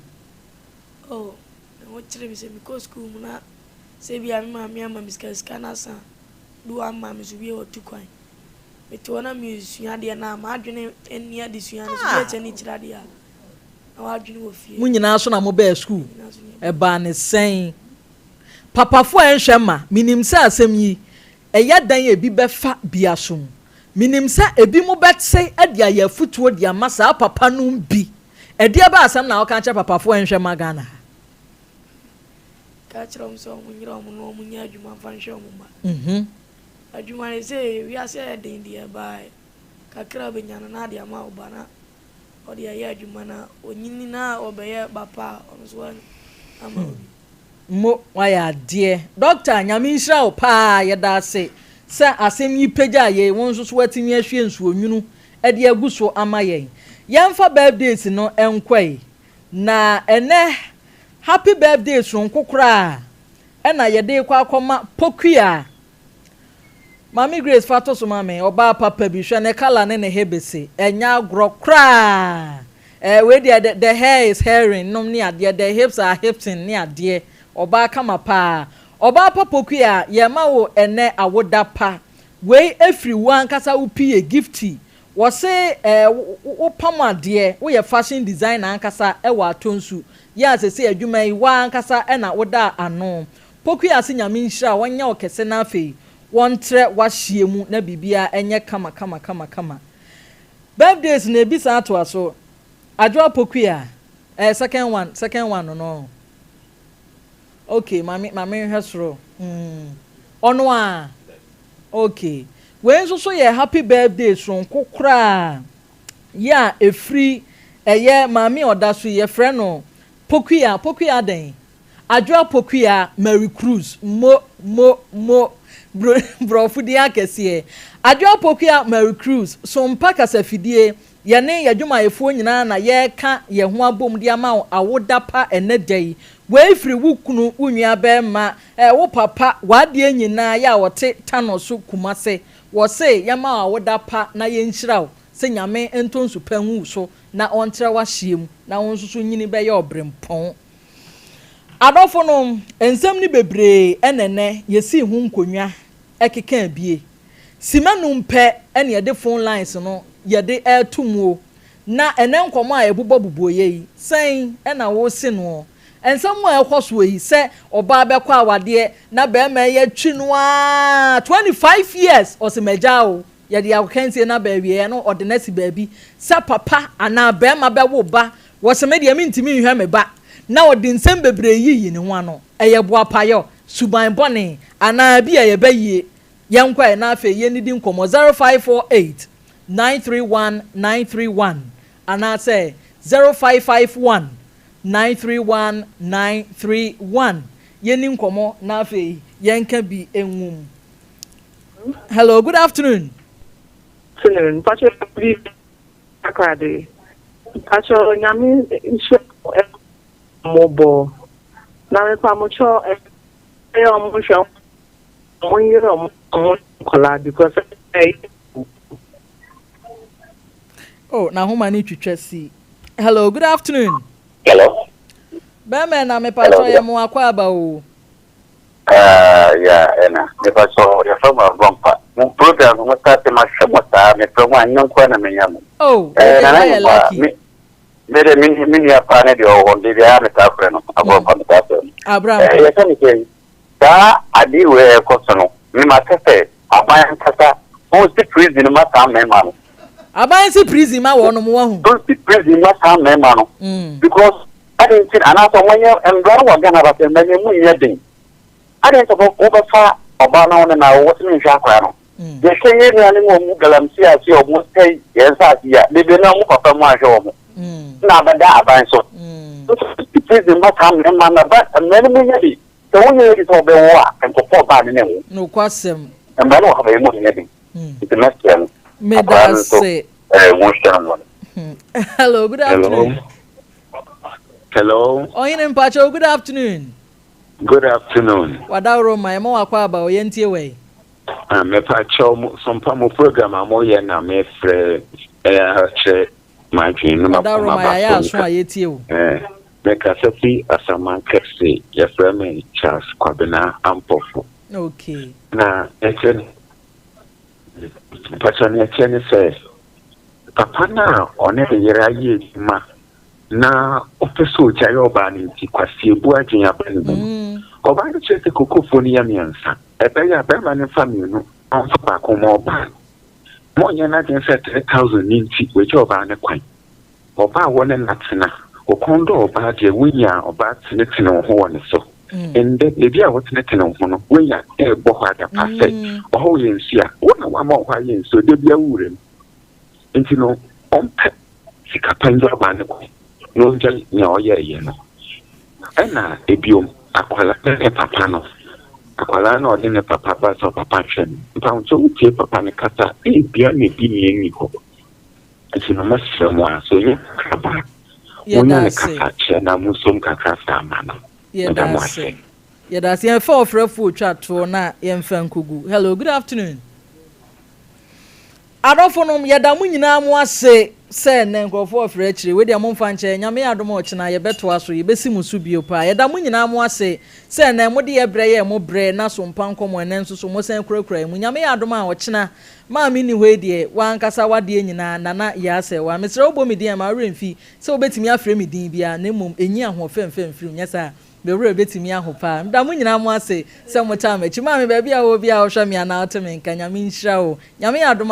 Oh, me ho kyere me sɛ mekɔ sukuu mu na sɛ ebia me maame ama me sika, sika no asa a, bi wɔ hɔ a me maame nso wie a watu kwan. Mete hɔ na meresua adeɛ no a, m'adwene nni adesua no so. Bi a kyɛ ne kyerɛ adeɛ a, na w'adwene wɔ fie. Mo nyinaa nso na mobɛɛ sukuu? Yɛn nyinaa nso na yɛbɛɛ. Ɛbaa ne sɛn? Papafo a ɛnhwɛ mma, menim sɛ asɛm yi, ɛyɛ dɛn a ebi bɛfa bi asom. Menim sɛ ebinom bɛte de ayɛ afotuo de ama saa papa nom bi. Ɛdeɛ bɛn asɛm na woka kyerɛ papafo a ɛnhwɛ mma Ghana ha? Ka kyerɛ wɔn sɛ wɔnyere wɔn na wɔnyɛ adwuma mfa nhwɛ wɔn mma. Adwuma no sei wiase ayɛ den deɛ but kakra a wobɛnya no na ade ama wo ba na ɔde ayɛ adwuma na ɔnyini na ɔbɛyɛ ba pa a ɔno nso ama wo bi. Mo wayɛ adeɛ. Doctor Nyame nhyira wo paa yɛda ase sɛ asɛm yi pagyaa yei wo nso so watumi ahwie nsuo nwunu de agu so ama yɛn. Yɛmfa birthdays no nkɔe na ɛnɛ happy birthday soronko koraa ɛna yɛde rekɔ akɔma Pokuaa. Maame Grace fa to so ma me, ɔbaa papa bi, hwɛ ne colour ne ne hebese, ɛnyɛ agorɔ koraa. Eh, wei deɛ the, the hair is hairing nom ne adeɛ, the hips are hipsing ne adeɛ, ɔbaa kama paa. Ɔbaa pa Pokuaa, yɛrema wo ɛnɛ awoda pa. Wei ɛfiri wo ankasa wo PA, Gifty. Wɔse eh, wo, wo pam adeɛ, woyɛ fashion designer ankasa ɛwɔ Atonsu. Yɛ a sesei adwuma yi, wo ara ankasa na woda ano. Pokuya se Nyame nhyira wo, ɔnyɛ wo kɛse na afei wɔntrɛ w'ahyeɛ mu na biribiara ɛnyɛ kama kama kama kama. Birthdays no ebi san toa so. Adwoa Pokuya, eh second one, second one no no. Ok, ma me ma menhwɛ soro. Mm, ɔno a? Ok. Wei nso so yɛ happy birthday soronko koraa. Yi a ɛfiri ɛyɛ maame a ɔda so yi, yɛfrɛ no Pokuya, Pokuya dɛn? Adwoa Pokuya Mary Cruz, mo, mo, mo, bro, borɔfo din akɛseɛ. Adwoa Pokuya Mary Cruz, Sompa kasafidie, yɛne yɛadwumayɛfoɔ nyinaa na yɛreka yɛn ho abom de ama wo awoda pa ɛnnɛ da yi. Wei firi wo kunu, wo nua bɛɛma, eh, wo papa, w'adeɛ nyinaa yɛ a ɔte Tano so Kumase. Wɔse yɛma wo awoda pa na yɛnhyira wo sɛ Nyame ntɔ nsu pa ngu wo so na ɔntrɛ w'ahyeɛ mu na wo nso so nyini bɛyɛ ɔbrempɔn. Adɔfo nom, nsɛm no bebree na ɛnɛ yɛsii ho nkonnwa kekaa bie. Sima num pɛ na yɛde phone lines no yɛde reto muo. Na ɛnɛ nkɔmmɔ a yɛbobɔ bobɔeɛ yi, sɛn na wose noɔ? Nsɛm a ɛkɔ soɔ yi, sɛ ɔbaa bɛkɔ awadeɛ na barima yi atwi no ara 25 years, ɔse magyaa wo, yɛde agokansie no aba awieɛ no ɔde no asi baabi sɛ papa anaa barima bɛwo ba, wɔse me deɛ mentumi nhwɛ me ba, na ɔde nsɛm bebree yiyi ne ho ano. Ɛyɛ boapayɔ, suban bɔne, anaa bi a ɛyɛ bayie? Yɛnkɔ ɛ na afei yɛnnidi nkɔmmɔ 0548 931 931 anaasɛ 0551 931 931. Yɛnni nkɔmmɔ na afei yɛnka bi ngum. Hello, good afternoon. Afternoon. Mpacho bi akrade. Mpacho nyame nhyira mo bɔ. Na mepa mo kyɛw ɛyɛ ɔmo hwɛ ɔmo yere ɔmo ɔmo nkɔlaa because ɛyɛ. Oh, na homa ne twitwa si. Hello, good afternoon. Hello. Bɛrima na mepatɔ yɛ mo akɔ aba o. Uh, yeah, ɛna mepatɔ yɛfrɛ mo Abrɔmpa. Mo program no mo start ma hwɛ mo saa mepɛ mo anyɛ nkoa na menya mo. Oh, Eh, yɛde nana ayɛ nyɛ lucky. me me de me nua paa ne deɛ ɔwɔ hɔ de biara metaa frɛ no Abrɔmpa metaa frɛ no. Abraham. Eh, yɛka ne sɛ saa adeɛ wei a ɛkɔ so no me ma sɛ aban ankasa ɔnsi prison ma saa mmarima no. Aban si prison ma wɔn mo wahu. Ɔnsi prison ma saa mmarima no. Because adi nti anaasɛ wɔnyɛ mbra no wɔ Ghana ba sɛ mbra no emu nyɛ den. Adi nti wobɛfa ɔbaa na wɔne na wɔwɔ sɛ nhwɛ akora no. Yɛhwɛ yɛn nuanom a wɔn galamsey ase a wɔn sɛe yɛn nsaase yi a bebree na wɔn papa mu ahwɛ wɔn. Na abɛda aban so. Nso prison ma saa mmarima no ba mmerɛ no mu nyɛ den. Sɛ wonyɛ ready sɛ wɔbɛwo a nkɔfɔ ɔbaa ne ne wo. Nokwasɛm. Mmara no wɔ ha bɛyɛ mu nyɛ den. Nti mɛsrɛ no. Meda Akwaraa no nso ase. ɛɛ wɔnhyɛ no wɔn. Hello, good afternoon. Hello. Ɔhene mpakyɛw, good afternoon. Good afternoon. Wadaworo ma yɛma wakɔ aba o yɛntie wɔ yi. Ah, mepa kyɛw mo sompa mo program a moyɛ na mefrɛ kyerɛ m'adwene no Wadaworo ma ma ba yɛayɛ so aso a yɛtie o. Mekasa fi Asaman Kɛse, yɛfrɛ me Charles Kwabena Ampɔfo. Okay. Na ɛkyɛ mpakyɛ no ɛkyɛ ne sɛ papa no a ɔne ne yere ayɛ adwuma na ɔpɛ sɛ ɔgyae ɔbaa no nti kwasiebu adwene aba ne mu no. Ɔbaa no kyerɛ sɛ kokofoɔ no yɛ mmiɛnsa. Ɛbɛyɛ a bɛrima no mfa mmienu na ɔmfa baako ma ɔbaa no. Ma ɔnyɛ n'adwene sɛ 3000 ne nti wagya ɔbaa no kwan. Ɔbaa wɔ ne natena. Ɔkɔn dɔ ɔbaa deɛ wonya ɔbaa tenetene wo ho wɔ ne so. Ndɛ beebi a wotenetene wo ho no wonya ɛɛbɔ hɔ adapa sɛ ɔhɔ yɛ nsu a wo na wama ɔhɔ ayɛ nsuo da bia wowura mu. Nti no ɔmpɛ sika pa ngya ɔbaa no kwan na ɔngya nea ɔyɛɛyɛ no. Ɛna ebiom akwalaa ne ne papa no akwalaa na ɔde ne papa ba sɛ ɔpapa nhwɛ no mpawokyɛ wotie papa no kasa ebia na ebi nea nni hɔ. Nti no mɛsrɛ mo a sɛ ɔnya kakra ba a Yɛda monya ne ase. kasa kyerɛ na monsom kakra saa ma no. Yɛda Meda mo ase. ase. Yɛda ase. Yɛmfa ɔfrɛfoɔ otwa toɔ na yɛmfa nkogu. Hello, good afternoon. Adɔfo nom yɛda mo nyinaa mo ase sɛ nnɛ nkurɔfoɔ ɔfrɛ akyire wei deɛ momfa nkyɛ Nyame yɛ adom a ɔkyena yɛbɛtoa so yɛbɛsi mo so bio paa. Yɛda mo nyinaa mo ase sɛ nnɛ mode yɛ brɛ yɛ mo brɛ na so mpa nkɔmmɔ ɛnɛ nso so mosan kurakura mu. Nyame yɛ adom a ɔkyena maame nni hɔ yi deɛ wankasa wadeɛ nyinaa nana yɛ asɛ wa mesrɛ wobɔ me din a ma werɛ mfi sɛ wobɛtumi afrɛ me din biara na mmom ɛnyi ahoɔfɛ mfɛ mfiri nyɛ saa me werɛ bɛtumi aho paa. Meda mo nyinaa mo ase sɛ motaa m'akyi. Maame baabi a wɔ bi a wohwɛ me anaa wote me nka Nyame nhyira wo. Nyame yɛ adom.